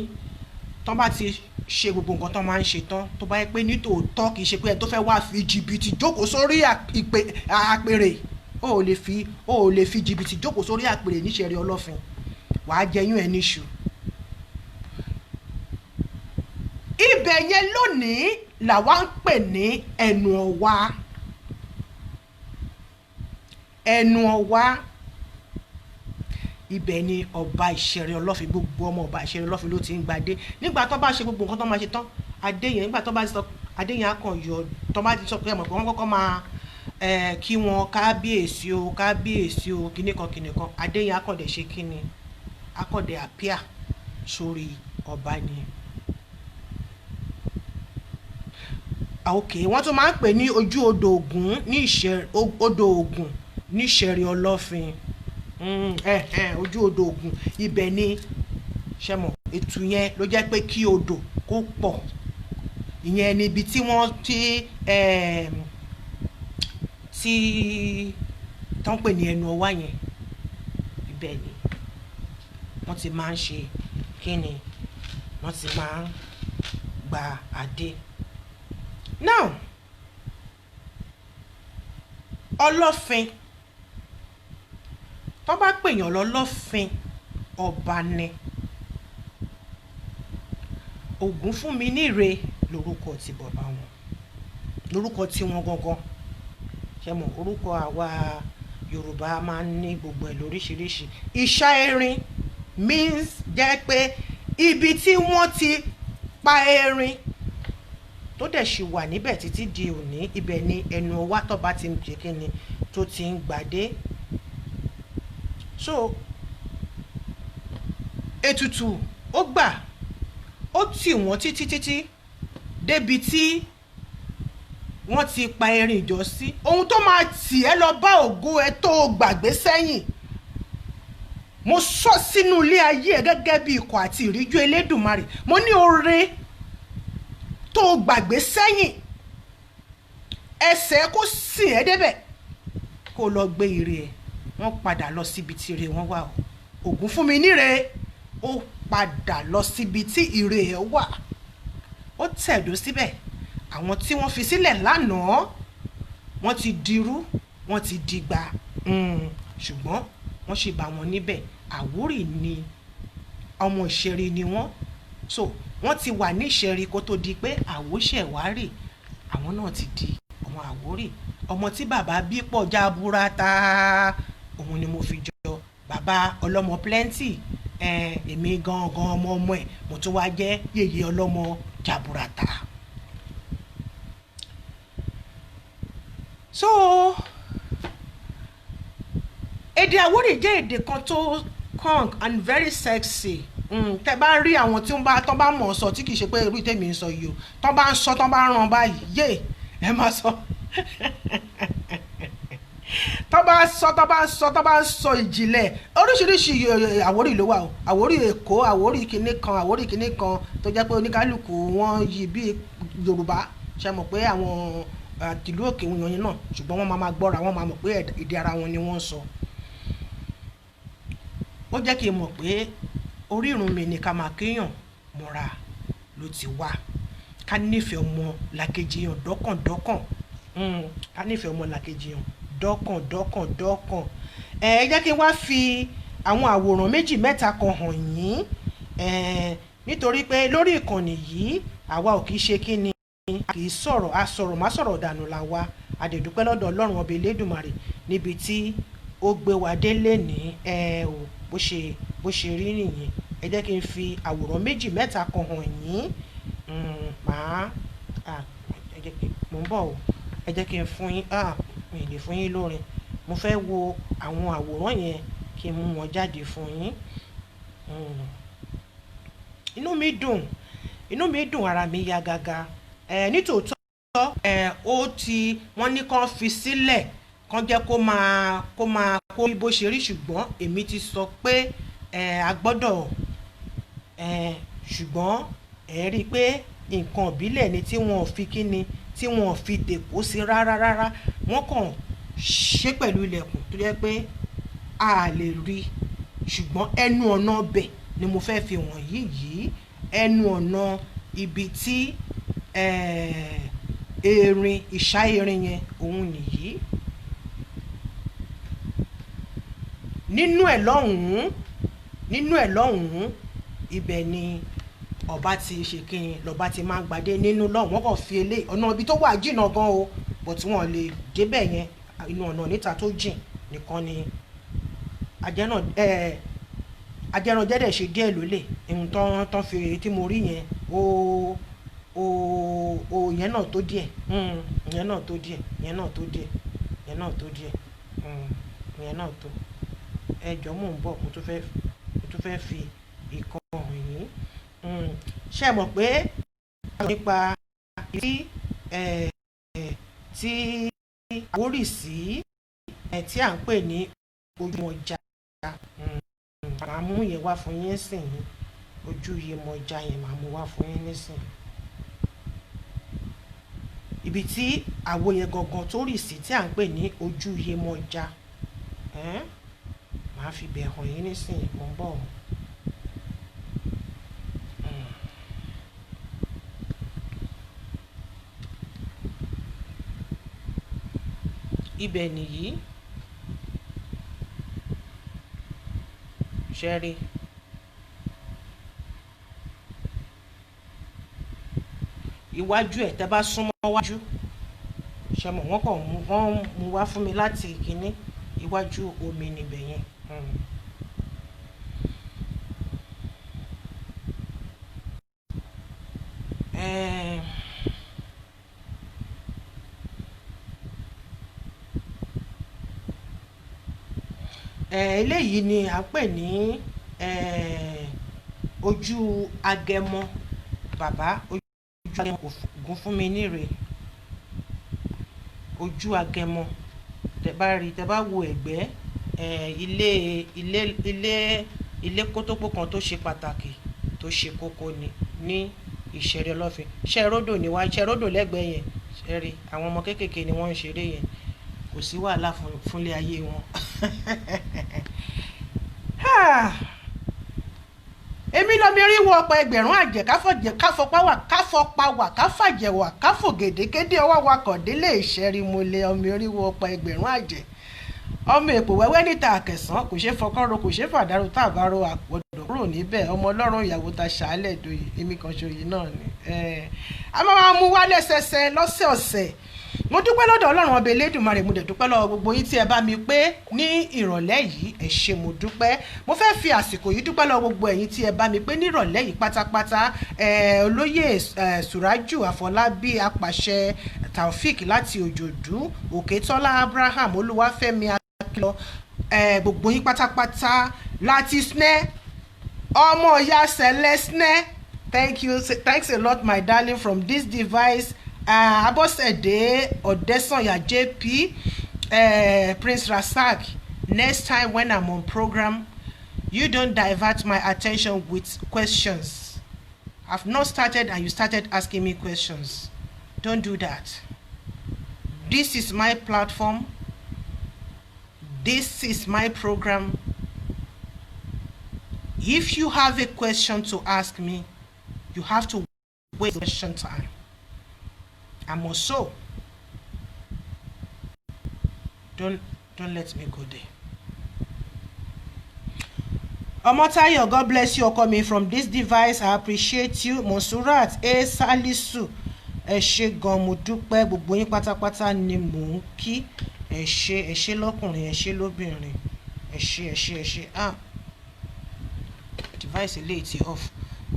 tán bá ti ṣe gbogbo nǹkan tán máa ń ṣe tán, tó bá yẹ pé nítòótọ́, kì í ṣe pé ẹ tó fẹ́ wá fi jìbìtì jókòó sórí àpèrè, ó ò lè fi jìbìtì jókòó sórí àpèrè níṣẹ̀rí Ọlọ́fin, wàá jẹyún ẹ níṣu. Ibẹ̀. Ibẹ̀ yẹn lónìí làwa ń pè ní Ẹnu Ọ̀wá. Ẹnu Ọ̀wá, ibẹ̀ ni ọba Ìṣẹ̀rẹ̀ Ọlọ́fin, gbogbo ọmọ ọba Ìṣẹ̀rẹ̀ Ọlọ́fin ló ti ń gbadé. Nígbà tó bá ṣe gbogbo nǹkan tó máa ṣe tán, adé yẹn, nígbà tó bá ti sọ adé yẹn, á kàn yọ. Tó bá ti sọ pé, ẹ mọ̀ pé wọ́n kọ́kọ́ máa kí wọn kábíyèsí o, kábíyèsí o, kíní kan kíní kan, adé yẹn á kàn dẹ̀ ṣe kíni, á kàn dẹ̀ appear sórí ọba ni. Ok, wọ́n tún máa ń pè ní ojú odò Ògùn ní Ìṣẹ̀, odò Ògùn ní Ìṣẹ̀rẹ̀ Ọlọ́fin. Ojú odò Ògùn, ibẹ̀ ni ṣẹ́mọ̀ ètù yẹn ló jẹ́ pé kí odò kó pọ̀. Ìyẹn ni ibi tí wọ́n ti tán pè ní Ẹnu Ọwá yẹn. Ibẹ̀ ni wọ́n ti máa ń ṣe kíni, wọ́n ti máa ń gba adé. Now, Ọlọ́fin, tó bá pèèyàn lọ́lọ́fin, ọba ni. Ògún fún mi níre lórúkọ ti bàbá wọn, lórúkọ tí wọn gangan. Ṣe mọ̀, orúkọ àwa Yorùbá máa ń ní gbogbo ẹ̀ lóríṣiríṣi. Ìṣá Erin means jẹ́ pé ibi tí wọ́n ti pa erin tó dẹ̀ ṣì wà níbẹ̀ títí di òní. Ibẹ̀ ni Ẹnu Ọwá tó bá ti ń ṣe kíni, tó ti ń gbadé. So ètùtù ó gbà, ó tì wọ́n títí títí débi tí wọ́n ti pa erin ìjọ́sí. Ohun tó máa tì ẹ́ lọ bá ògo ẹ tó o gbàgbé sẹ́yìn, mo sọ sínú ilé ayé ẹ gẹ́gẹ́ bí ikọ̀ àti ìríjú Elédùmarè. Mo ní oore tó o gbàgbé sẹ́yìn, ẹsẹ̀ kó sì ẹ́ débẹ̀ kó lọ gbé ire ẹ̀. Wọ́n padà lọ síbi tí ire wọn wà o. Ògún fún mi níre, ó padà lọ síbi tí ire ẹ̀ wà, ó tẹ̀dó síbẹ̀. Àwọn tí wọ́n fi sílẹ̀ lánàá, wọ́n ti dirú, wọ́n ti digba, ṣùgbọ́n wọ́n sì bá wọn níbẹ̀. Àwórì ni, ọmọ Ìṣẹ̀rí ni wọ́n. So wọ́n ti wà ní Ìṣẹ̀rí kó tó di pé àwòṣẹ̀ wá rì. Àwọn náà ti di ọmọ Àwórì. Ọmọ tí bàbá bí pọ̀ jaburata, òun ni mo fi jọ bàbá ọlọ́mọ plenty. Èmi gangan ọmọ ọmọ ẹ̀, mo tún wá jẹ́ yèyé ọlọ́mọ jaburata. So èdè Àwórì jẹ́ èdè kan tó kong and very sexy. Tẹ́ bá rí àwọn tí wọ́n bá tán bá mọ̀ ọ́ sọ, tí kì í ṣe pé irú tèmi ń sọ yìí o, tán bá ń sọ, tán bá ń ràn báyìí, yé ẹ máa sọ, tán bá sọ, tán bá sọ, tán bá ń sọ ìjìnlẹ̀ oríṣiríṣi. Àwórì ló wà o: Àwórì Èkó, Àwórì kìíní kan, Àwórì kìíní kan, tó jẹ́ pé oníkálukú wọn yí bí Yorùbá. Ṣe mọ̀ pé àwọn tìlú òkè wọn yẹn náà, ṣùgbọ́n wọ́n máa gbọ́ra, wọ́n máa mọ̀ pé èdè ara wọn ni wọ́n ń sọ. Ó jẹ́ kí n mọ̀ pé orírun mi ni ká máa kéèyàn mọ́ra ló ti wá, ká nífẹ̀ẹ́ ọmọ làkejì yàn dọ́kàndọ́kàn, ká nífẹ̀ẹ́ ọmọ làkejì yàn dọ́kàn dọ́kàn dọ́kàn. Ẹ jẹ́ kí n wá fi àwọn àwòrán méjì mẹ́ta kan hàn yín, nítorí pé lórí ìkànnì yìí, àwa ò kì í ṣe kí ni, a kì í sọ̀rọ̀, a sọ̀rọ̀ má sọ̀rọ̀ dànù là wa. A dẹ̀ dúpẹ́ lọ́dọ̀ Ọlọ́run Ọba Elédùmarè níbi tí ó gbé wa dé lénìí. Ẹ ò bó ṣe rí nìyẹn. Ẹ jẹ́ kí n fi àwòrán méjì mẹ́ta kan hàn yín. Màá ẹ jẹ́ kí mò ń bọ̀ o. Ẹ jẹ́ kí n fún yín, mi ì lè fún yín lórin. Mo fẹ́ wo àwọn àwòrán yẹn kí n mú wọn jáde fún yín. Inú mi dùn, inú mi dùn, ara mi ya gágá. Ẹ nítòótọ́, ẹ ó ti wọ́n ní kán fi sílẹ̀, kán jẹ́ kó máa kó bó ṣe rí, ṣùgbọ́n èmi ti sọ pé ẹ a gbọ́dọ̀ ẹ, ṣùgbọ́n ẹ rí i pé nǹkan ìbílẹ̀ ni tí wọn ò fi kíni, tí wọn ò fi tèkó sí rárá rárá. Wọ́n kàn ṣe pẹ̀lú ilẹ̀kùn tó jẹ́ pé a lè rí, ṣùgbọ́n ẹnu ọ̀nà ọbẹ̀ ni mo fẹ́ fi wọ̀nyí yìí. Ẹnu ọ̀nà ibi tí erin, ìṣá erin yẹn, òun nìyí. Nínú ẹ̀ lọ́hùn-ún, nínú ẹ̀ lọ́hùn-ún, ibẹ̀ ni Ọba ti ṣe kí n lọ́ba ti máa ń gbadé nínú lọ́hùn. Wọ́n kàn fi eléyìí ọ̀nà ibi tó wà jìnnà gan o, but wọ́n lè débẹ̀ yẹn. Inú ọ̀nà níta tó jìn nìkan ni ajẹ́ranjẹ́dẹ̀ ṣe díẹ̀ lólè. Ohun tán fi tí mo rí yẹn, ó ìyẹn náà tó díẹ̀, ìyẹn náà tó díẹ̀, ìyẹn náà tó díẹ̀, ìyẹn náà tó díẹ̀, ìyẹn náà tó. Ẹ jọ̀ọ́, mò ń bọ̀, mo tún fẹ́ fi ìkan hàn yín. Ṣé ẹ mọ̀ pé nípa tí àwórì sí tí à ń pè ní Ojúmọ̀já, màá mú yẹn wá fún yín sìn. Ojú Yemọja yẹn, màá mú wá fún yín nísìn. Ibi tí àwo yẹn gangan tó rì sí tí à ń pè ní Ojú Yemọja, màá fi bẹ̀ hàn yín nísìn. Mò ń bọ̀. Ibẹ̀ nìyí. Ṣé rí iwájú ẹ̀? Tẹ́ bá súnmọ́ wájú, ṣe mọ̀, wọ́n kàn mú, wọ́n mú wá fún mi láti kínní iwájú omi níbẹ̀ yẹn. Eléyìí ni à ń pè ní Ojú Agẹmọ. Bàbá Ojú Agẹmọ gún fún mi níre. Ojú Agẹmọ, tẹ bá rí, tẹ bá wo ẹ̀gbẹ́ ilé ilé ilé ilé kótópó kan tó ṣe pàtàkì, tó ṣe kókó ni ní Ìṣẹ̀rí Ọlọ́fin. Ṣé ródò níwájú? Ṣé ródò lẹ́gbẹ̀ẹ́ yẹn? Ṣé rí àwọn ọmọ kéékèèké ni wọ́n ń ṣeré yẹn? Kò sí wàhálà fúnlé ayé wọn. Ah! Èmi lọ́mi rí wọ ọ̀pọ̀ ẹgbẹ̀rún àjẹ́, káfọpá wà, káfọpá wà, káfàjẹ̀wà, káfògèdèkéde ọwọ́ wakọ̀ délé Ìṣẹ́rí. Mo lé ọmọ oríwọ ọ̀pọ̀ ẹgbẹ̀rún àjẹ́, ọmọ èpò wẹ́wẹ́ níta àkẹsàn, kò ṣeé fọkàn ro, kò ṣeé fàdárò, tá a bá ro àpọ̀dọ̀ kúrò níbẹ̀. Ọmọ ọlọ́run ìyàwó ta ṣàálẹ̀ dòye, èmi kan ṣòye náà ni. A máa mú wá lẹ́sẹsẹ lọ́sẹ̀ọ̀sẹ̀. Mo dúpẹ́ lọ́dọ̀ Ọlọ́run ọba Elédùmarè, mo dẹ̀ dúpẹ́ lọ́wọ́ gbogbo yín tí ẹ bá mi pé ní ìrọ̀lẹ́ yìí. Ẹ ṣé, mo dúpẹ́. Mo fẹ́ fi àsìkò yìí dúpẹ́ lọ́wọ́ gbogbo ẹ̀yin tí ẹ bá mi pé ní ìrọ̀lẹ́ yìí pátápátá. Olóyè Suraju Àfọlábí, Apàṣẹ Taofik láti Òjòdú, Òkètọ́lá Abraham, Olúwàfẹ́mi Akílọ, gbogbo yín pátápátá láti snẹ́ ọmọ ìyá Celestine, thank you, thanks a lot, my darling, from this device. Abọ́sẹ̀dé Ọ̀dẹ́sànyà JP, Prince Rasak, next time when I'm on program, you don't divert my attention with questions. I've not started and you started asking me questions. Don't do that. This is my platform, this is my program. If you have a question to ask me, you have to wait question time. I'm also don't let me go there. Ọmọtáyọ̀, God bless you, ọkọ mi, from this device. I appreciate you. Monsurat A Salisu, ẹ ṣé gan, mo dúpẹ́. Gbogbo yín pátápátá ni mò ń kí. Ẹ ṣé, ẹ ṣé lọ́kùnrin, ẹ ṣé lóbìnrin, ẹ ṣé, ẹ ṣé, ẹ ṣé. Ah, device eléyìí ti off.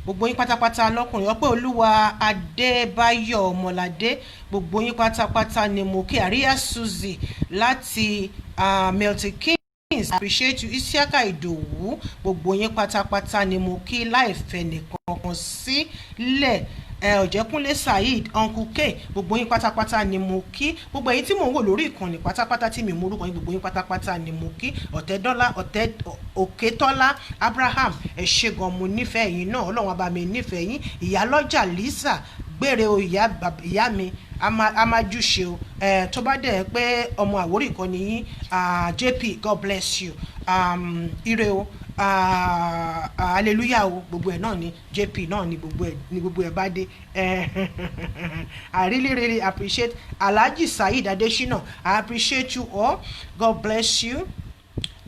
Gbogbo yín pátápátá lọ́kùnrin, Ọpẹ́ Olúwa Adébáyọ̀ Ọmọládé, gbogbo yín pátápátá ni mo kí. Àríyá Suzy láti Milton Keynes, appreciate you. Isiaka Ìdòwú, gbogbo yín pátápátá ni mo kí láìfẹ́ nìkan kan sílẹ̀. Ọ̀jẹ̀kúnlé Saheed, Uncle K, gbogbo yín pátápátá ni mo kí. Gbogbo ẹ̀yin tí mò ń wò lórí ìkànnì pátápátá tí mi mú orúkọ yín, gbogbo yín pátápátá ni mo kí. Ọ̀tẹ́dọ́lá Ọ̀tẹ́ Òkètọ́lá Abraham, ẹ ṣé gan, mo nífẹ̀ẹ́ yín náà, Ọlọ́run á bá mi nífẹ̀ẹ́ yín. Ìyálọ́jà Lisa gbére o, ìyá mi, a máa júṣe o. Tó bá dẹ̀ pé ọmọ Àwórì kan ni yín, JP, God bless you. Ire o, hallelujah o. Gbogbo ẹ̀ náà ni JP náà ni gbogbo ẹ̀ ni gbogbo ẹ̀ bá dé. I really really appreciate Alhaji Saheed Adesina. I appreciate you all. God bless you.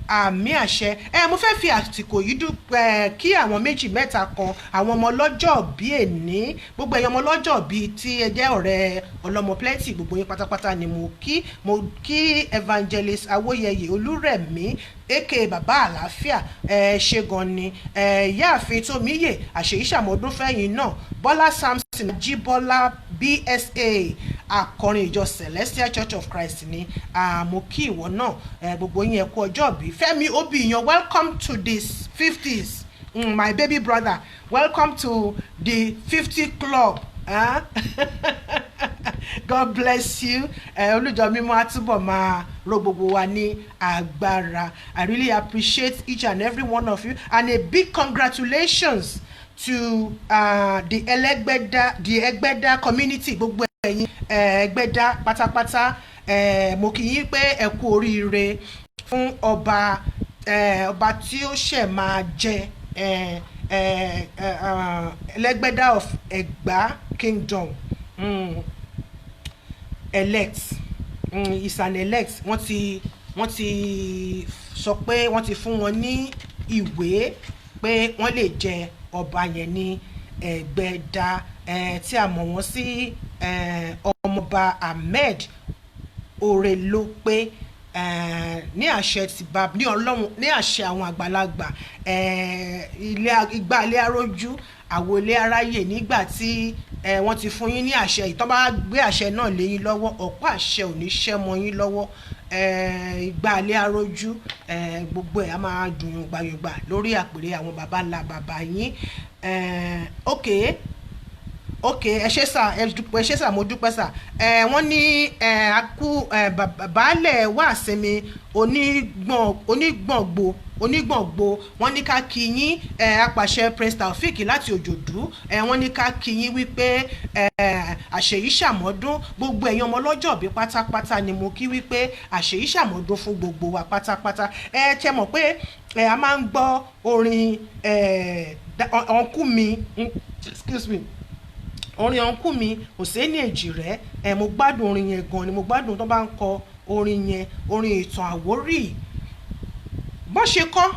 Àmì àṣẹ. Ẹ mo fẹ́ fi àsìkò yìí dúpẹ́ kí àwọn méjì mẹ́ta kan, àwọn ọmọ ọlọ́jọ́ bí èní, gbogbo ẹ̀yin ọmọ ọlọ́jọ́ bí tí ẹ jẹ́ ọ̀rẹ́ Ọlọ́mọ Plenty, gbogbo yín pátápátá ni mo kí. Mo kí Evangelist Awóyẹyè Olúrẹ̀mí aka Bàbá Àlàáfíà, ẹ ṣe gan ni. Ẹ ìyáàfin Tómíyè àṣeyíṣàmọ́dún fẹ́yìn náà, Bọ́lá Samson Jíbọ́lá BSA, akọrin ìjọ Celestial Church of Christ ni mo kí ìwọ náà. Ẹ gbogbo yín, ẹ kú ọjọ́ bí. Fẹ́mi Obìyàn, welcome to the 50s. My baby brother, welcome to the 50 club. Huh? God bless you. Olùjọ mímọ́ á túbọ̀ máa ró gbogbo wa ní agbára. I really appreciate each and every one of you, and a big congratulations to the Ẹlẹ́gbẹ́dá, the Ẹgbẹ́dá community, gbogbo ẹ̀yin Ẹgbẹ́dá pátápátá. Mo kí yín pé ẹ kú oríire fún ọba, ọba tí ó ṣẹ̀ máa jẹ Ẹlẹ́gbẹ́dá of Ẹ̀gbá Kingdom elect, is an elect. Wọ́n ti sọ pé wọ́n ti fún wọn ní ìwé pé wọ́n lè jẹ ọba yẹn ní Ẹ̀gbẹ́dá, tí a mọ̀ wọ́n sí Ọmọọba Ahmed Orelópé. Ní àṣẹ ti bá ní Ọlọ́run, ní àṣẹ àwọn àgbàlagbà, ilé igba ilé arójú, àwo ilé aráyè, nígbà tí wọ́n ti fún yín ní àṣẹ ìtọ́, bá gbé àṣẹ náà lé yín lọ́wọ́, ọ̀pá àṣẹ ò ní ṣẹ́ mọ́ yín lọ́wọ́. Igba ilé arójú, gbogbo ẹ̀ á máa dùn yùngbàyùngbà lórí àpèrè àwọn baba ńlá baba yín. Ok, ẹ ṣé sà, ẹ dúpẹ́, ẹ ṣé sà, mo dúpẹ́ sà. Ẹ wọ́n ní ẹ akú ẹ baálẹ̀ wà sinmi onígbọ̀ngbò onígbọ̀ngbò, wọ́n ní ká kí yín. Ẹ apàṣẹ Prince Taofik láti Òjòdú, ẹ wọ́n ní ká kí yín wípé ẹ àṣeyí ṣàmọ́dún. Gbogbo ẹ̀yin ọmọ ọlọ́jọ́ bí pátápátá ni mo kí wípé àṣeyí ṣàmọ́dún fún gbogbo wa pátápátá. Ẹ ṣe mọ̀ pé ẹ a máa ń gbọ́ orin ẹ ọ̀nkú mi, excuse me, orin ọ̀nkú mi Hòsénì Èjìrẹ́. Ẹ mo gbádùn orin yẹn gan ni, mo gbádùn tó bá ń kọ orin yẹn, orin ìtàn Àwórì. Bọ́n ṣe kọ́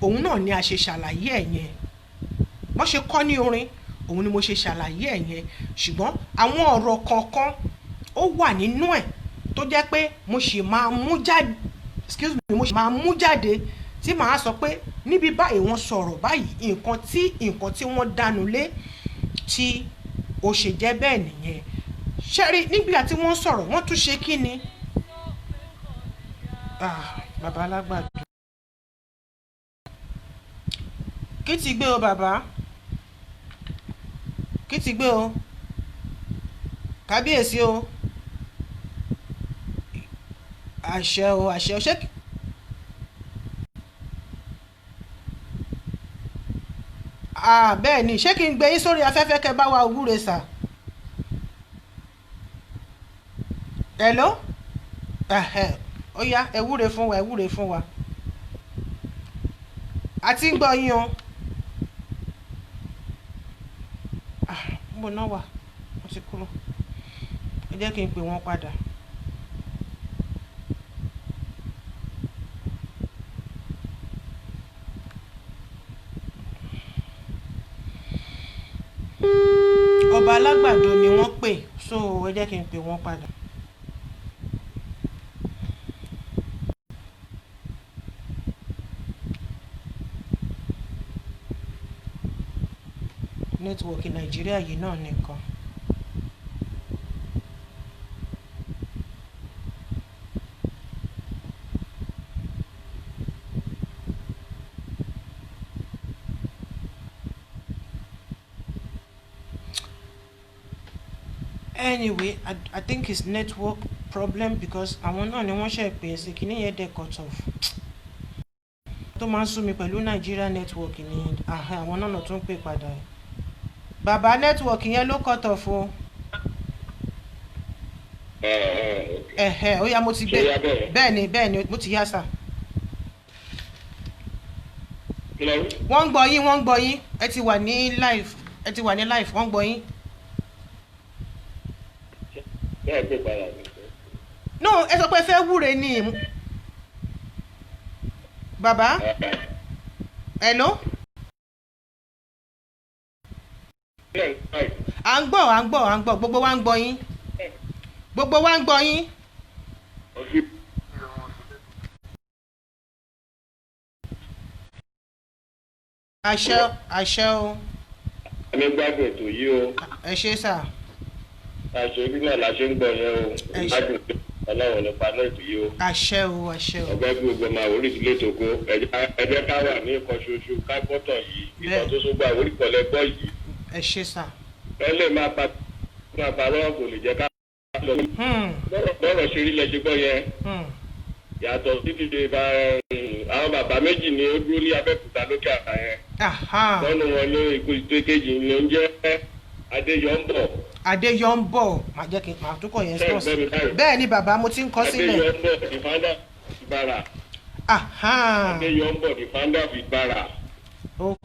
òun náà ni a ṣe ṣàlàyé ẹ̀ yẹn. Bọ́n ṣe kọ́ ní orin òun ni mo ṣe ṣàlàyé ẹ̀ yẹn, ṣùgbọ́n àwọn ọ̀rọ̀ kọ̀ọ̀kan ó wà nínú ẹ̀ tó jẹ́ pé mo sì máa mú jáde, excuse me, mo sì máa mú jáde tí màá sọ pé níbi báyìí wọ́n sọ̀rọ̀ báyìí, nǹkan tí wọ́n dánu lé tí ó ṣe jẹ́ bẹ́ẹ̀ nìyẹn. Ṣẹ́rí nígbà tí wọ́n sọ̀rọ̀, wọ́n tún ṣe kí ni? Ah, bàbá alágbàdo, kí ti gbé o? Bàbá, kí ti gbé o? Kábíyèsí o, àṣẹ o, àṣẹ o. Ṣé ah, bẹ́ẹ̀ ni, ṣé kí n gbé yín sórí afẹ́fẹ́ kẹ́ bá wa wúre sà? Hello, ẹ̀hẹ̀, ó yá, ẹ wúre fún wa, ẹ wúre fún wa, a ti ń gbọ́ yín o. Ah, níbo náà wà? Wọ́n ti kúrò. Ẹ jẹ́ kí n pè wọ́n padà. Ọba alágbàdo ni wọ́n pè, so ẹ jẹ́ kí n pè wọ́n padà. Network Nàìjíríà yìí náà nìkan. Anyway, I think it's network problem because àwọn náà ni wọ́n ṣe pè é sí kíní yẹn dẹ̀ cut off. Tó máa ń sú mi pẹ̀lú Nigeria network ni àwọn náà tún pè padà. Bàbá, network yẹn ló cut off o. Ẹ̀hẹ̀, ó yá, mo ti gbé. Ṣé ó yá bẹ́ẹ̀? Bẹ́ẹ̀ ni, bẹ́ẹ̀ ni, mo ti yá sà. Kí lẹ wí? Wọ́n ń gbọ́ yín, wọ́n ń gbọ́ yín. Ẹ ti wà ní live, ẹ ti wà ní live, wọ́n ń gbọ́ yín. Bẹ́ẹ̀ pé padà ní. No, ẹ sọ pé ẹ fẹ́ wúre ni. Bàbá, hello. À ń gbọ́, à ń gbọ́, à ń gbọ́. Gbogbo wa ń gbọ́ yín, gbogbo wa ń gbọ́ yín. Àṣẹ, àṣẹ o. Ẹ̀mí gbádùn ètò yìí o. Ẹ ṣé sà. Àṣẹ orí náà la ṣe ń gbọ́ yẹn o. Ẹ ṣé. Gbádùn ètò Ọlọ́run nípa náà ètò yìí o. Àṣẹ o, àṣẹ o. Ọgbẹ́ bí gbogbo ọmọ Àwórì sílé tòkó, ẹ jẹ́ ká wà ní ìkan ṣoṣo ká gbọ́tọ̀ yìí. Bẹ́ẹ̀. Ìtàn tó sógbó Àwórì kọ̀lẹ́ gbọ́ yìí. Ẹ ṣé sà. Ẹ lè máa pa máa parọ́, kò lè jẹ́ ká lọ. Bọ́rọ̀ ṣe rí lẹ́sẹ̀ gbọ́ yẹn. Yàtọ̀ sí ti ṣe bá àwọn bàbá méjì ni ó dúró ní Abẹ́òkúta lókè àrà yẹn. Lọ́nu wọn ní ikú ìtó kejì ni ó ń jẹ́ Adéyọ̀ǹbọ̀. Adéyọ̀ǹbọ̀, màá jẹ́ kí n màá túkọ̀ yẹn Ṣé ẹ sọ́ọ̀sì. gbọ́ mi báyìí? Bẹ́ẹ̀ ni bàbá, mo ti ń kọ sílẹ̀. Adéyọ̀ǹbọ̀, the founder of Ìbàrà. Adéyọ̀ǹbọ̀, the founder of Ìbàrà. Òun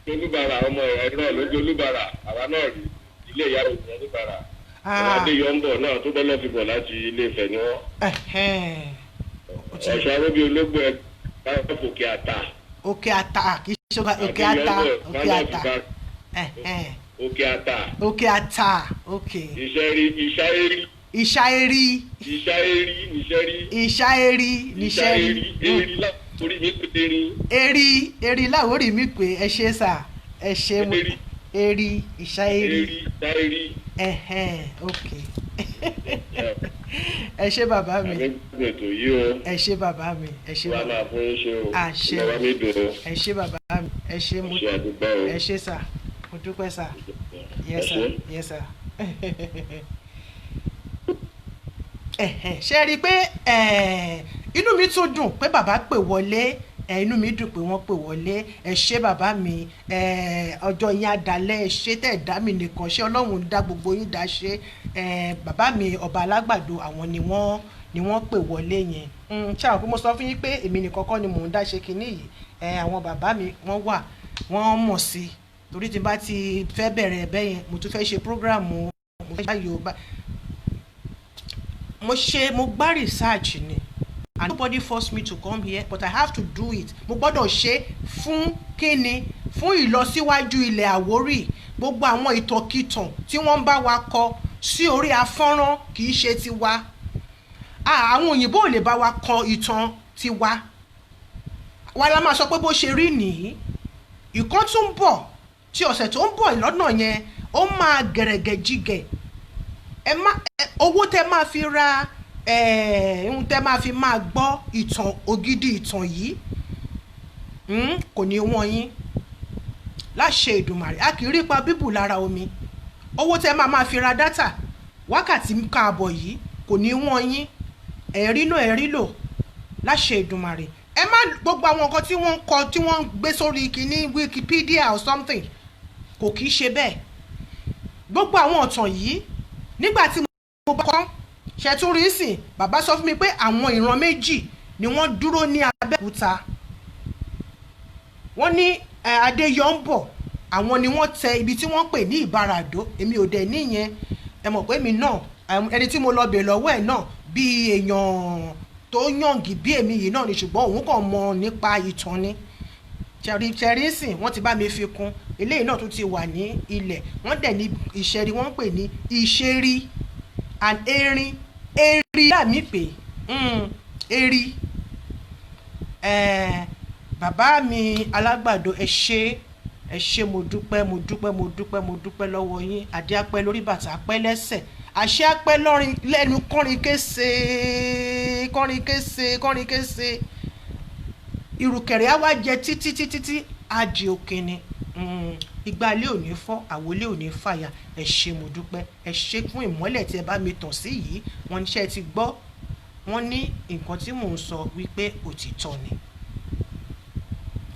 lolúbàrà, ọmọ ẹ̀ náà lójú olúbàrà, àwa náà rí ilé ìyá òun olúbàrà. Àwọn Adéyọ̀ǹbọ̀ náà tó bọ́lọ́ fi bọ̀ láti Ilé Ifẹ̀ ni wọ́n. Ó ti- Ọ̀ṣun aróbí ológbò ẹ̀ bá fòkè àtà. Òkè Àtà, kì í ṣe Òkè Àtà, Adéyọ̀ǹbọ̀, Òkè founder of Àtà. Ìbàrà. Òkè Àtà. Òkè Àtà, ok. Ìṣẹ́rí, Ìṣáérí. Ìṣáérí. Ìṣáérí níṣẹ́rí. Ìṣáérí níṣẹ́rí. Ìṣáérí, eri láorí mi pé erin. Eri, eri láwórì mi pé. Ẹ ṣé sà, ẹ ṣé mo. Eri. Eri, Ìṣáérí. Eri, Ìṣáérí. Ok, ẹ ṣé bàbá mi. Àmì gbogbo ètò yìí o. Ẹ ṣé bàbá mi, ẹ ṣé Wàá bàbá. máa fún yín ṣe o. Àṣẹ. Ìjọba mi dùn o. Ẹ ṣé bàbá mi, ẹ ṣé mo. Ṣe àdúgbò o. Ẹ ṣé sà, mo dúpẹ́ sà. Ẹ Yes sir. ṣé. Yes sir. Ẹ̀hẹ̀, ṣe rí i pé inú mi tún dùn pé bàbá pè wọlé. Inú mi dùn pé wọ́n pè wọlé. Ẹ ṣé bàbá mi. Ọjọ́ yín á dalẹ̀. Ẹ ṣé tẹ̀ dá mi nìkan ṣé, Ọlọ́run dá gbogbo yín dá ṣe. Bàbá mi ọba alágbàdo, àwọn ni wọ́n pè wọlé yẹn. Ṣé àwọn pé mo sọ fún yín pé èmi nìkan kọ́ ni mò ń dá ṣe kinní yìí? Àwọn bàbá mi wọ́n wà, wọ́n mọ̀ sí i, torí tí n bá ti fẹ́ bẹ̀rẹ̀ ẹ̀bẹ̀ yẹn, mo tún fẹ́ ṣe program, mo fẹ́ ṣe Yorùbá, mo ṣe, mo gbá research ni, and nobody force me to come here, but I have to do it. Mo gbọ́dọ̀ ṣe fún kíni? Fún ìlọsíwájú ilẹ̀ Àwórì. Gbogbo àwọn ìtànkìtàn tí wọ́n ń bá wa kọ sí orí afọ́nrán kì í ṣe tiwa. Ah, àwọn òyìnbó ò lè bá wa kọ ìtàn tiwa wa la máa sọ pé bó ṣe rí nìyí. Ìkan tún ń bọ̀ tí ọ̀sẹ̀ tó ń bọ̀ lọ́nà yẹn, ó máa gẹ̀rẹ̀gẹ̀ jígẹ̀. Ẹ má owó tẹ máa fi ra ohun tẹ máa fi máa gbọ́ ìtàn, ògidì ìtàn yìí, kò ní wọ́n yín láṣẹ Èdùmàrè. A kì í rí ipa bíbù lára omi. Owó tẹ máa fi ra data wákàtí káàbọ̀ yìí kò ní wọ́n yín. Ẹ̀rí náà, ẹ̀rí lò láṣẹ Èdùmàrè. Ẹ má gbogbo àwọn nǹkan tí wọ́n ń kọ, tí wọ́n ń gbé sórí kínní Wikipedia or something, kò kì í ṣe bẹ́ẹ̀. Gbogbo àwọn ọ̀tàn yìí, nígbà tí mo bá kọ́ ṣètún rí sìn, bàbá sọ fún mi pé àwọn ìran méjì ni wọ́n dúró ní Abẹ́òkúta. Wọ́n ní Adéyọ̀ǹbọ̀, àwọn ni wọ́n tẹ ibi tí wọ́n pè ní Ìbàràdó. Èmi ò dẹ̀ níyẹn. Ẹ mọ̀ pé èmi náà, ẹni tí mo lọ bèèrè lọ́wọ́ ẹ̀ náà, bí èèyàn tó yàngì bí èmi yìí náà ni, ṣùgbọ́n òun kàn mọ̀ nípa ìtàn ni. Ṣẹ̀rí sìn, wọ́n ti bá mi fi kún. Eléyìí náà tún ti wà ní ilẹ̀. Wọ́n dẹ̀ ní Ìṣẹ̀rí, wọ́n ń pè ní Ìṣẹ̀rí and erin, eri dà mí pé eri. Bàbá mi alágbàdo, ẹ ṣé, ẹ ṣé, mo dúpẹ́, mo dúpẹ́, mo dúpẹ́, mo dúpẹ́ lọ́wọ́ yín. Adé apẹ́ lórí, bàtà apẹ́ lẹ́sẹ̀, àṣẹ apẹ́ lọ́rin lẹ́nu, kọ́rin kése, kọ́rin kése, kọ́rin kése. Ìrùkẹ̀rẹ̀ á wá jẹ títí títí tí á di òkè ni. Igba ilé ò ní fọ́, àwọlé ò ní fàyà. Ẹ ṣé, mo dúpẹ́. Ẹ ṣé fún ìmọ́lẹ̀ tí ẹ bá mi tàn sí yìí. Wọ́n ní ṣé ti gbọ́, wọ́n ní nǹkan tí mò ń sọ wípé òtítọ́ ni.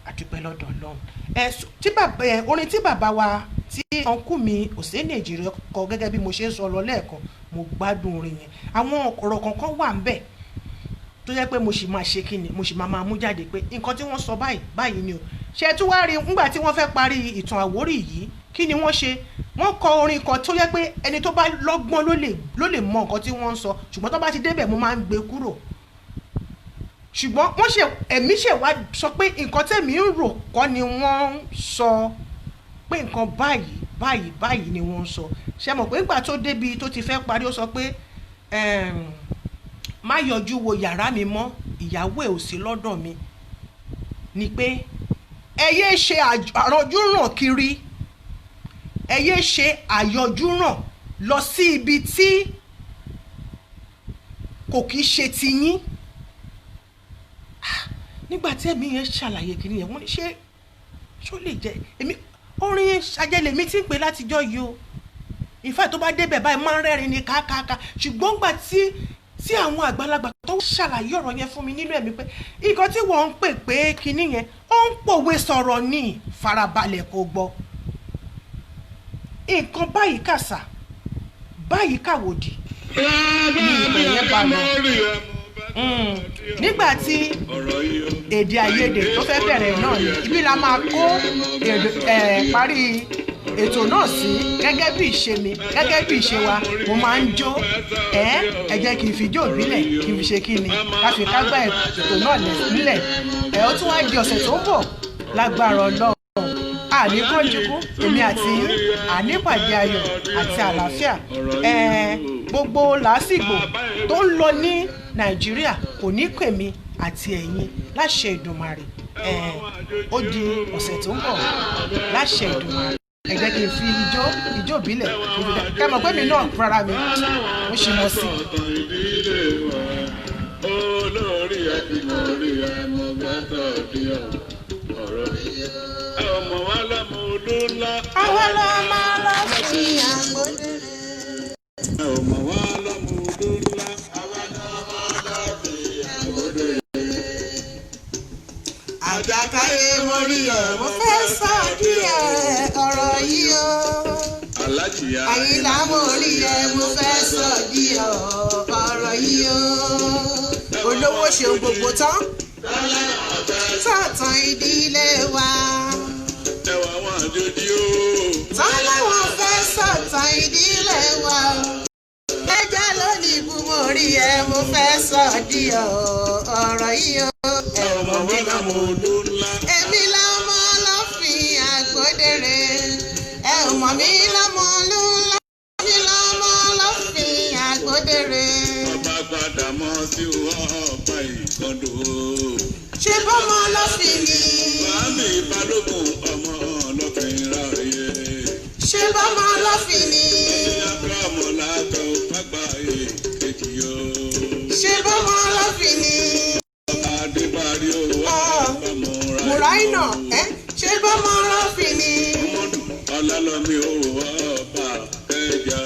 Àdúpẹ́ lọ́dọ̀ Ọlọ́run. Ẹ tí bàbá ẹ, orin tí bàbá wa, tí uncle mi Òsénì Èjìrẹ́ kọ, gẹ́gẹ́ bí mo ṣe ń sọ lọ lẹ́ẹ̀kan, mo gbádùn orin yẹn. Àwọn ọ̀rọ̀ kọ̀ọ̀kan wà ń bẹ̀ tó jẹ́ pé mo sì máa ṣe kíni, mo sì máa mú jáde pé nǹkan tí wọ́n sọ báyìí báyìí ni o. Ṣe tún wá rí ńgbà tí wọ́n fẹ́ parí ìtàn Àwórì yìí, kí ni wọ́n ṣe? Wọ́n kọ orin kan tó jẹ́ pé ẹni tó bá lọ́gbọ́n ló lè mọ nǹkan tí wọ́n ń sọ, ṣùgbọ́n tó bá ti débẹ̀, mo máa ń gbé kúrò. Ṣùgbọ́n wọ́n ṣe ẹ̀mí ṣe wá sọ pé nǹkan tẹ̀mí ń rò kọ́ ni wọ́n ń sọ, pé nǹkan báyìí báyìí báyìí ni wọ́n ń sọ. Ṣe mọ̀ pé nígbà tó débi tó ti fẹ́ parí, ó sọ pé, "Má yọjú wo yàrá mi mọ́, ìyàwó ẹ̀ ò sí lọ́dọ̀ mi," ni pé ẹ yéé ṣe àrànjúràn kiri, ẹ yéé ṣe àyọjúràn lọ sí ibi tí kò kìí ṣe tiyín. Nígbà tí ẹ̀mí yẹn ṣàlàyé kìíní yẹn, wọ́n ní ṣé ṣó lè jẹ́ èmi orin ṣàjẹlẹ̀ mi ti ń pè látijọ́ yìí o. Ìfẹ́ tó bá débẹ̀ báyìí, máa ń rẹ́rìn ní káàkáà. Ṣùgbọ́n gbà tí àwọn àgbàlagbà tó ṣàlàyé ọ̀rọ̀ yẹn fún mi nínú ẹ̀mí pé nǹkan tí wọ́n ń pè pé kinní yẹn, ó ń pòwe sọ̀rọ̀ ní farabalẹ̀ kó gbọ́ nǹkan báyìí, kàṣà báyìí, kàwòdì ní ìpè yẹn bá lọ. Nígbà tí èdè àìyedè tó fẹ́ bẹ̀rẹ̀ náà ni ibi la máa kó parí ètò náà sí. Gẹ́gẹ́ bí ìṣe mi, gẹ́gẹ́ bí ìṣe wa, mo máa ń jó. Ẹ jẹ́ kí n fi jó ìbílẹ̀, kí n fi ṣe kí ni, ká fi kágbá ètò náà nílẹ̀. Ó tún wá di ọ̀sẹ̀ tó ń bọ̀ lágbára Ọlọ́run. Àní kánjúkú, èmi àti yín, àní pàdé ayọ̀ àti àlàáfíà. Gbogbo làásìgbò tó ń lọ ní Nàìjíríà kò ní pè mí àti ẹ̀yin láṣẹ Ìdùmarè. Ó di ọ̀sẹ̀ tó ń bọ̀ láṣẹ Ìdùmarè. Ẹ jẹ́ kí n fi ijó ìbílẹ̀ kí n fi dá kẹ́ mọ̀ pé mi náà fúnra mi mo ṣì mọ̀ sí. Olórí àtìmọ̀rí àmọ̀gbẹ́tọ̀ di ọ̀rọ̀ ọmọ wa lọ́mọ olú ńlá. Àwa ló máa lọ sí àgbọ̀dẹ̀rẹ̀. Ọmọ wa lọ́mọ olú ńlá. Àjàkáyé mo rí ẹ̀, mo fẹ́ sọ díẹ̀ ọ̀rọ̀ yìí o. Alájìyá. Àyìnlá mo rí ẹ̀, mo fẹ́ sọ díẹ̀ ọ̀rọ̀ yìí o. Olówó ṣeun gbogbo tán sọ̀tàn ìdílé wa. Ẹwà àwọn àjòjì o. Tán láwọn fẹ́ sọ̀tàn ìdílé wa. Ẹja lónìí ibú mo rí ẹ, mo fẹ́ sọ díẹ̀ ọ̀rọ̀ yìí o. Ọmọ wa lọ́mọ olú ńlá. Èmi lọ́mọ lọ́fìn àgbọ̀dẹ̀rẹ̀, ẹ ò mọ̀ mí lọ́mọ lúlá, èmi lọ́mọ lọ́fìn àgbọ̀dẹ̀rẹ̀. Ọba padà mọ́ sí ọba ìkọdù. Ṣé bọ́mọ lọ́fìn ni? Bàámi Balógun ọmọ ọlọ́fin ráàyè. Ṣé bọ́mọ lọ́fìn ni? Abrahamu látọ̀ fàgbà èkejì yó. Ṣé bọ́mọ lọ́fìn ni? Ọba Adébárí o, ọba Mùráínà. Mùráínà ẹ, ṣé bọ́mọ lọ́fìn ni? Ọmọdù Ọlálọ́mí o, ọba Kẹjà.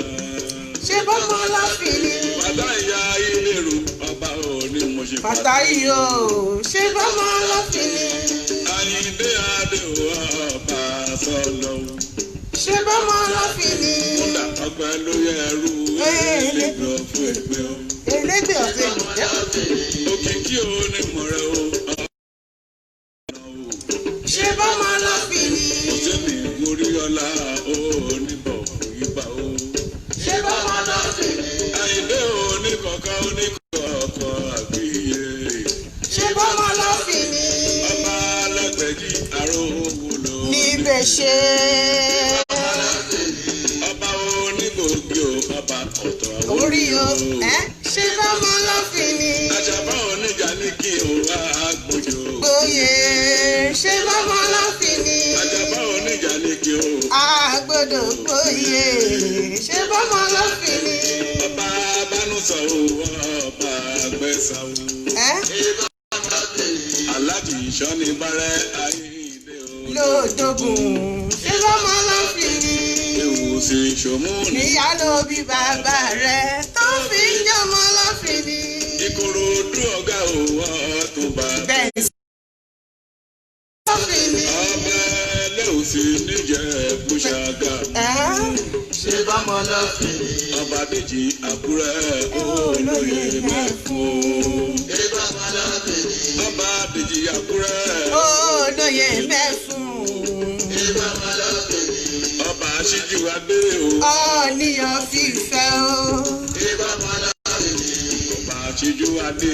Ṣé bọ́mọ lọ́fìn ni? Bàtà ìyá Ilérò, ọba òní mo ṣe. Fàtáyì o, ṣé bọ́mọ lọ́fìn ni? Àyìndé Adé o, ọba Sọlọ. Ṣé bọ́mọ lọ́fìn ni? Kódà ọpẹ́ ló yẹ ẹrú ẹlẹgbẹ́ ọ̀fun ẹgbẹ́ o. Elégbè ọ̀fẹ́ nìjẹ́. Òkìkí o ní mọ̀rẹ́ o. Ṣé bọ́mọ lọ́fìn ni? Òsèmí gorí ọlá o níbọ̀ ìgbà o. Ṣé bọ́mọ lọ́fìn ni? Àyìndé o ní kọ̀ọ̀kan o ní kọ̀ọ̀kan àgbíyé. Ṣé bọ́mọ lọ́fìn ni? Ọba alágbẹ̀jì àrò owó lò. Níbẹ̀ ṣe. Ọba onígbòógì o, ọba ọ̀tọ̀ àwọn Orí o, ẹ ṣé bọ́mọ lọ́fìn ni? Àṣàbá oníjà ní kí o wá gbòjò. Gboyè, ṣé bọ́mọ lọ́fìn ni? Àṣàbá oníjà ní kí o. Àgbọ̀dọ̀ gboyè, ṣé bọ́mọ lọ́fìn ni? Ọba abánusọ o, ọba àgbẹ̀sà o. Ẹ Aláàjì ìṣọ́ni bárẹ́ ayédè o. lódògùn, ṣé bọ́mọ lọ́fìn ni? Ewu sì ṣòmú ní. Níyà ló bí bàbá rẹ̀ tó fi ń jọmọ lọ́fìn ni. Ìkòròdú ọ̀gá o, ọ̀túnba. Bẹ́ẹ̀ sí lọ́fìn ni. Ọba ẹlẹ́wùsì níjẹ̀ bùṣàgà. Ẹ́ Ṣé bọ́mọ lọ́fìn ni? Ọba Dèjì Àkúrẹ́ olóyè mẹ́fún. Ṣé bọ́mọ lọ́fìn ni? Ọba Dèjì Àkúrẹ́. Olóyè mẹ́fún. Ṣé bọ́mọ lọ́fìn ni? Ọba Ṣíjú Adé o. Ọ̀nìyàn fífẹ́ o. Ṣé bọ́mọ lọ́fìn ni? Ọba Ṣíjú Adé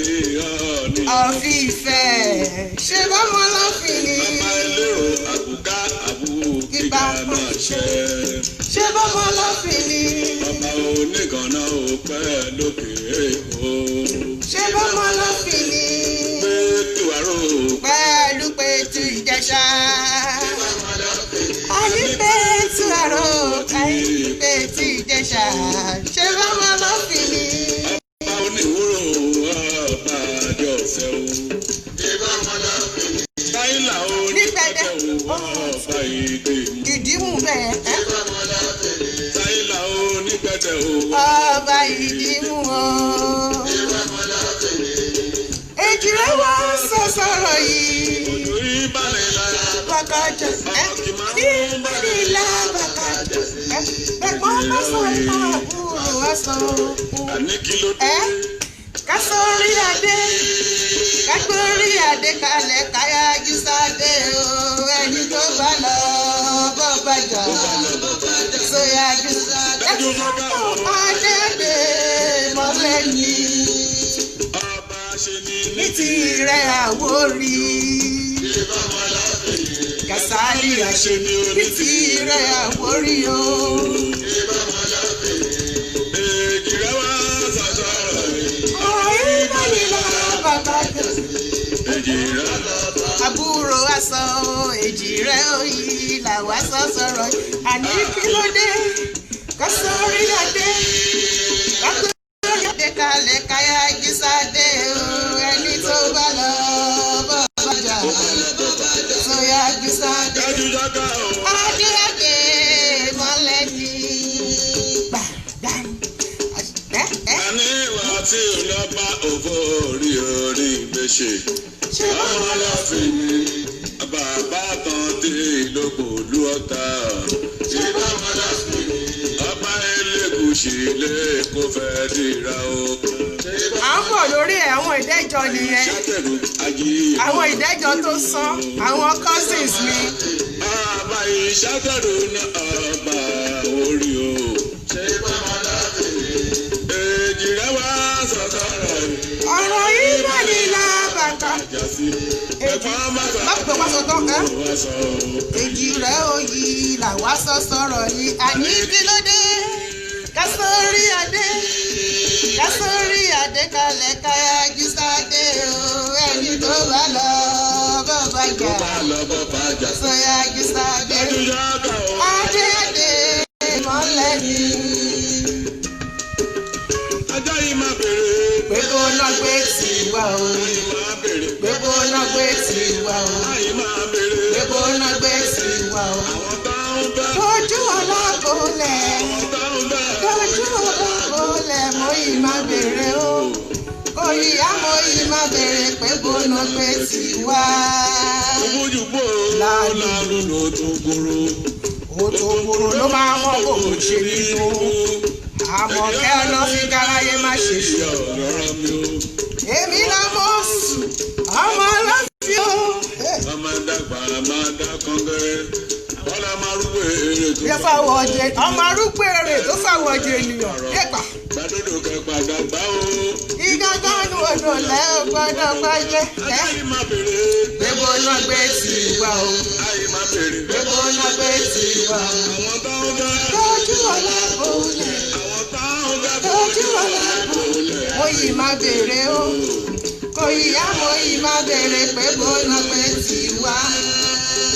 Ọ̀ọ́ni. Of Ifẹ̀, ṣe bọ́mọ lọ́fìn ni. Bàbá elérò àbùká àbú kíkà máa ṣe. Ṣe bọ́mọ lọ́fìn ni. Bàbá onígànná ò pẹ́ lókè o. Ṣe bọ́mọ lọ́fìn ni. Pé tùwárò. Pẹ̀lú Pẹ̀tù Ìjẹ̀ṣà. Àní Pẹ̀tù àrò, àní Pẹ̀tù Ìjẹ̀ṣà. Ṣe bọ́mọ lọ́fìn ni. Ọba oníwúrò, ọba àjọṣe o. Táìlà onípẹ̀dẹ̀ o, ọba ìdè mú. Ìdímú bẹ́ẹ̀ ẹ́. Táìlà onípẹ̀dẹ̀ o. Ọba ìdímú o. Èjìrẹ́ wá sọ sọ̀rọ̀ yìí. Òjò ìbàlẹ̀ lára. Bàkàjà ẹ́ ní ìlà bàkàjà ẹ́ ẹ̀gbọ́n bá sọ àbúrò wá sọ òkun. Àní kí ló dé? Ẹ́ ká sórí adé, ká gbórí adé kalẹ̀ káyájú sáde o, ẹni tó bá lọ bọ́ bàjá sóyájú sáde. Adé adé mọ́lẹ́ni Ọba ṣe ní ní tirẹ̀ àwórí. Kàsálí àṣẹ ní tirẹ̀ àwórí o. Èjìrẹ́ wá sọ̀sọ̀rọ̀ yìí. Ọ̀rọ̀ yìí bá ní lára bàbá jẹ́. Èjìrẹ́. Àbúrò wa sọ èjì rẹ̀ òyì làwa sọ sọ̀rọ̀, àní kí ló dé? Ká sórí adé, ká sórí adé kalẹ̀ káyà jísàdé o, ẹni tó bá lọ bọ́ bàjá sóyà jísàdé. Dájú jáká o. Adé adé mọ́lẹ̀ ní gbàgbà ẹ ẹ. Àní ìwà tí ò lọ bá òfò orí orí gbèsè. Ṣé Ọmọ aláàfin ni bàbá kan dé ìlókò lú ọ̀tá. Ọba Elégùṣì lè kó fẹ́ dìra o. À ń bọ̀ lórí ẹ̀, àwọn ìdẹ́jọ́ nìyẹn. Ṣátẹ̀rù ayé. Àwọn ìdẹ́jọ́ tó sán àwọn cousins mi. Ọba ìṣàtẹ̀rù ní ọba orí o. Èjìrẹ́ wá sọ̀sọ̀rọ̀ Ọ̀rọ̀ yìí bá ní lábàtà. àjàsí. Ẹ̀fọn má sọ. Má pè wá sọ tán ẹ́. Wá sọ o. Èjì rẹ̀ òyì làwa sọ sọ̀rọ̀ yìí. Àní kí ló dé? Ká sórí adé. Ká sórí adé kalẹ̀ káyájú sáde o. Ẹni tó bá lọ bọ́ bá Tó jà. bá lọ bọ́ bá jà. Sọyájú sáde. Dájú yága o. Adé adé mọ́lẹ̀ ni. Ajá yìí máa bèrè. Pé kó ná gbé tiwa o. Ayé máa bèrè. Pé kó ná gbé tiwa o. Ayé máa bèrè. Pé kó ná gbé tiwa o. Àwọn táwọn bá. Ojú ọlá bolẹ̀. Àwọn táwọn bá. Ojú ọlá bolẹ̀ mo yìí máa bèrè o. Òyìyá mo yìí máa bèrè pé bóná gbé tiwa. Ojúbò Láàlú. lálùlò tó gbòòrò. Òtòkòrò ló máa mọ kò ṣe nínú. Àmọ̀kẹ́ ọlọ́fin káráyé má ṣe ṣe. Ìyá ọ̀rọ̀ mi o. Èmi la mọ̀ sùn, ọmọ ọlọ́fin o. Ọmọ dàgbà máa dá kọ́ngẹ́rẹ́. Bọ́lá máa rúgbó èrè tó. Yẹ fáwọn ọjẹ, ọmọ arúgbó èrè tó fáwọn ọjẹ ènìyàn. Yẹ́pà. Gbàdúdò kẹpàdà gbá o. Igángan odò lẹ́ ò gbọ́dọ̀ gbọ́jẹ́. Ajá yìí máa bèrè. Pé bóná gbé tiwa o. Ayé máa bèrè. Pé bóná gbé tiwa o. Àwọn táwọn bá. Lójú ọ̀la bolẹ̀. Àwọn táwọn bá. Lójú ọ̀la bolẹ̀. Mo yìí máa bèrè o. Kò yíyá mo yìí máa bèrè pé bóná gbé tiwa.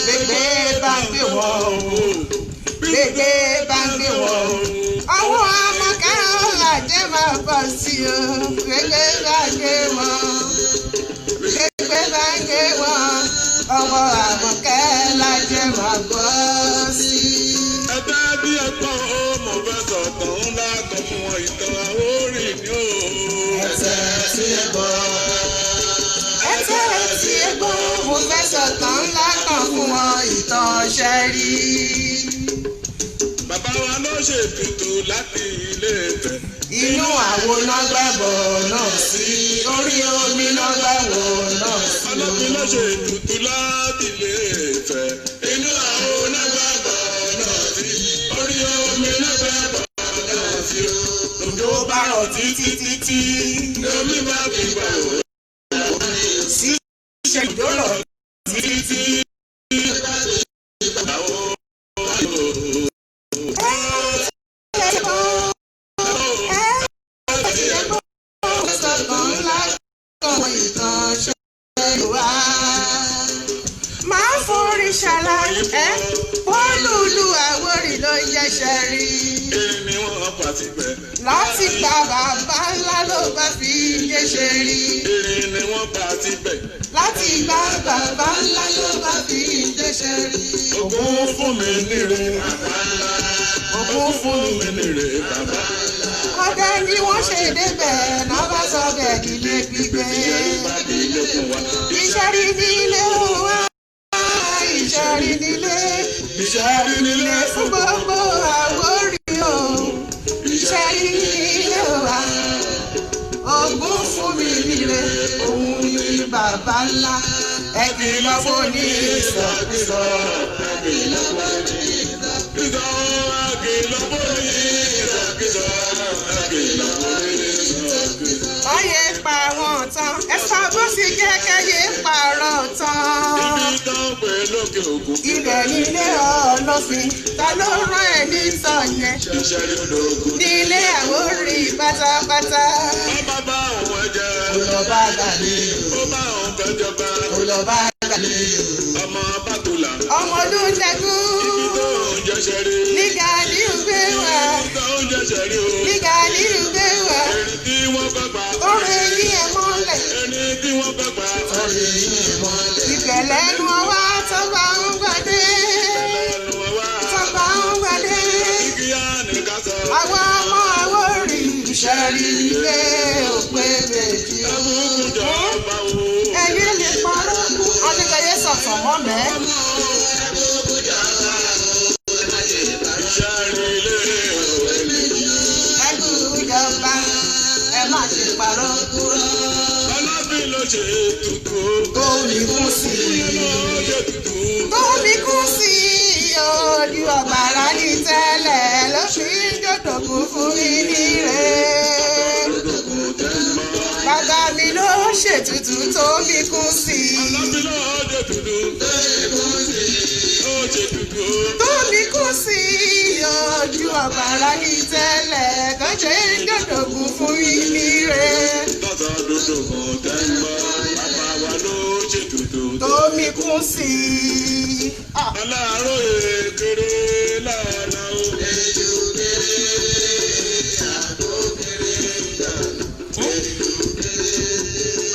Gbégbé bá ń gbé wọ́n o. Gbégbé bá ń gbé wọ́n o. Àwọn amọ̀kẹ́ ọ̀làjẹ́ máa bọ̀ sí o. Gbégbé bá ń gbé wọ́n. Gbégbé bá ń gbé wọ́n. Ọmọ àmọ̀kẹ́ làjẹ́ máa bọ̀ sí. Ẹgbẹ́ bí ẹgbọ́n ó mọ̀ fẹ́ sọ̀tàn ńlá kan fún wọn, ìtàn Àwórì ni ó. Ẹsẹ̀ tí ẹ gbọ́. Ẹsẹ̀ tí ẹ gbọ́, mo fẹ́ sọ̀tàn ńlá kan fún wọn, ìtàn ṣẹ́rí. Bàbá wa ló ṣètùtù láti Ilé Ifẹ̀. Inú àwo náà gbàgbọ́ náà sí, orí omi náà gbàgbọ́ náà sí. Ọlọ́fin ló ṣètùtù láti Ilé Ifẹ̀. Inú àwọn onágbàgbọ́ náà sí. Orí omi nágbàgbọ́ náà sí. Òjò bá rọ̀ títí títí. Omi bá fi gbà wò. ṣara ẹ́ pólùlù Àwórì ló ń jẹ́ṣẹ́ rí. Erin ni wọ́n pa síbẹ̀. Láti gba bàbá ńlá ló bá fi jẹ́ṣẹ́ rí. Erin ni wọ́n pa síbẹ̀. Láti gba bàbá ńlá ló bá fi jẹ́ṣẹ́ rí. Ògún fún mi níre bàbá ńlá. Ògún fún mi níre bàbá ńlá. Ọdẹ ni wọ́n ṣe débẹ̀ náà bá sọ bẹ́ẹ̀ nílé gbígbé. Iṣẹ́ rí nílé wá, iṣẹ́ rí nílé, Iṣẹ́ rí nílé fún gbogbo Àwórì o. Iṣẹ́ rí nílé wá, Ògún fún mi nílé, òun ni bàbá ńlá. Ẹ kìlọ̀ fún ní ìsọkúsọ. Ọyẹ pa wọn tán, ẹ sọ bó sì jẹ́ kẹ́yẹ pààrọ̀ tán. Ibẹ̀ nílé ọlọ́fin, ta ló rán ẹ ní sọ yẹn? Nílé Àwórì pátápátá. Kò lọ bá gàlè, kò lọ bá gàlè. Ọmọ ló ń jagun, nígà ní ìgbé wá, nígà ní ìgbé wá. Ó rẹ yín ẹ mọ́lẹ̀. Ìbẹ̀lẹ̀ nu ọwá tó bá ń gbadé. Tó bá ń gbadé. Àwọn ọmọ Àwórì ìṣẹ̀rí ilé òpè méjì. Ẹ̀yin lè parọ́ kú. Adékayé sọ̀tàn mọ́ mẹ́. Ẹkú ìjọba ẹ má ṣe parọ́ kúrò. Tómi kún sí i. Tómi kún sí i. Ojú ọ̀gbàrá ní tẹ́lẹ̀ ló fi ń jòdòkú fún mi níre. Bàbá mi ló ṣètùtù tómi kún sí i. Tómi kún sí i. Ojú ọ̀gbàrá ní tẹ́lẹ̀ kan ṣe ń jòdòkú fún mi níre. Tómi kún sí i. Aláàárọ̀ èkéré lánàá o.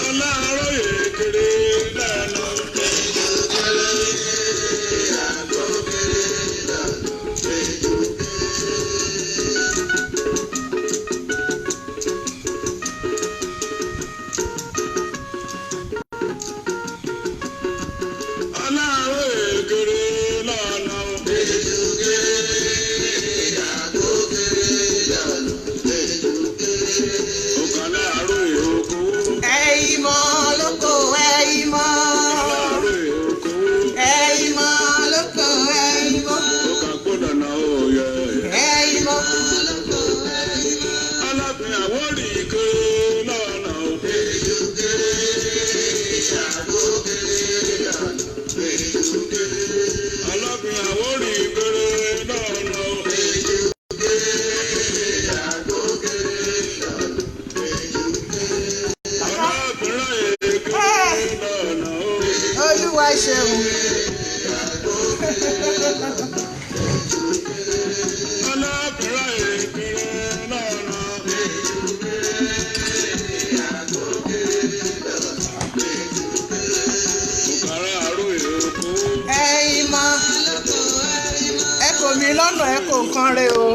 Aláàárọ̀ èkéré lánàá o. Aláàárọ̀ èkéré lánàá o. Ọ̀kan láàárọ̀ èkówó. Ẹ̀yin mọ́ lóko, ẹ̀yin mọ́. Aláàárọ̀ èkówó. Ẹ̀yin mọ́ lóko, ẹ̀yin mọ́. Ọ̀kan gbọ́dọ̀ náà ó yẹ. Ẹ̀yin mọ́. Aláàfin Àwórì kéré lọ́nà o. Aláàfin Àwórì kéré lọ́nà o. Aláàfin ráyè kéré lọ́nà o. Olúwa ṣeun. Aláàfin ráyè kéré lọ́nà o. Òkàrà àrò èkó. Ẹ̀yin mọ́. Ẹ kò mí lọ́nà, ẹ kò nǹkan re o.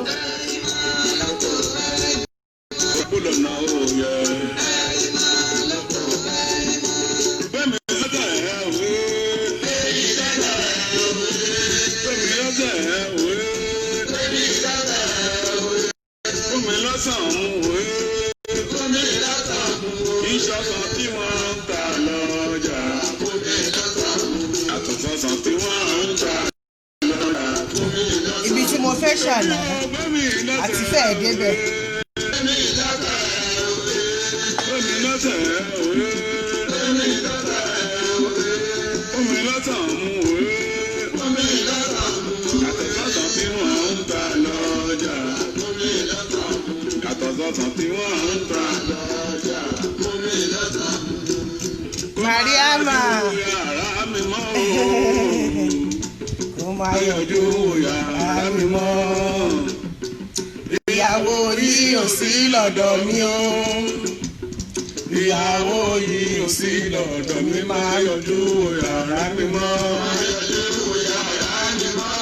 Kúlọ̀nà òye. Bẹ́ẹ̀ni lọ́dọ̀ ẹ̀ wé. Bẹ́ẹ̀ni lọ́dọ̀ ẹ̀ wé. Fúnmi lọ́sàn mú wé. Ìṣọ̀kan tí wọ́n ń tà lọ́jà. Àtọ̀sọ̀sàn tí wọ́n ń tà lọ́jà. Ibi tí mo fẹ́ ṣàlàyé àti fẹ́ẹ̀ débẹ̀. Bẹ́ẹ̀ni lọ́dọ̀ ẹ̀ wé. Fúnmi lọ́sàn mú wé. Àtọ̀sọ̀sàn tí wọ́n ń tà lọ́jà. Àtọ̀sọ̀sàn tí wọ́n ń tà lọ́jà. Mariama. Yàrá mi mọ́ o. Máa Yọjú yàrá mi mọ́. Ìyàwó yìí ò sí lọ́dọ̀ mi o. Ìyàwó yìí ò sí lọ́dọ̀ mi, máa yọjú yàrá mi mọ́. Yọjú yàrá mi mọ́.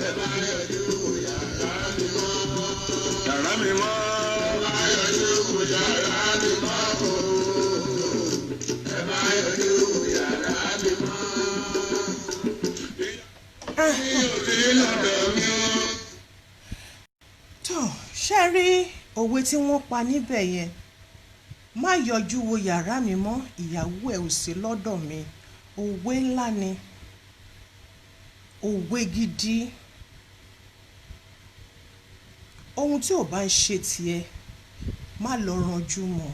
Ẹ máa yọjú yàrá mi mọ́. Yàrá mi mọ́. Ẹ máa yọjú yàrá mi mọ́. Ẹ máa yọjú yàrá mi mọ́. Ìyàwó yìí ò sí lọ́dọ̀ mi o. Tó ṣe rí òwe tí wọ́n pa níbẹ̀ yẹn, má yọjú wo yàrá mi mọ́, ìyàwó ẹ̀ ò sí lọ́dọ̀ mi, òwe ńlá ni, òwe gidi. Ohun tí ò bá ń ṣe tiẹ̀, má lọ ranjú mọ́.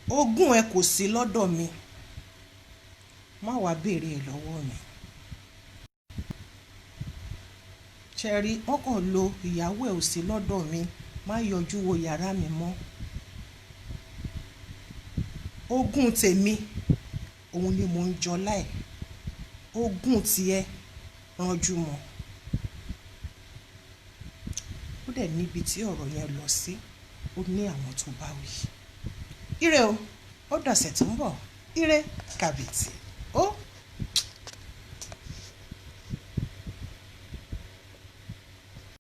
Ogún ẹ kò sí lọ́dọ̀ mi, má wàá béèrè ẹ̀ lọ́wọ́ mi. Ṣẹ́rí, wọ́n kàn lo ìyàwó ẹ̀ ò sí lọ́dọ̀ mi, má yọjú wo yàrá mi mọ́. Ogún tèmi òun ni mò ń jọlá ẹ̀, ogún tiẹ̀ ranjú mọ́. Ó dẹ̀ níbi tí ọ̀rọ̀ yẹn lọ sí, ó ní àwọn tó bá wí. Ire o, ó dọ̀sẹ̀ tó ń bọ̀. Ire kàbìtì ó.